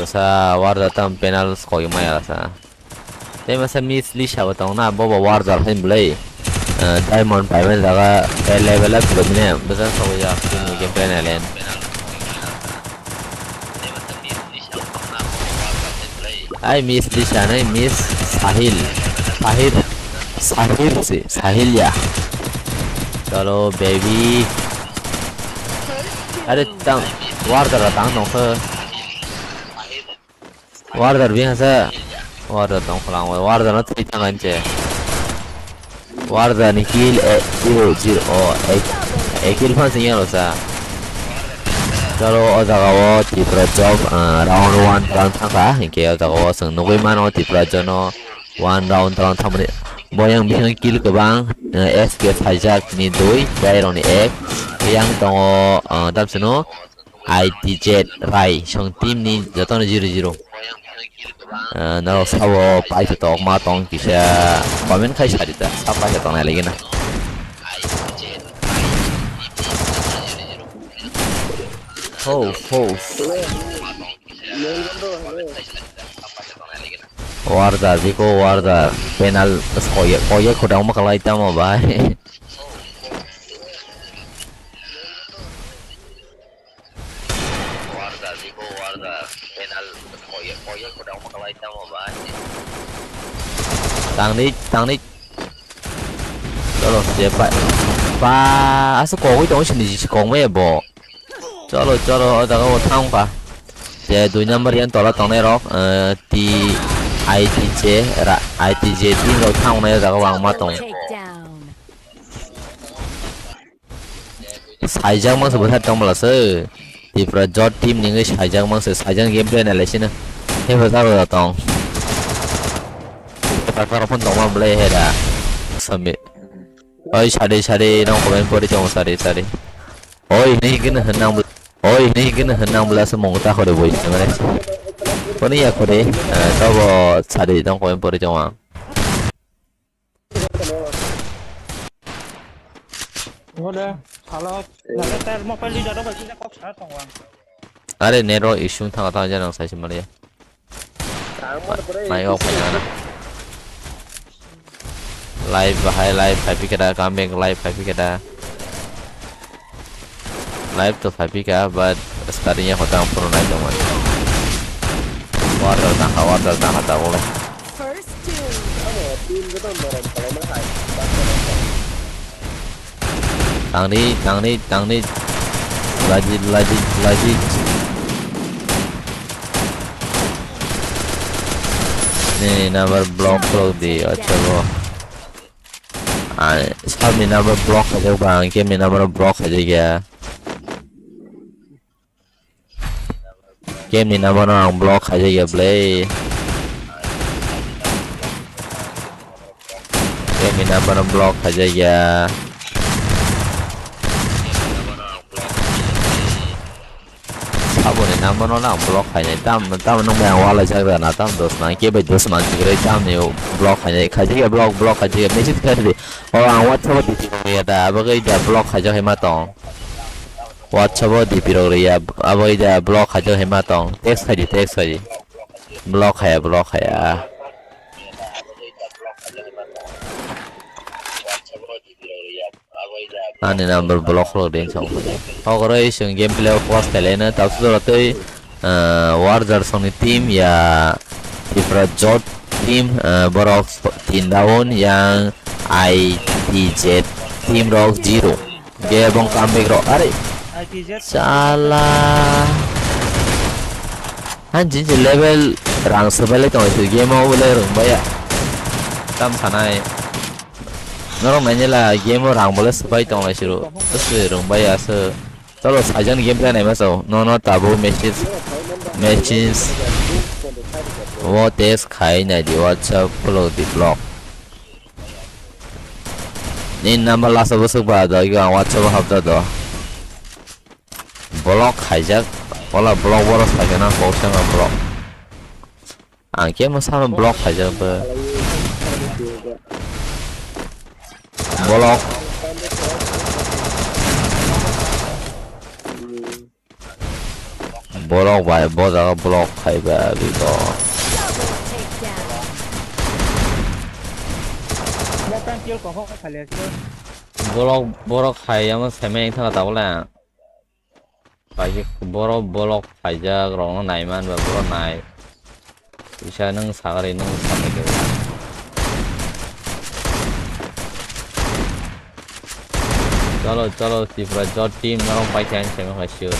Sa warda tam penal skoi maya sa. Tei masa Miss Lisa bo tong na, bo bo warda hain belai. Eh, diamond payment jaga, eh, level up belai mine, bwsa skoi ya, tini game plan alen. Ai Miss Lisa nai Miss Sahil. Sahil. Sahil si, Sahil ya. Chalo baby. Are tang, warda ra tang nong khe. Warda bi hasa. Warda tong khalang, warda no twi tang anche. Warda ni kill, eh, zero, zero, oh, eh, eh, kill fan sing yalo sa. Chalo, o jaga o Tipra job, ah, round one round thangkha, hinkhe o jaga o chwng nugui mano Tipra jono one round round thangmani. Boyang bising kill kwbang, eh, S K Phaijak ni dui, Jairong ni ek, yang tongo, ah, tamsino, I T Z Rai song team ni jotono zero zero. Ah, norok sabo paisa tok ma tong kisa comment khai sadi ta, sa paisa tong nai lagi na. Ho, ho. Warda, biko warda. Penal, koye, koye khodang ma kalai tamo bai. Warda, biko warda. Penal, koye, koye khodang ma kalai tamo bai. Tangni, tangni. Chalo, je pa, pa, asa kogwi tongo sini jisi kogmaya bo. Chalo, chalo, o jaga o thang kha. Je dui number yang tola tongnai rok, eh, T I T J ra, I T J team rok thang nai o jaga o ang ma tong. Takedown. Saijak mangsa bwthar tongmala se. Tipra jot team ningwi saijak mangsa, saijak gameplay nai laisino. Hephajak rok tong. Hephajak rok phone tongma bwlai hera. Sami. Oi sari sari nong comment pori tongo sari sari. Oi ni gini hwnang bwla. Oi ni gini hwnang bwla se mung ta khore boi se mane. Koni ya khore. Eh, tobo sari nong comment pori tongo. Ngode, salo, nasa ter mobile di dado bai kisa kok sa tong wang. Are network issue thang thang janang sai se maliya. Mai ok phai nang. Live bahai live phai pikada, comeback live phai pikada. Live to phai pika, but starting ya hotang phuru nai tongmani. Warda tangkha, warda tangkha tabuk le. First two. Tangni, tangni, tangni. Lajit, lajit, lajit. Nini number block khulok di, acha bo. Ai, sabni number block khaijak ba, ang kemni number block khaijak ya. Kemni number no ang block khaijak ya, ble. Kemni number no block khaijak ya. Saboni number no ang block khainai. Tam, tam nung bai ang walai jak rana, tam dos na, ke bai dos man chigre, tam ni block khainai. Khaijak ya block, block khaijak ya, message khai di. O ang WhatsApp o di ya da, abo kai da block khaijak hai ma tong. WhatsApp o D P rok riya, abo ida block khaijak hai ma tong. Text khai di, text khai di. Block khaya, block khaya. Ani number block khulok din song. Hokoro isung gameplay o focus khailai no, tapsu doro tei, eh, Warrior song ni team ya Tipra Jot team, eh, borok tin down yang I T Z team rok zero. Ge bong comeback rok. Are. I T Z. Chala. Han jin jin level rang sebai lai tong si game o le rung baya. Tam sanai. Norok nainila game o rang bole sebai tong lai siru. Bwswi rung baya se. Chalo saijani game plan naima chao. No no tabuk machines. Machines. Wo test khai nai di WhatsApp follow di block. Ni number last o bwswk ba do, ego ang WhatsApp o hapjak do. Block khaijak, wala block borok khaijak na kok sema block. Ang khe mwsano block khaijak bo. Block. Borok bai bo jaga block khai ba bibo. Double takedown. Mo tang kill ko ho khali aslo. Borok, borok khai amo semai thang ta bole. Pai borok block khaijak rok no nai man ba borok nai. Kisa nwng sagari nwng sabai khe. Chalo, chalo, Tripura jot team norok paikha ang semi khai sure.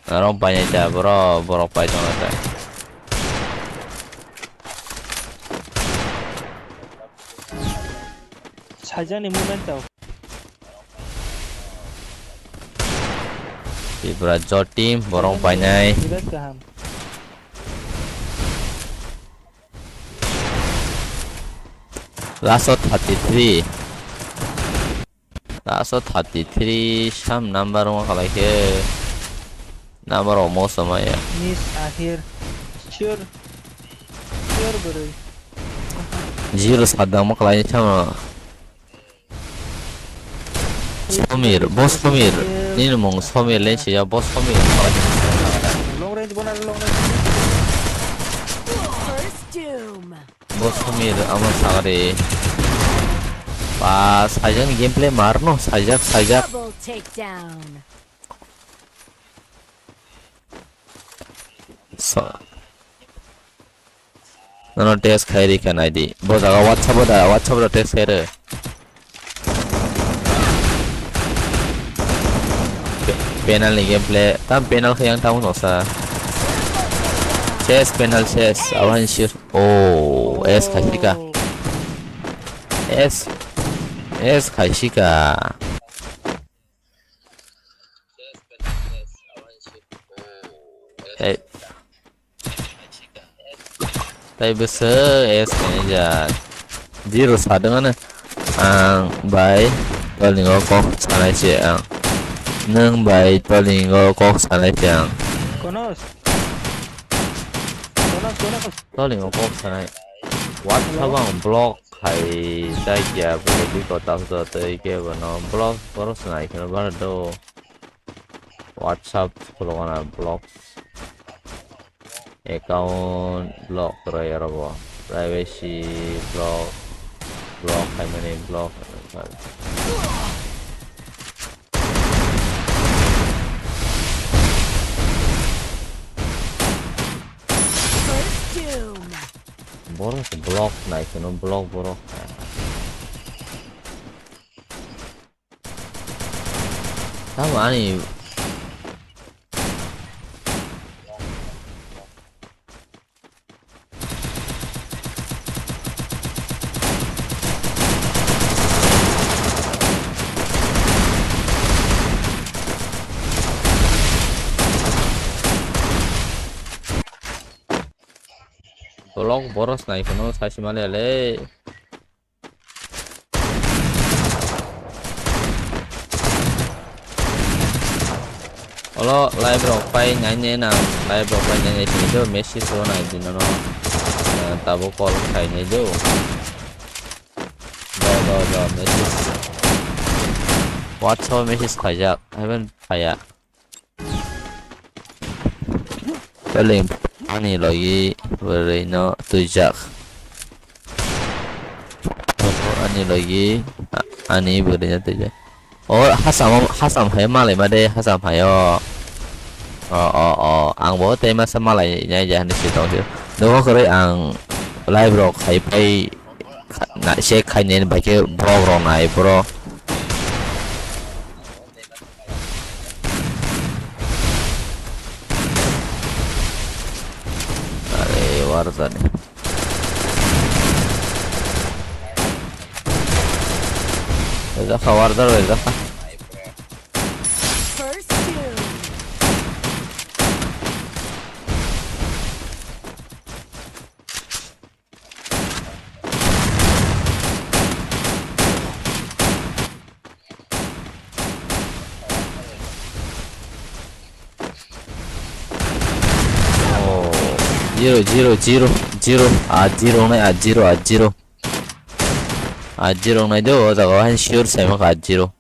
Norok painai ta borok, borok pai tongna ta. Sajani movement tau. Tripura jot team borok painai. Birat kaham. Last o thirty three. Last o thirty three sam number wng khalai khe. Number o mo samaya. Miss Ahir. Sure. Sure bwrwi. Zero sadang mo khalai sama. Somir, bo Somir. Nini mung Somir le siya, bo Somir. Long range bona, long range. First doom. Bo Somir, amo sagari. Ba, saijak ni gameplay mar no, saijak, saijak. Double takedown. So, nono test khai rikha naidi. Bo jaga WhatsApp o da, WhatsApp o da test khai re. Pe-, penal ni gameplay. Tam penal khe yang tamo nosa. Ses penal ses. Awan sir. Oh, S khai sika. S. S khai sika. Hey. Tai bwswk S khaijak. Zero sadwng ano. Ang bai tolingo kok sanai se ang. Nwng bai tolingo kok sanai se ang. Konos. Konos, konos. Tolingo kok sanai. WhatsApp ang block khai jai kya bo biko tapso tei ke bono block boro sanai kheno bar do. WhatsApp khulugana blocks. Account block kwrwi oro bo. Privacy block, block khaimani block. First doom. Borok block nai kheno block borok. Tamo ani Block boros nai kheno saisi maliya le. Olo live rok pai nai ne nang, live rok pai nai ne sini do message ro nai di nono. Eh, tabo call khai nai do. Do, do, do, message. WhatsApp message khaijak, haibeno phaiya. Pele ani logi bwrwi no twijak. Ani logi a-, ani bwrwi no twijak. O hasam, hasam hai malai ma de, hasam hai o. O, o, o, ang bo tei masa malai nai ja hinwi se tong sio. Nogo kwrwi ang live rok khai pai kha-, na, se khai nai bai khe borok rok nai bro. Are, warjani. Jakha, warjar bai jakha. First doom. Oh, zero, zero, zero, zero. Ah, zero nai, ah, zero, ah, zero. Ah, zero nai do, o jaga o hain sure sai maka, ah, zero.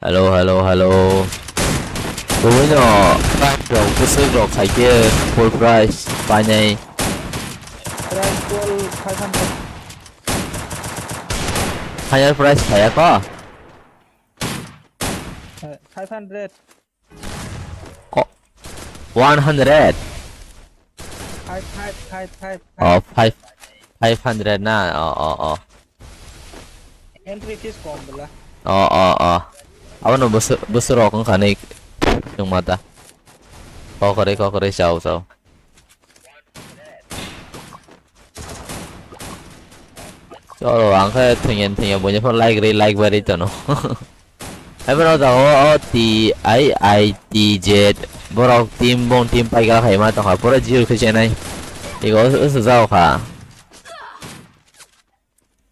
Hello, hello, hello. Kubuino prize rok, bwswk rok khaikhe full prize painai. Prize pool five hundred. Higher prize khaya ko? Eh, five hundred. Ko, one hundred. Five, five, five, five, five. Oh, five, five hundred na. Oh, oh, oh. Entry fees kom bela. Oh, oh, oh. Abono bwswk, bwswk rok wngkha ni chwngma ta. Kokore, kokore, chao, chao. Cholo, ang khe thwngya, thwngya, buini phone like ri, like bai ri tono. Hai bono jaga o, o T I I T Z. Borok team, bong team pai kha khai ma tongkha. Pura zero khe chenai. Ego usu jao kha.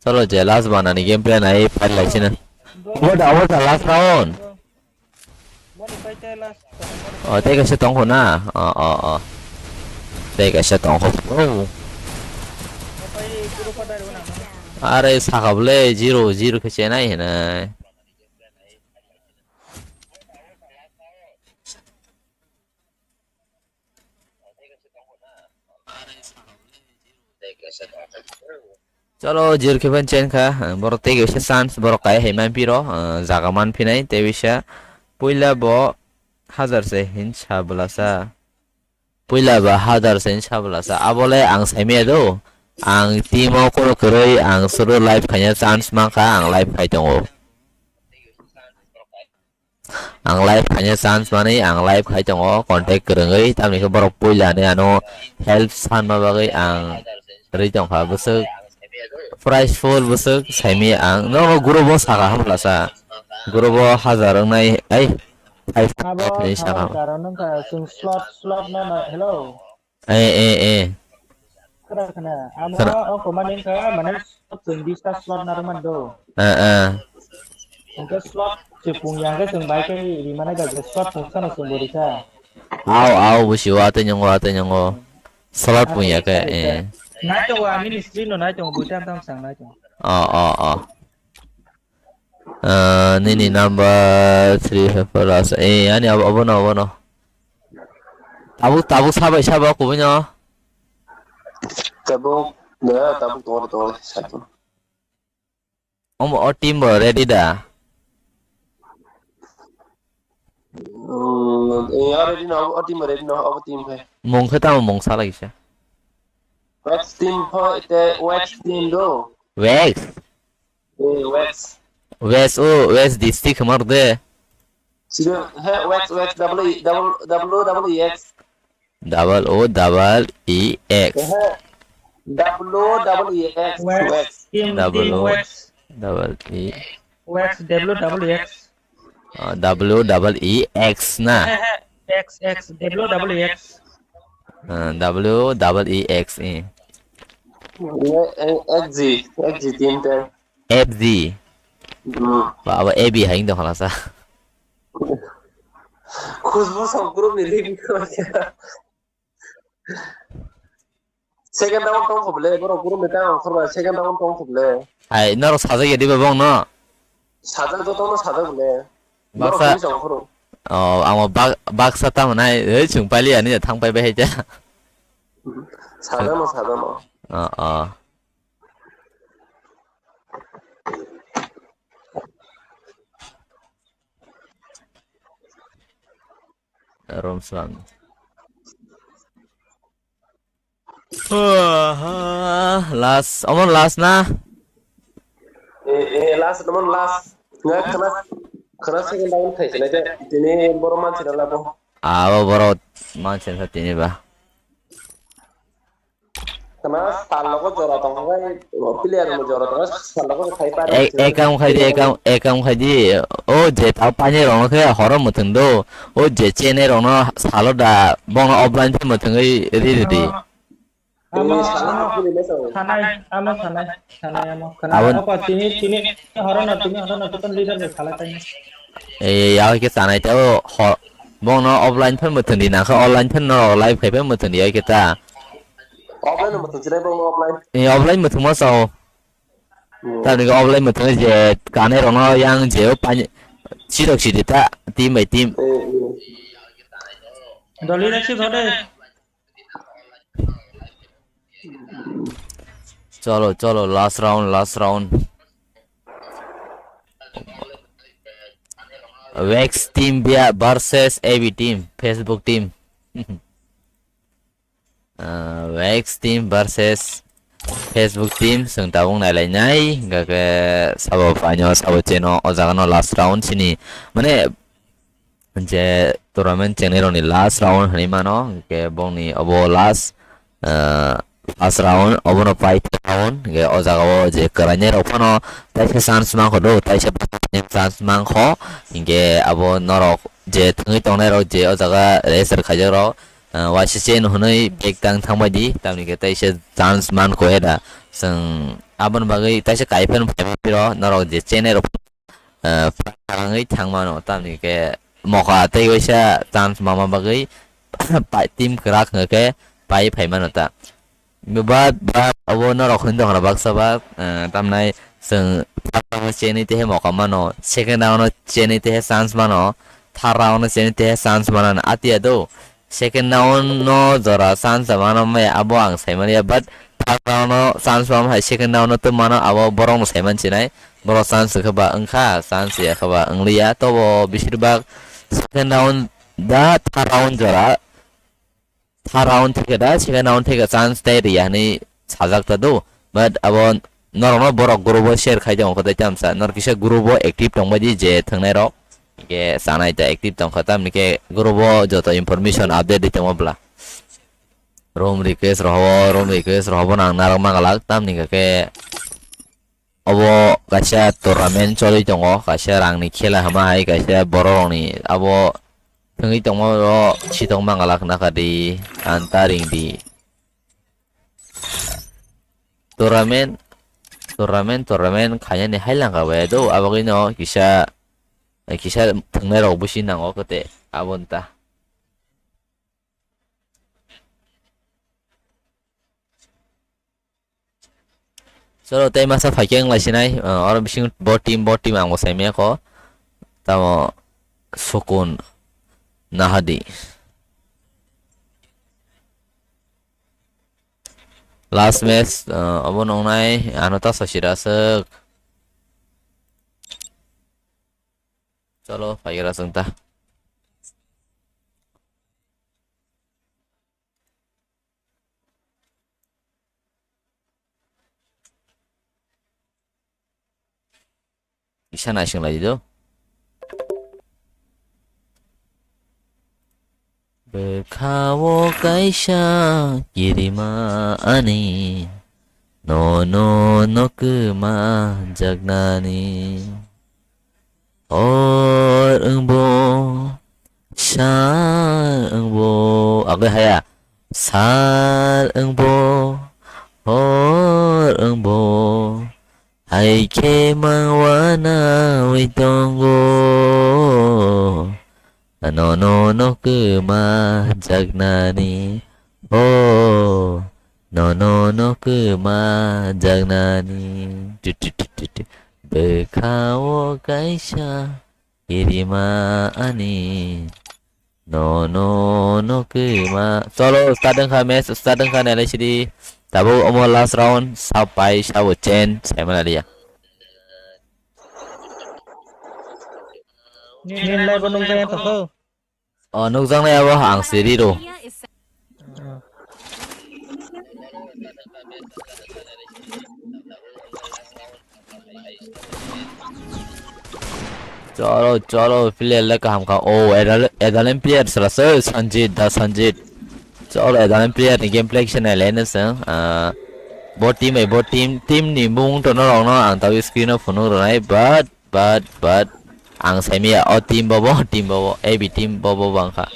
Cholo, je last banani gameplay nai pai lai sina. What, what the last round? Oh, tei kaisa tongkho na? Oh, oh, oh. Tei kaisa tongkho. Oh. Are saka bole zero, zero khe chenai hinai. Cholo, zero khe pen chen kha, borok tei kaisa chance, borok kai hai manphi ro, jaga manphinai, tei bisa puila bo hazar se hin sa bwlasa. Puila bo hazar se hin sa bwlasa. Abole ang saimaya do, ang team o kolo kwrwi, ang suru live khaina chance mankha, ang live khai tongo. Ang live khaina chance manwi ang live khai tongo, contact kwrwngwi, tamni khe borok puila ni ano help sanma bagwi ang rwi tongkha. Bwswk prize full bwswk saimaya ang. Nono group o sakha hamlasa. Group o hazar wngnai, ai, five hundred Abo hinwi sakha. Hazar wngkha, chwng slot, slot no, no, hello. Eh, eh, eh. Khna, khna. Amo khna. Ongkho mani wngkha, mane, chwng bista slot narwkmani do. Eh, eh. Hwnkhe slot se pungya hwnkhe chwng bai khe rimani bai slot pungsano chwng bo rikha. Au, au, busi wa tei nyango, wa tei nyango. Slot pungya khe, eh. Nai tongo, ani ni screen no nai tongo, buita tam sam nai tongo. Oh, oh, oh. Ah, nini number three, four, last. Eh, ani abo, abono, abono. Tabuk, tabuk sabai sabo kubui no. Tabuk, ya, tabuk tongo, tongo, satu. Om, o team bo ready da? Hmm, ya, ready no, o team ready no, o team hai. Mung khe tamo mung sa lagi sa. West team ho, ite West team do. West? Eh, West. West, o, West district hwnmar de. Sida, he, West, West, double E, double, double O, double E X. Double O, double E X. He, double O, double E X, West. West. Team, double team O, West. Double E. West, W double E X. Ah, W double E X na? He, he, X, X, W double E X. Ah, W double E X, eh. Eh, eh, X G, X G team te. F Z. Hmm. Ba, abo A B hai wngtong kha lasa. Khusbu song group ni leader kha. Second round tong kho bole, borok group ni tang khorba second round tong kho bole. Hai, norok sajak ya diba bong no? Sajak joto no sajak bole. Borok baksa, kini song khoro. Oh, amo bak-, baksa tamo nai, eh, chwng pali ani thang pai bai hai ta. Sajak no, sajak no. Oh, oh. Rom slam. Last, omo last na? Eh, eh, last, omo last. Nga khana, khana second round khai sini aja. Tini boro mansi na labo. Abo boro mansi na tini ba. Khna sal logo jora tong hai, player mo jora tong hai, sal logo khai pari. Ek-, ekam khai di, ekam, ekam khai di. O je ta pani rong khe horo mutung do. O je chene rong no salo da bong offline phe mutung ri ri di. Amo, amo, sanai, amo, sanai, sanai, amo. Khna, abo opa, tini, tini, horo no, tini, horo no, joto leader bai khalai tai. Eh, ya ke sanai ta o ho-, bong no offline phe mutung di na kha, online phe no live khai phe mutung di ya ke ta. Offline no mutung sinai bong offline. Eh, offline mutung ma sao. Hmm. Tamni khe offline mutung je kanai rokno yang je o pani, Sirok sidi ta, team by team. Doli na si thode. Cholo, cholo, last round, last round. Wax team bia versus A B team, Facebook team. Ah, Wax team versus Facebook team, chwng tabuk nailainai, hingkha khe sabo paino, sabo cheno, o jaga no last round sini, mane, je tournament chengnai rokni last round hinwi mano, hingkhe bongni obo last, ah, first round, obono pai third round, hingkhe o jaga o je kwrainai rok phano taisa chance mankho do, taisa chance mankho, hingkhe abo norok je thwngwi tongnai rok je o jaga register khaijak rok, ah, waisa chen hwnwi bag tang thangbai di, tamni khe taisa chance mankho era. Chwng aboni bagwi taisa kai phano phaibai phiro, norok je chenai rok, ah, phangwi thang mano, tamni khe mokha tei waisa chance mama bagwi pai team kwrak hwnkhe pai phai mano ta. But, but, abo norok hwn tongkha baksa ba, eh, tamnai chwng first round o chenwi tehe moka mano, second round o chenwi tehe chance mano, third round o chenwi tehe chance mano, atiya do. Second round no jora chance mano maya abo ang sai manya, but third round o chance mano hai second round o tei mano abo borok no sai man sinai, borok chance khe ba wngkha, chance ya khe ba wngliya, tobo bisir bak second round da third round jora. Third round theke da, second round theke chance tei riya hinwi sajak ta do. But abo norokno borok group o share khai tongo khe tei tamsa. Norok kisa group o active tongbai di je thwngnai rok. Hingke sanai ta active tongkha tamni khe group o joto information update di tongo bwla. Room request rohobo, room request rohobo nang narwk mangalak tamni khe Obo kaisa tournament choli tongo, kaisa rangni khela hwnma hai kaisa borok rokni abo thwngwi tongma oro sitong mangalak naka di, anta ring di. Tournament, tournament, tournament khainani hai langka bai do, aboni no kisa, kisa thwngnai rok busi nango kwte abo nta. Chwlo tei masa phaikhe wng lai sinai, ah, oro bising bo team, bo team ang bo saimaya kho. Tamo sukun nahadi. Last match, ah, obo nongnai, ano ta sasira aswk. Chwlo, phaikhe ra chwng ta. Kisa naising lai di do. Bwkha-o kaisa kirima ani, nono no kwma jaknani. Hor wngbo, sal wngbo, agwi haya. Sal wngbo, hor wngbo, hai khe mang wanaui tongo. Nono no kwma jaknani, o, nono no kwma jaknani. Tu, tu, tu, tu, tu. Bwkha-o kaisa kirima ani, nono no kwma. Chwlo, start wngkha match, start wngkha, nailai sidi. Tabuk omo last round, sab pai, sabo chen, saimana liya. Nini live o nukjakya tongkho? O, nukjaknai abo ang se riro. Cholo, cholo, player le kaham kha. O, Adal-, Adalen player sala se, Sanjit, da Sanjit. Cholo, Adalen player ni gameplay kisa nailai na se. Ah, bo team bai bo team, team ni mung to norok no ang tawi screen o phunuk rwnai, but But, but, ang saimaya o team bobo, team bobo, A B team bobo bangkha.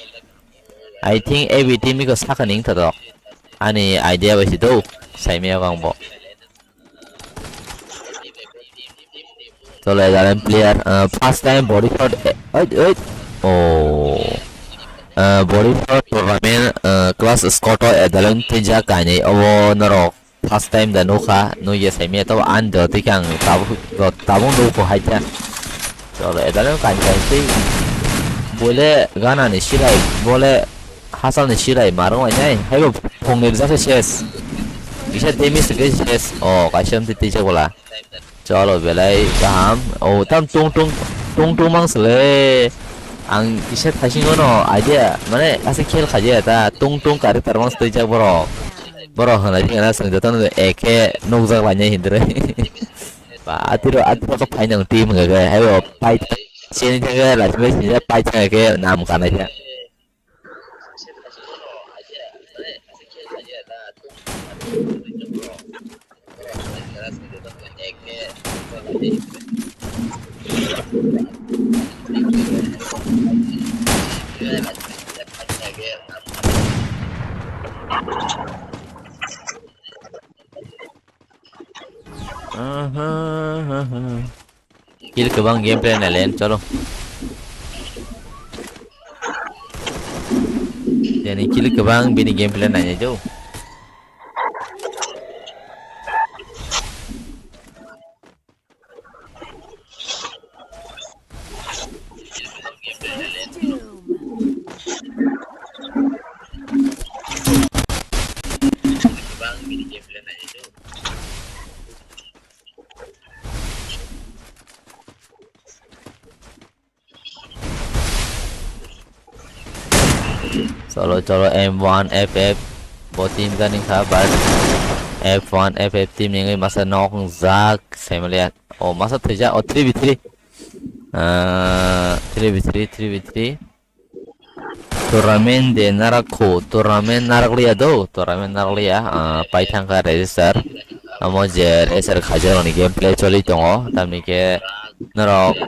I think A B team iko sakha ning thodok. Ani idea bai si do, saimaya kang bo. Chole, Garen player, uh, first time body shot, eh, oi, oi. Oh. Uh, body shot tournament, uh, class squad o Adalen tija kainai obo norok. First time da nukha, nukya saimaya, tabo ani dotike ang tabuk, tabuk nukho haikhe. Cholo, edaleng kain kain tei bole gana ni silai, bole hasal ni silai marung ai nai. Haibo phung ni rijak se ses. Kisa damage ke ses. O, kaisa amtwi twijak bola. Cholo, belai kaham. O, tam tung tung, tung tung mang sele. Ang kisa thasing no idea, mane asa khel khaje ta tung tung character mang twijak borok. Borok hwnai thik na swng joto no eke nukjak lainai hindre. Ba, atiro, atiro kok phainang team hwnkhe, haibo pai chini thangkhe, lachimai sini pai thangkhe, nam kanai khe. Aha, aha. Kill kwbang gameplay naile, cholo. Yani kill kwbang bini gameplay nainai do. Cholo, cholo, M one F F bo team gani kha, but F one F F team ni wngwi masa nok jak, Semalian. O, masa thwijak, o, three v three. Ah, three v three, three v three. Tournament de narak khu, tournament narak liya do, tournament narak liya, ah, paithang kha register. Amo je register khaijak rokni gameplay choli tongo, tamni khe norok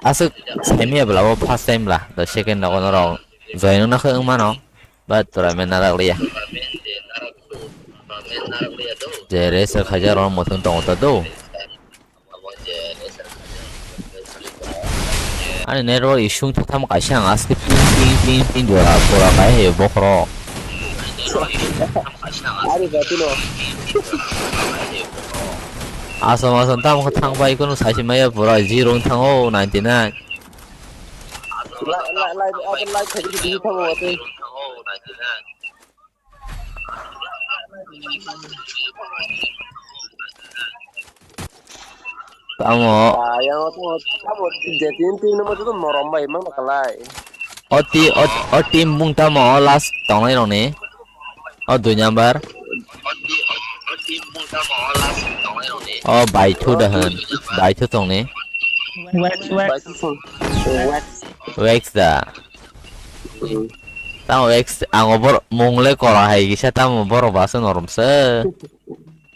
aswk saimaya bwlabo first time bwla, the second nogo norok join wngna khe wng mano, but tournament narak liya. Je register khaijak rok mwthang tongo ta do. Ani network issue wngtha tamo kaisa ang aske ping ping ping ping dora pura kai hai bokhorok. Ari jati no. Asam asam tamo khe thang bai kono saisi maya pura zero wng thango ninety nine. Lai lai lai open lai khai di di thango wate. Tamo. Ah, yang aku tamo jadi inti nama tu norom bai mang kalai. O ti-, o, o team bung tamo, o last tongnai rokni. O dui number. O baithu da hwn. Baithu tongni. Wax, wax. Wax. Wax da. Hmm. Tamo X, ang obor mung le kora hai kisa tamo borok baso norom se.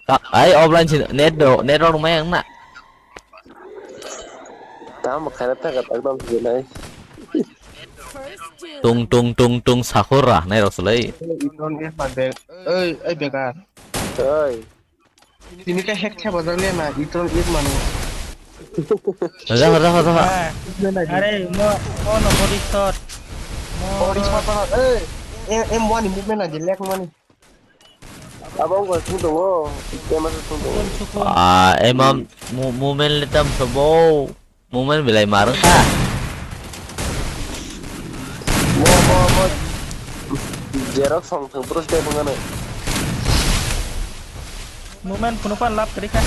Ta-, ai offline si net do, net rok mai ang na. Tamo khana ta ka tak dam si nai. Tung tung tung tung sakhur ra nai rok sulai. Iton S ma bek. Oi, oi bekar. Oi. Tini ka hack khe bajak le na, itron it mani. Raja, raja, raja. Ah, are, mo, mo no body shot. Mo body shot no, eh, eh, M one ni movement aja, lag mani. Abang gua thung tongo, M one thung tongo. Sukun, sukun. Ah, emang mu-, movement le tam sobo. Movement belai mar wngkha. Mo, mo, mo. Jerok song thang puro step wngkha no. Movement phunukha lap kwrwi kha.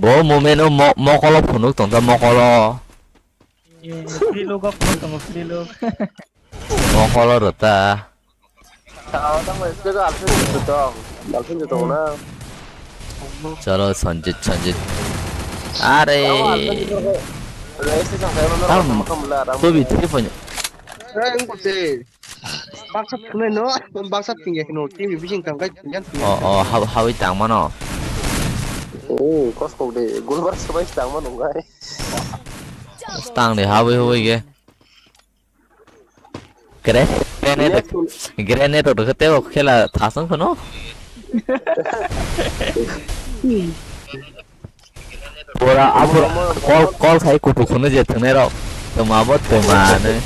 Bo movement o mo-, mokolo phunuk tongkha mokolo. Eh, free logo phunuk tongo, free logo. Mokolo rwta. Tao tamo S K go alpha ni tong. Alpha ni tong na. Chalo, Sanjit, Sanjit. Are. Tao alpha ni tong. Race ni tong, tao na. Tam, tong, tong, tong, to bi three point. Eh, ang kote. Baksa thunai no, baksa tingya no, team bising tang kai tingya. Oh, oh, haw-, hawi tang mano. Oh, kos kok de, gulbar sabai tang mano gai. Stang de, hawi hawi ge. Grenade, grenade rok rwkhe tei o khela thasung phano. Pura abur call, call khai kutu khunu je thwngnai rok. Tuma bo tuma ne.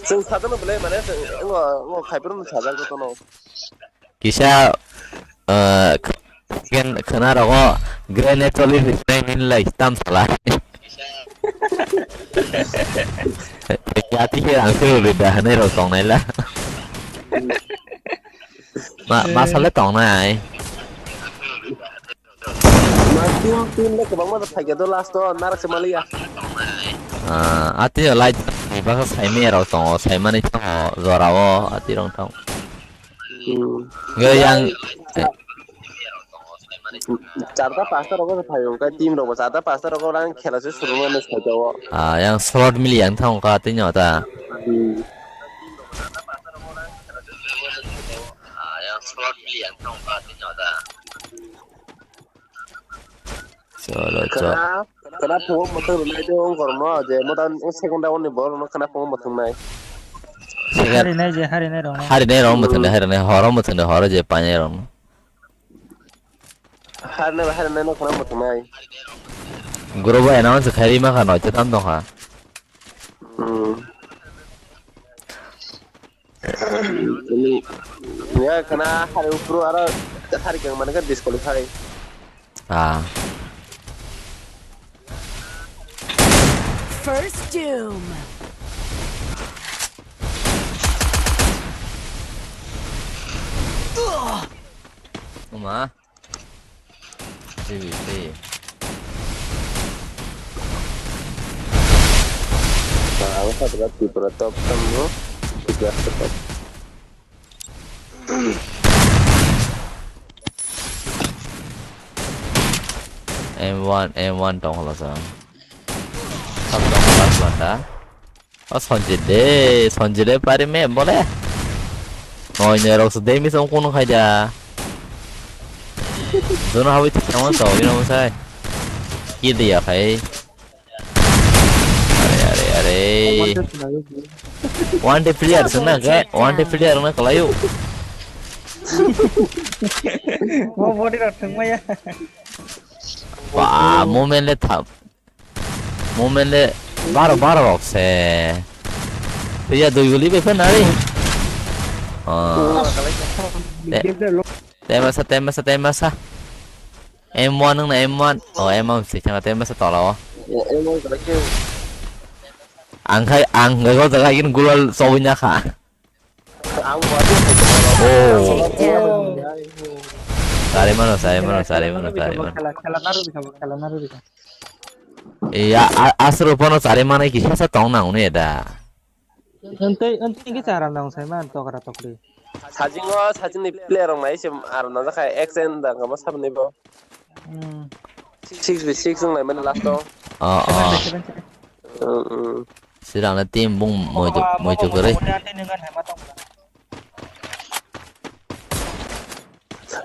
Chwng sajano belai mane chwng ngo, ngo khai phuru sajak jotono. Kisa, eh, Second khwna rogo grenade choli riknai hinlai tam sala. Yati khe ang se uri da hanai rok tongnai la. Ma, ma sale tongnai. Ma team, team le kwbangma da phaikya do last o narak se maliya. Ah, ati light baka saimani rok tongo, saimani tongo jora o ati rok tong. Hmm. Nge yang Charta pasta rogo se phaio, kai team rogo charta pasta rogo lang khela se suru mano sai jago. Ah, yang slot mili yang thang ka tin ta. Hmm. Cholo, cholo. Kana, kana phungo mwthang rwnai de wng kormo je motan second round ni borok no kana phungo mwthang nai. Second. Harinai je, harinai rok no. Harinai rok mwthang de, harinai horo mwthang de, horo je painai rok no. Harinai, harinai no kana mwthang nai. Guru bai announce khairi ma khano, chetam dong kha. Hmm. Ya, kana hari upro aro hari kang mana kan disqualify. Ah. First Doom. Uma. G B P. Ang sa berat di berat top tam no. Tiga step. M one, M one tong holo sa. Sab tong holo sa da. O Sanjit de, Sanjit de pari me bole. Noi ne rok su de mi song kono khai da. Jono hawi ti tamo so, ino mo sai. Ki de ya khai. Are, are, are. One day player sung na ke, one day player na kalayo. Mo body rok thung maya. Ba, moment le thap. Moment le baro, baro rok se. Iya dui guli be phen ari. Ah. Te, te masa, te masa, te masa. M one nung na M one. Oh, M one se changa te masa tola o. Ya, M one kala ke. Ang khai, ang gago jaga gin gulal sawin ya kha. Ang wajib. Oh. Takedown. Sari mano, sari mano, sari mano, sari mano. Khela, khela naru bika, khela naru bika. Iya, a-, asro pono sari mano kisa sa tong nang uni da. Ente, ente ki chara nang sai man tokra tokri. Sajingo, sajingni player rok nai se aro na jakha exchange da kama sabni bo. Hmm. Six v six wng lai mani last o. Oh, oh. Seven, seven, seven. Hmm, hmm. Sirang na team bung moitu, moitu kwrwi.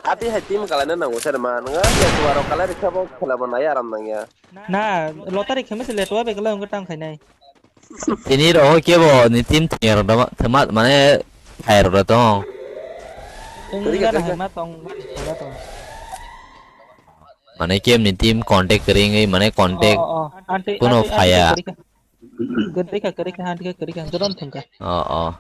Ati hai team kalai na nango sir ma nang ya tuwa rok kalai rikha bo khela bo nai aram nang ya. Na, lottery kheme se letwa be kala wng tang khainai. Tini rohor kebo ni team thengya rok da ma, thema, mane thai rok da tong. Wng gana hai ma tong, gana hai ma tong. Mane kem ni team contact kering, mane contact. Oh, oh. Ante, kuno ante, ante phaya. Kering ka, kering ka, kering ka, ante kering ka, joron thung ka. Oh, oh.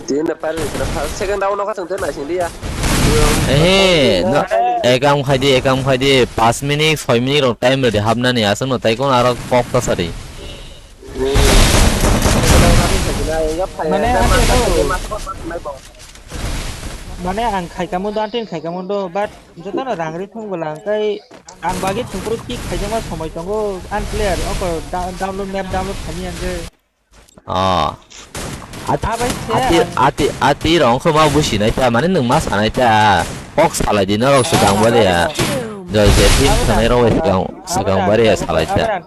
Tini na pari na pha-, second round no kha thang te naising dia. Ehe, no, ekam khai di, ekam khai di, pas minute, soi minute rok time redi hapnani, aswk no tai kono aro kok ta sari. Mane, ante to. Mane, ang khai kamo do, ante khai kamo do, but joto no rang ri thung bwla, ang kai ang bagwi thung phuru kick khai jama somoi tongo, ang player, oko da-, download, map download khaini ang je. Oh. At-, ah, bai se ati, ang ati, ati rong kho ma busi nai ta, mane nwng ma sanai ta. Kok salai di norok swkang bari ya. Joi je team sanai rok bai swkang, swkang bari ya salai ta.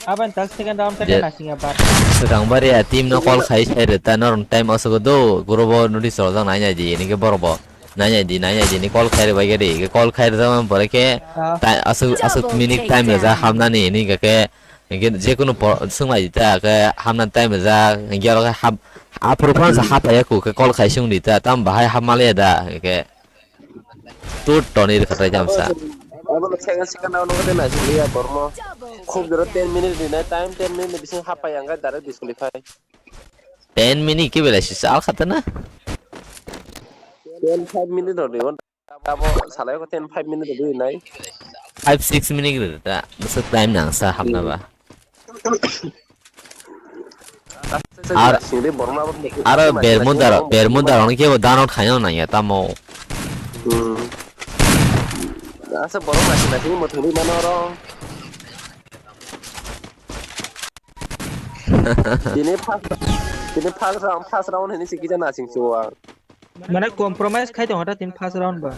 Abang tak second round ka je na singa bar. Swkang bari ya team no call khai sai re ta norok time aswk do group o notice rok jang nai nai di ni ke borok bo. Nai nai di, nai nai di ni call khai re bai ke di. Call khai re jang bore ke ta aswk, aswk minute time ya ja hamnani ni ke ke. Hingke jekunu po-, swnglai ta, ke hamna time rijak, hingke oro ke hap-, aphuru phano sa hapaiya ku, ke call khai se wngdi ta, tamo bahai hapma le da, hingke tut toni rwkha tai tamsa. Abo no second, second round no de na siliya bormo. Khub jora ten minute rinai time, ten minute ni bising hapaiya hingke direct disqualify. Ten minute ke belai si sal khata na. Ten five minute rw di, abo salai ko ten five minute rw di nai. Five six minute rw ta, bwswk time nang sa hapna ba. Ar, singri borok na abo aro machine Bermuda, machine Bermuda rok kebo download khaina nang ya tamo. Hmm. Asa borok machine machine mo thangwi mano oro. Tini first, tini first round, first round hini sikija nasing chuwa. Mane compromise khai tong hata tin first round ba.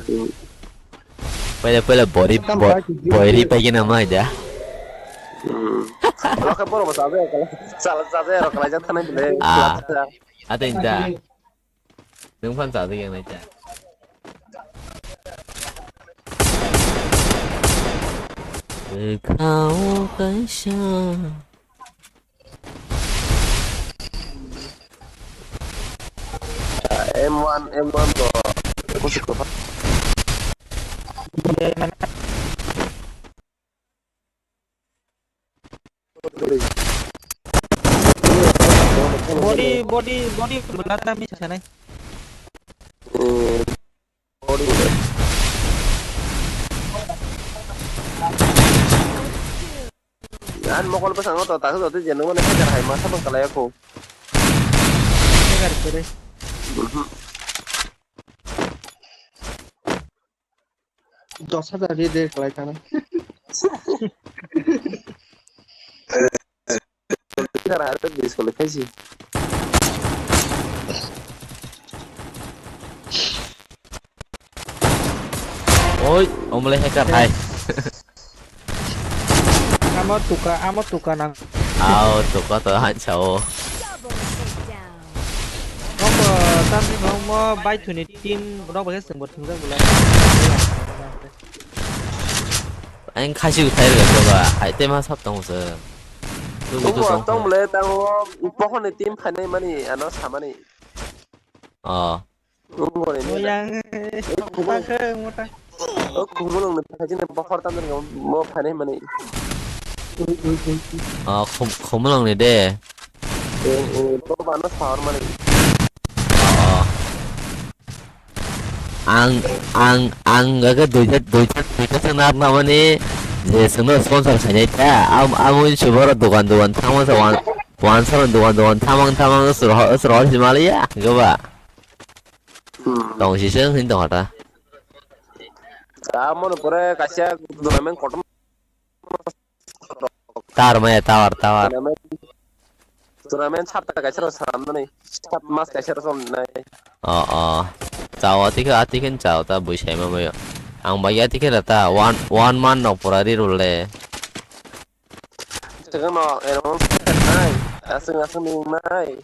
Pele pele bori bori pai gina mai da. Hmm. Oke, borok ba sabe kala. Sala sabe ro kala jak thana bile. Ah. Ate inda. Nung fan sa yang nai ta. Kau kaisa. M one, M one to. Body, body, body, belakang mi sana. Eh, body. An mokol bwskango to, takhuk jotwi je nungmani hajar hai masa bwkha lai kho. Hajar kore. Mhm. Dos hajar ri de kwlai thangna. Hajar hai to dis kwlai khaisi. Oi, omle hacker hai. Amo tuka, amo tuka nang. Ao, tuka to han sao. Double takedown. Omo, tamni omo bai thuni team rok bai sengbo thungjak bwlai. Ang khasi uthai rwgak ba, hai tema sab tong se. Omo tong bwlai tango, pohor ni team phainai mani, ano samani. Oh. Wngkha ni mela. Yang. Eh, kubun. Pakhe mota. Oh, kubun wng ni phaijini bokhor tamjani mo phainai mani. Ui, ui, ui, ui. Oh, khum-, khumulwng ni de. Eh, eh, bo bano sahor mani. Oh, oh. Ang, ang, ang gaga duita, duita, duita se narna mani je seno sponsor khainai ta. Am, amui suboro dogan, dogan thangma sa wan, wan soro dogan, dogan thamang, thamang soro, soro si maliya. Goba. Hmm. Tong si seng hin tong hata. Amo no pore kaisa tournament kotor. Tower maya, tower, tower. Tournament, tournament sapta kaisa ro salamnani. Sap mas kaisa ro somnai. Oh, oh. Chao, atike, atike chao ta bui saima mayo. Ang bai atike rata one, one man no pura ri rule. Tengno, ero nai. Asing, asing nai.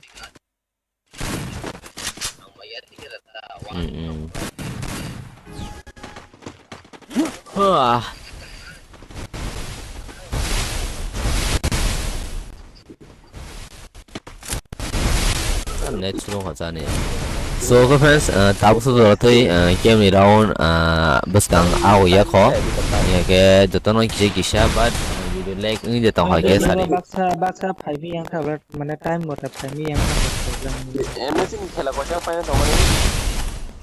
Mm, mm. Huh. Net slow kha chani. So, okay, friends, uh, tabuk so jora twi, uh, game ni round, uh, bwskang au ya kho. Ya ke jotono kisa kisa, but, uh, video lag wngwi de tong kha ke sari. Baksa, baksa phaibi yang kha, but mane time mota phaibi yang kha, but problem. M S ni khela kosa paina tongmani.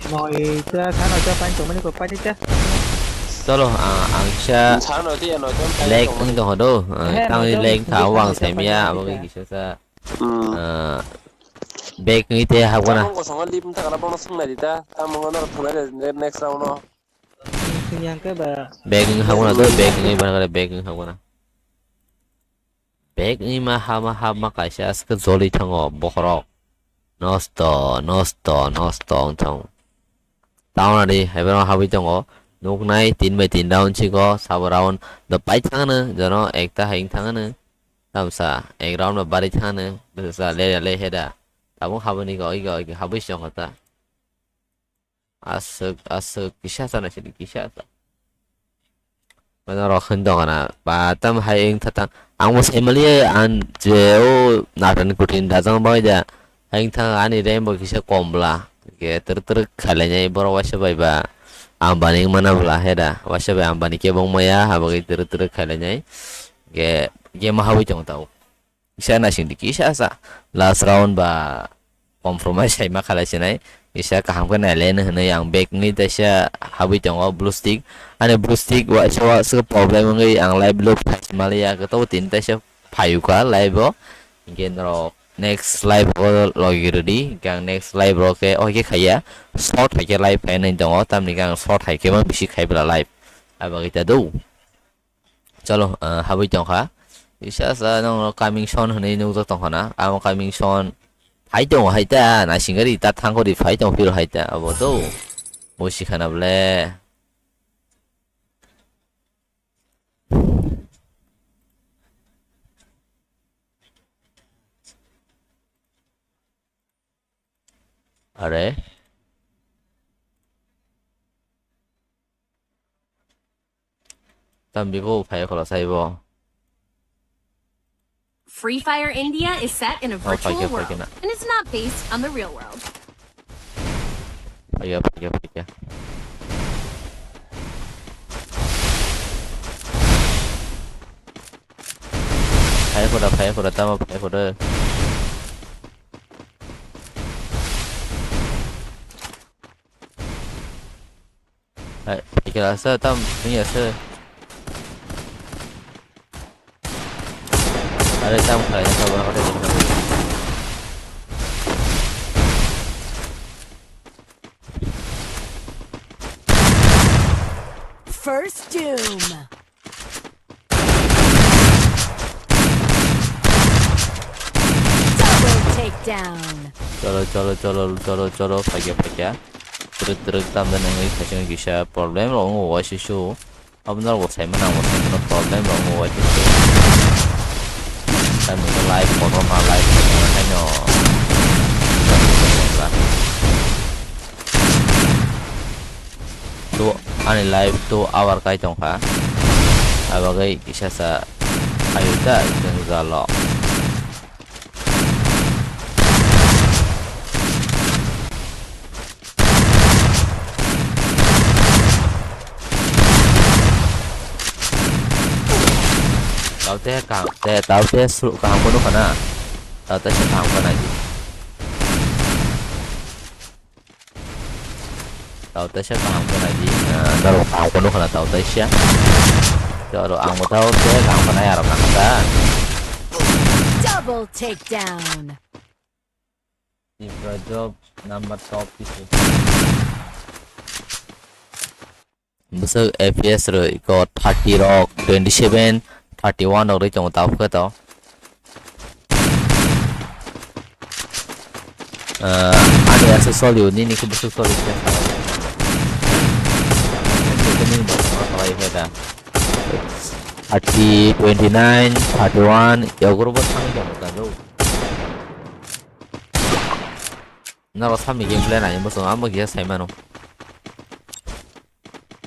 Noi ta, sa noi ta paina tongmani ko paina ta. Cholo, uh, ang kisa lag wngwi tong kha do, uh, tang lag tha wang saimya, abo kisa sa. Hmm. Ah, bag ni te habgana. Tamung kosongo lip wngkha kana bono swngnai di ta. Tamung ano thwngnai de next round o. Swngyang khe ba. Bag ni habgana do, bag ni ba kare bag ni habgana. Bag ni ma ha ma ha ma kaisa aske joli thango bokhorok. Nosto, nosto, nosto wng thang. Tauna di, hai bono habwi tongo. Nuknai tin bai tin round siko, sabo round do pai thangano, jono ekta hai wng thangano. Tamsa, ek round ba bari thangno, bwsa le le heda. Tabuk habani go, oi go, oi go, habui song ta. Aswk, aswk, kisa sana sini, kisa ta. Mana rok hin dong na, ba tam hai ing tha tang. Ang mo sai mali an je o natan kutin da jang bai da. Ang thang ani rem bo kisa kom bla. Ke ter ter khalai nai borok waisa bai ba. Ambani mana bla heda. Waisa bai ambani ke bong maya, habagwi ter ter khalai nai. Ke, ke ma habui tong tau. Kisa naising di kisa sa. Last round ba compromise hai ma khalai sinai. kisa kaham khe nailai hinwi ang back ni taisa habwi tongo blue stick. Ani blue stick waisa waisa problem wngwi ang live lo phai maliya, khe tobo tini taisa phaiukha live o. Hinkhe norok next live o logi rwdi, hinkhe ang next live o khe o khe khaiya, short hai khe live khai nai tongo, tamni khe ang short hai khe ma bisi khai bwla live. Abagwi ta do. Chalo, ah, habwi tongkha. Isa sa nong coming soon hinwi nukjak tongkha na. Amo coming soon phai tongo hai ta, naising gari ta thangkho di phai tongo phiro hai ta. Abo do. Bo sikhana bole. Are. Tam biko phai kholo saibo. Free Fire India is set in a Oh, virtual phaikhe, world, phaikhe na. And it's not based on the real world. Phaikhe, phaikhe, phaikhe. Phai khoda, phai khoda, tamo phai khoda. Hai, phaikhe asa tam wngya se. Are tam khlai na kabo hakhe. First Doom. Double takedown. Cholo, cholo, cholo, cholo, cholo, phaikya, phaikya. Truk, truk, tam da nangwi khaising kisa problem rok wngo waisa su. Abo norok bo saimano, ang bo saimano, problem rok wngo waisa su. Tam da live kotor ma live kotor ma haino. To ani live to hour kai tongkha. Abagwi kisa sa ayu ta jalo. Taute kaham, te, taute suru kaham kono kana. Taute se kaham kana. Tao taisa kaham khe nai di, ah, norok kaham khe nukha na tao taisa. Tei oro ang bo tao tei kaham khe nai arok nang kha da. Double takedown. Tipra job number top kisu. Bwswk F P S rw iko thirty rok, twenty seven, thirty one rok rwi tongo tao khe tao. Ah, ani aswk solio, nini khe bwswk solio khe sa. Thirty, twenty nine, thirty one, yogurbo thangwi tongo ta do. Norok samni gameplay nai bwswk amo kisa sai mano.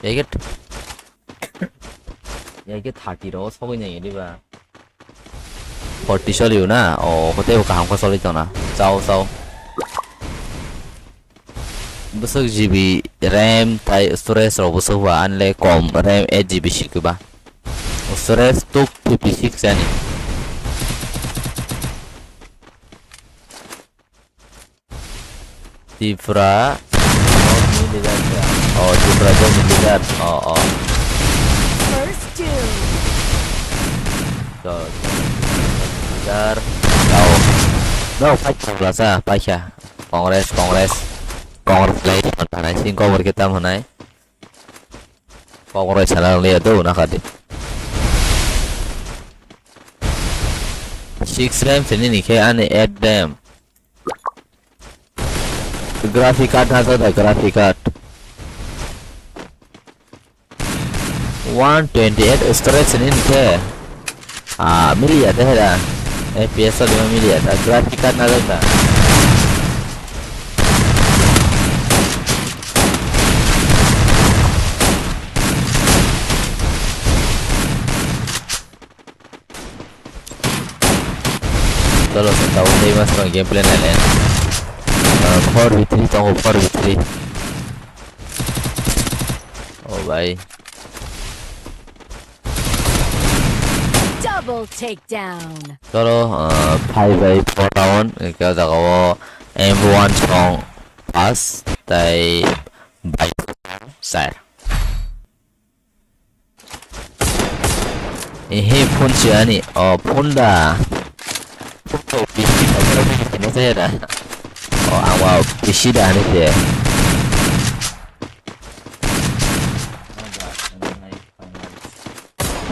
Yake, yake thirty rok sogwi nai diba? Forty solio na? O, hote bo kaham khe solwi tongna. Chao, chao. Bwswk G B RAM tai storage rok bwswk ba, anle kom RAM eight G B si kwba. Storage two fifty six ani. Tripura, oh, ini leader ya. Oh, Tripura tuh leader. Oh, oh. First two. Tuh, leader. Tahu. No, paikha, paikha. Congress, Congress. Congress lagi mana sih? Kau berkita mana? Kok roi sana liya do na kadi. Six RAM sini ni khe ani eight RAM. Graphic card na da graphic card. One twenty eight storage sini ni khe. Ah, miliya te hera. F P S o lima miliya ta. Graphic card na da. Cholo, sa tao tei mas rang gameplay nai le. Ah, four v three tongo, four v three. Oh, bhai. Double takedown. Cholo, ah, five by four round, ekta jaga o M one song. pas, tai bai char. Ehe, phone si ani. O, phone da. Phone da, P C da, phone da, phone da, phone da. O, ang wa P C da ani se.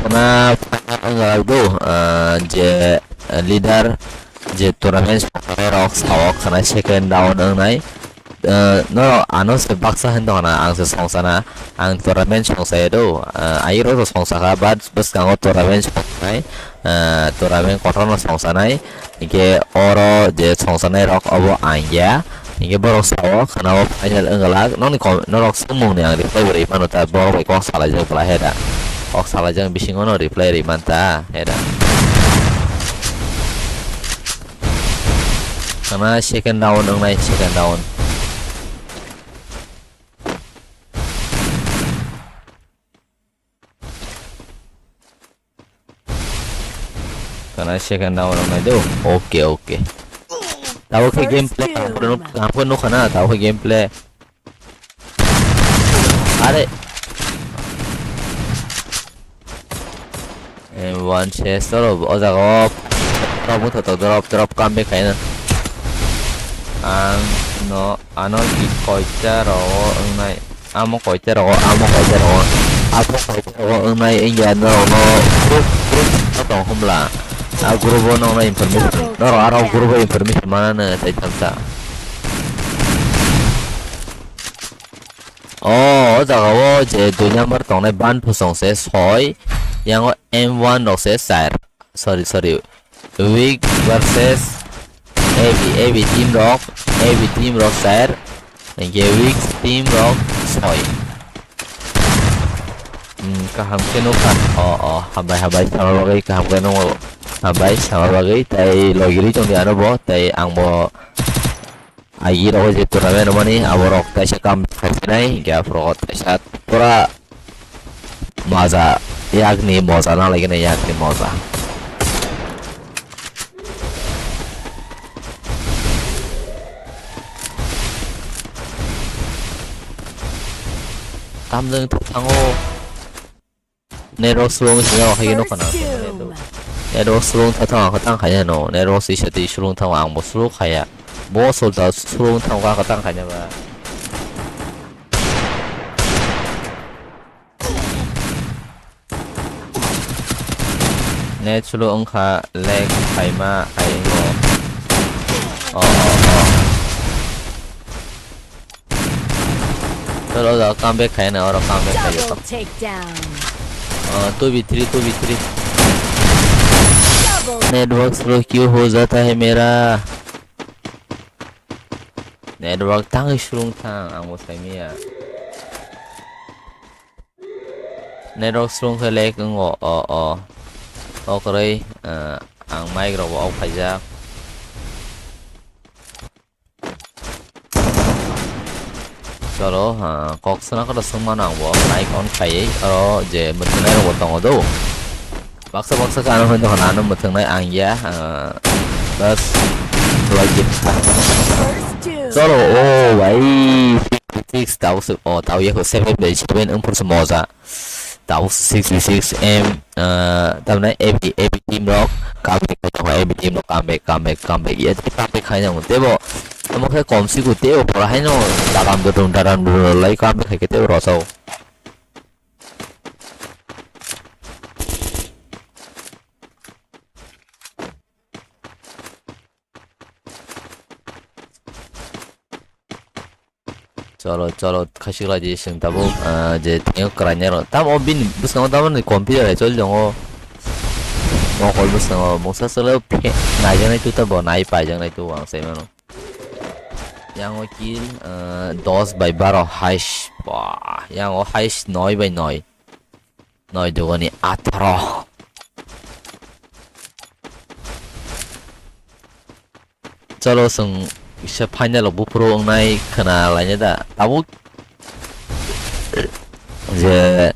Khana, khana wngwlak do, ah, je, ah, leader, je tournament rok sao khana second round wngnai. Ah, norok ano se baksa hin tongna, ang se songsana, ang tournament songsa ya do, ah, ayiro to songsa kha, but bwskango tournament songsanai, ah, tournament kotorno songsanai. Hinkhe oro je songsanai rok obo ang ya. Hinkhe borok sao khana o final wngwlak. Nokni kom-, norok swngmung ni ang reply bo rwi mano ta, borok bai kok salaijak bwla he da. Kok salaijak bisingo no reply rwi man ta he da. Khana second round wngnai, second round. Khana second round wngnai do. Okay, okay. Tabuk khe gameplay, kaham khe nuk-, kaham khe nukha na, tabuk khe gameplay. Are. Eh, one chest, toro, o jaga o. Drop, drop, drop, drop, come back khaina. Ang no, ano ki koita rogo wngnai. Amo koita rogo, amo koita rogo. Amo koita rogo wngnai wngya norokno group, group tong homla. A group o nokna information. Norok aro group o information manano tei thamsa. O, o jaga o je dui number tongnai ban phusong se soi, yango M one rok se char. Sorry, sorry. Weak versus A B, A B team rok, A B team rok char. Hinkhe weak team rok soi. Hmm, kaham khe nukha. O, o, hambai, hambai, sama bagwi kaham khe nukha. Hambai, sama bagwi, tai logiri tongdi ano bo, tai ang bo Agi rogo je tournament romani, aborok kaisa kam khasinai, hinkhe aphuru kaisa pura maza, yakni moja nalaikhe yakni moja. Tamjwng thango. Network slow wngwi tongya, o hai khe nokha nang. First doom. Network slow wngkha tong, ang khe tang khaina no. Network sisa twi slow wngkha, ang bo slow khaya. Bo solta slow wngkha, ang khe tang khaina ba. Net slow wngkha, lag khaima hai wngo. O, o, o. Toro da comeback khaina, oro comeback khayo. Double takedown. Ah, two v three, two v three. Double. Network slow kyu ho jata hai mera? Network tangwi slung thang, ang bo saimaya. Network slung khe lag wngo, o, o. O kwrwi, ah, ang mic rok bo off khaijak. Cholo, ah, kok swnam khe swngmano ang bo mic on khaiwi, oro je mwthwngnai rok bo tongo do. Baksa baksa khe ano hwn tongkha, ano mwthwngnai ang ya, ah, bas, like it. First doom. Cholo, o bhai, six, tao se, o, tao ya ko seven by seven wng phuru se moja. Tabuk six v six M, ah, tamni A B, A B team rok comeback khai tongo, A B team rok comeback, comeback, comeback, ya, comeback khai tongo, tebo, omo khe kom si ku, tebo, pora haino, daram dudum, daram dudum, lai comeback khai khe tebo rosao. Cholo, cholo, khasik lai di, chwng tabuk, ah, je thengyo kwrainai rok. Tamo bini bwskango tamo ni computer hai choli tongo. Mokol bwskango mungsa chwlwi phe-, naijaknai tu tabo, nai paijaknai tu ang sai mano. Yango kill, ah, dos bai baro hais. Bah, yango hais noi bai noi. Noi dugani atharo. Cholo, chwng kisa final o buphuru wngnai khna lainai da. Tabuk je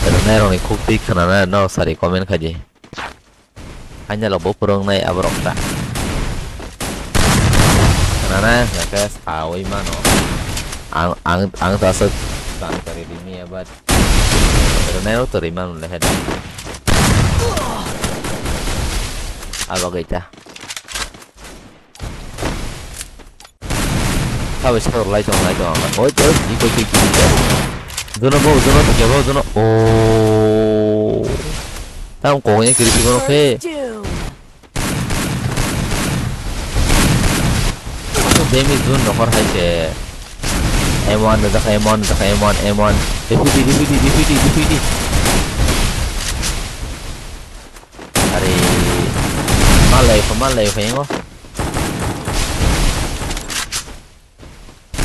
rwnai rokni khuktwi khna na, no sari comment khai di. Final o buphuru wngnai aborok ta. Khna na hwnkhe saui mano. Ang, ang, ang ta aswk tang kari rini ya, but rwnai rok to rima nung le head. Abo kaita. Sabai sabai lai tong, lai tong. Oi, oi, iko, iko, iko, iko. Jono bo, jono tiga bo, jono. Oh. Tam kok ni kiri kiri bono khe. Damage zone nokar hai se. M one, jaka M one, jaka M one, M one. Deputy, deputy, deputy, deputy. Are. Malai ko, malai ko, yango.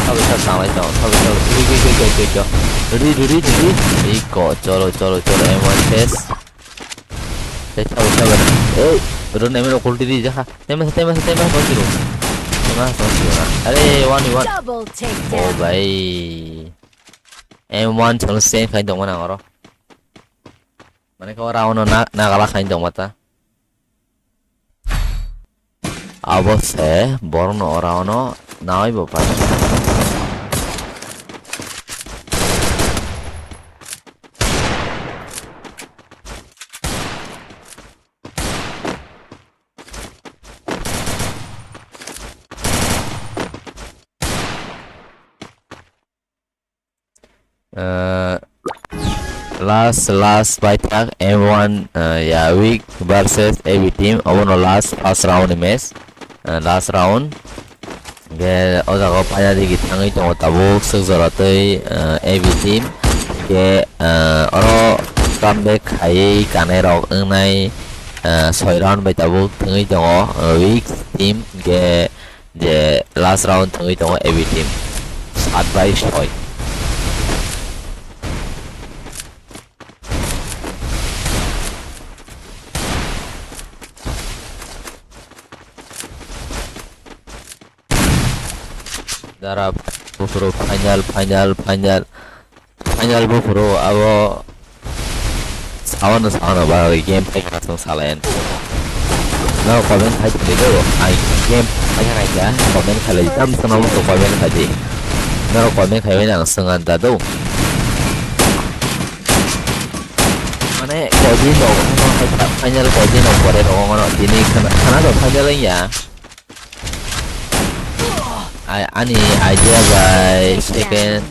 Sabai sa tanglai tong, sabai sa. Ui, ui, ui, ui, ui, ui. Ready, ready, ready. Iko, cholo, cholo, cholo, M one ses. Tei sabai, sabai. Ei, ro neme ro kulti di jaha. Tema, tema, tema, tonsi ro. Tema, tonsi ro na. Are, one, one. Double takedown. Oh, bhai. M one cholo sen khai tong mana oro. Mane ko round na, na gala khai tong mata. Abo se borokno ora ono naui bo pai. Uh, last, last baithak M one, uh, ya, week versus A B team. Obono last first round ni match, uh, last round. Ge o jaga o paina digi thangwi tongo tabuk swk jora tei, uh, A B team. Ge, uh, oro comeback khaiwi kanai rok wngnai, uh, soi round bai tabuk thangwi tongo, uh, weak team. Ge je last round thangwi tongo A B team, sat bai soi. Dara buphuru final, final, final. Final buphuru abo saono saono ba game paikha chwng salayan. Norok comment khai tongdi do, ai game paikha naikha comment khailai tam sono comment khaidi. Norok comment khaibai nang swngan da do. Mane koidin rok final koidin rok pore rok ngono tini khana khana do final ya. Ai ani idea bai second.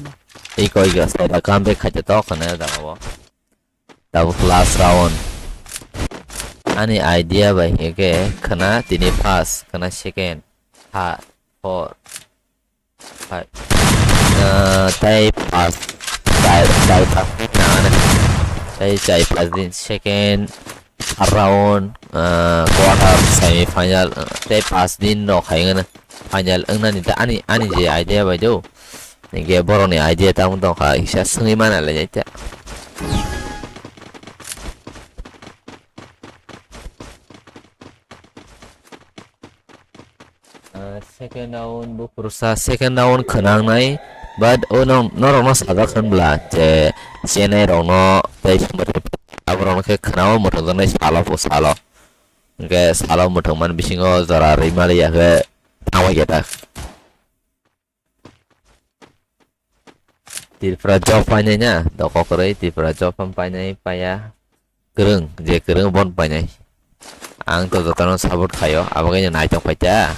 Iko, iko, sai da comeback khaite tok hwnwi o jaga o. Tabuk last round. Ani idea bai hwnkhe khwna tini first, khwna second, third, fourth, five. Ah, tei pas, chai, chai pas din nangani. Tei chai pas din second, third round, ah, quarter, semi final, ah, tei pas din rok hai wngna. Final wngnani ta ani, ani je idea bai do. Hingke borokni idea tamo tongkha, kisa swngwi mana le jai ta. Ah, second round buphuru sa, second round khwnangnai, but o nong, norokno sajak hwnbla je chenai rokno tei aborokno khe khwnao mwthangjaknai salo po salo. Hingke salo mwthangmani bisingo jora rwimaliya khe thangbai khe ta. Tripura job painai na, doko kwrwi Tripura job ham painai paiya. Kwrwng, je kwrwng bon painai. Ang to jotono support khaio, abo khe naitong paita.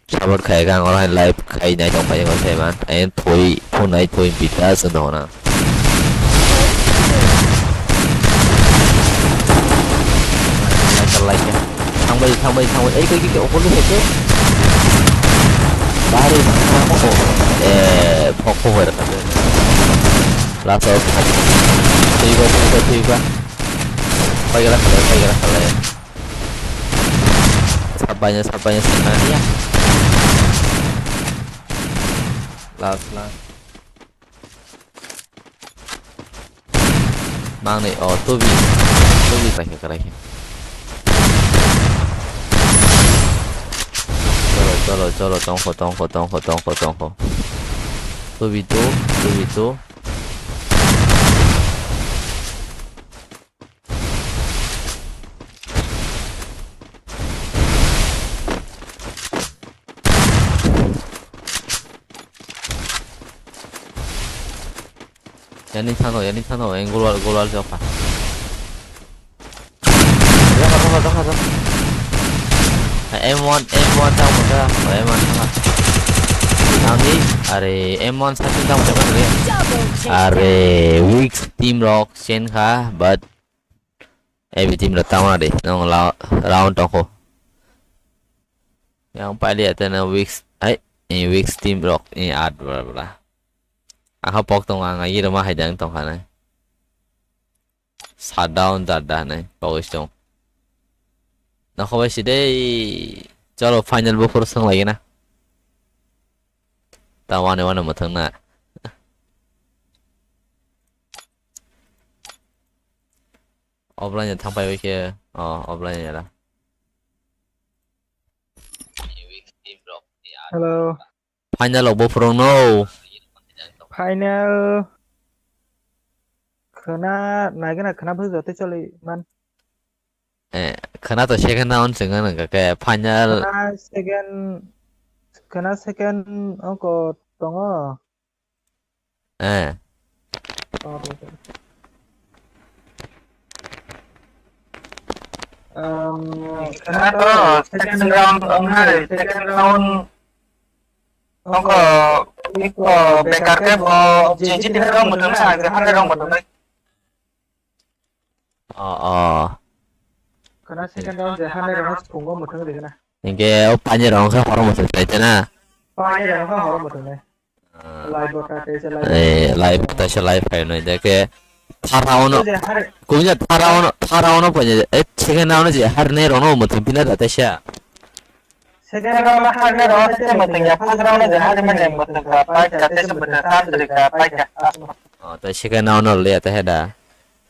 Support khai khe ang oro hai live khai naitong paio, sai man. Ang thoi, thunai thoi bita se dona. Like, like. Thangbai, thangbai, thangbai. Ei, koi, koi, koi, okol ni sete. Bari, bari, bari, okol. Eh, phok, phok, bari, bari. Last out. Thui ba, thui ba, thui ba. Pai gala, pai gala, pai gala. Sabai na, sabai na, sabai na. Last, last. Mangni, o, tubi. Tubi kaisa karai khe. Cholo, cholo, cholo, tongkho, tongkho, tongkho, tongkho, tongkho. Tubi tu, tubi tu. Yani thang thang, yani thang thang, yang gol wal, gol wal jokha. Jokha, jokha, jokha, jokha. M one, M one thang thang, M one thang thang. Nangni, are, M one side thang thang. Double kill. Are, weak team rok chen kha, but A B team rok tamo na de, nong la-, round tong kho. Yang pali ate na weak, ai, eh, weak team rok, eh, at bla bla. Aha pok tong ang, agi roma hai dang tong kha nai. Shutdown jat da nai, pok is tong. Na kho bai si dei, chalo final bo phuru swng lagi na. Ta wane wane mwthang na. Offline thang pai bai khe, oh, offline era. Hello. Final rok bo phuru no. Final. Khwna nagina khwna bwswk joto choli man. Eh, khwna to second round se wngkha khe final. Khwna second, khwna second ongko tongo. Eh. Oh, okay. Um, khwna to second round wngnai, second round ongko iko bekar khe bo G G T round mwthang na, ang khe hundred round mwthang nai. Oh, oh. Khwna second round je hundred round phungo mwthang de khwna. Hinkhe o painirok wngkha horo mwthang sai chana. Painirok wngkha horo mwthang nai. Ah. Live bo ta tei se live. Eh, live ta se live khai noi de khe. Thara ono. Je hari. Kunya thara ono, thara ono paini. Eh, second round je hari ne rono mwthang pina da ta sha. Second round harne round se mwthang ya, first round je harne mane mwthang ka paikha, tei se mwthang tantri ka paikha. Oh, tei second round le ta heda.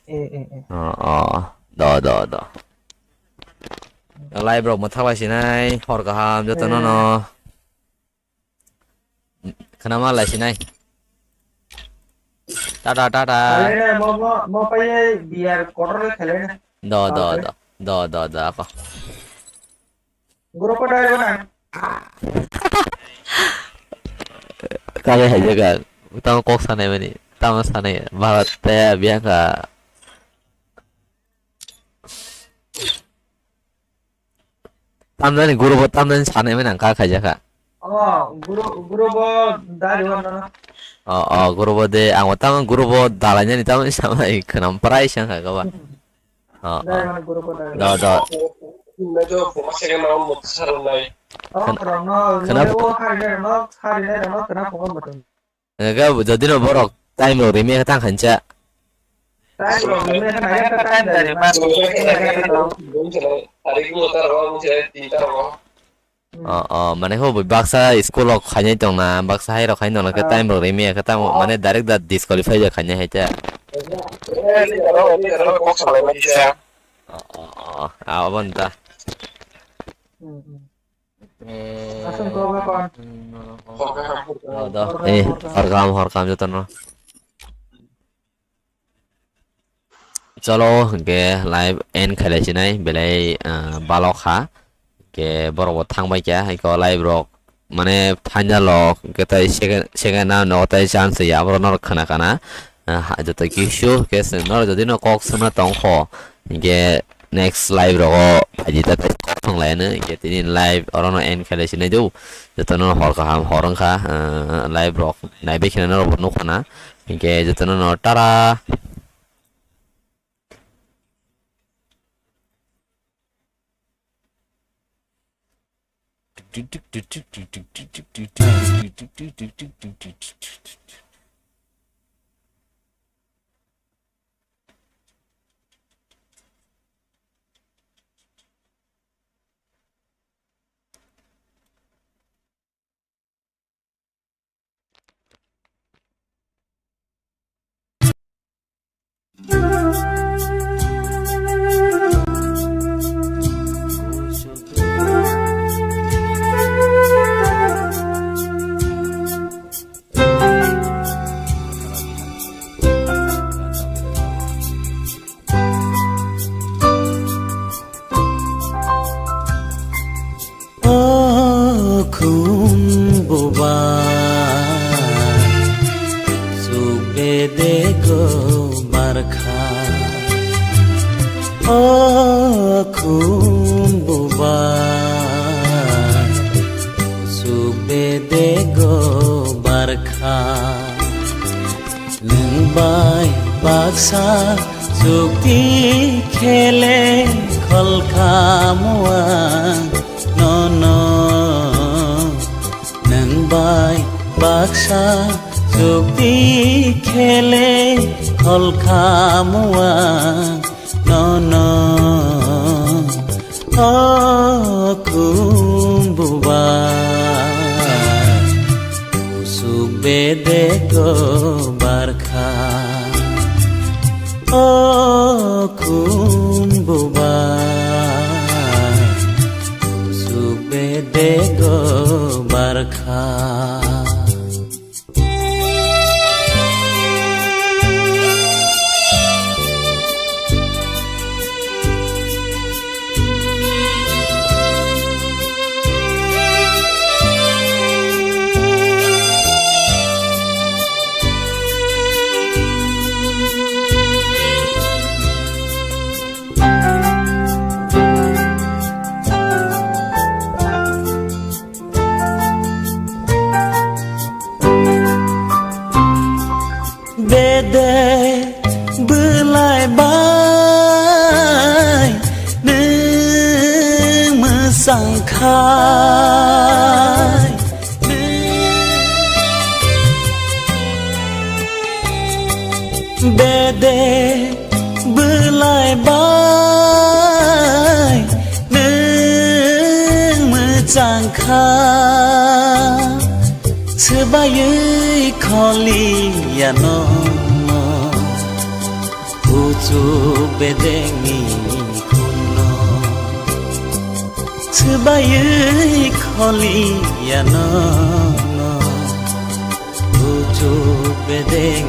Eh, eh, eh. Oh, oh. Do, do, do. Live rok mwthang lai sinai, hor kaham joto no no. Khwna ma lai sinai. Tata, tata. Khalai na, mo, mo, mo pai biar kotor khalai na. Do, do, do. Do, do, do, ako. Guru ko dai na. Kage hai jaga. Tamo kok sanai mani. Tamo sanai. Bharat te biang ka. Tamjani guru bo tamjani sanai mani ang ka khaijaka. Oh, guru, guru bo dari wan na. Oh, oh, guru bo de, ang tamo guru bo dalai nani tamo samai khnam prai sang ka ba. Oh, oh. Dari wan guru bo dari. Do, do. Inna jo bo se na mo sarnai. Oh, khana, khana. Mo hari na no, hari na no, khana ko mo. Ga jodi no borok time rok rimi khe tang khancha. Time rok rimi khe nai khe time dari ma. Tarik mo tar ro mo se tin tar ro. Oh, oh, mane ho baksa school rok khainai tong na, baksa hai rok khainai tong na khe time rok rimi khe tang mane direct da disqualify ja khainai hai ta. Eh, ni ro, ni ro, kok salai ma kisa. Oh, oh, oh, ah, abon ta. Hmm, hmm. Eh, asal kau apa, kawan? Do, do. Eh, hor kaham, hor kaham jotono. Cholo, hwnkhe live end khailai sinai, belai, ah, balok ha. Hwnkhe borok bo thang bai kha, hai khe live rok, mane final rok, hwnkhe tai second, second round o tai chance ya, aborok norok khna khna. Ah, ha, joto kisu, hwnkhe chwng norok jodi no kok swngna tong kho, hwnkhe next live rogo phaidi ta tei kok thang lai no, hwnkhe tini live oro no end khailai sinai do. Jotono hor kaham hor wngkha, ah, live rok naibai kheno norok bo nukha na, hwnkhe jotono no tara. O khum buba, chuk bede barkha. O khum bubai, suk bedego barkha. Nwng bai baksa chukti khele kholkhamu ang nono. Nwng bai baksa chukti khele kholkhamu ang nono. O khum bubai, suk bedego barkha. O khum bubai, suk bedego barkha. Bede bwlai bai nwng mwchang khai. Bede bwlai bai nwng mwchang kha, swbaiwi kholiya no, kuchuk bedengni khumno. Swbaiwi kholiya no, no, kuchuk bedeng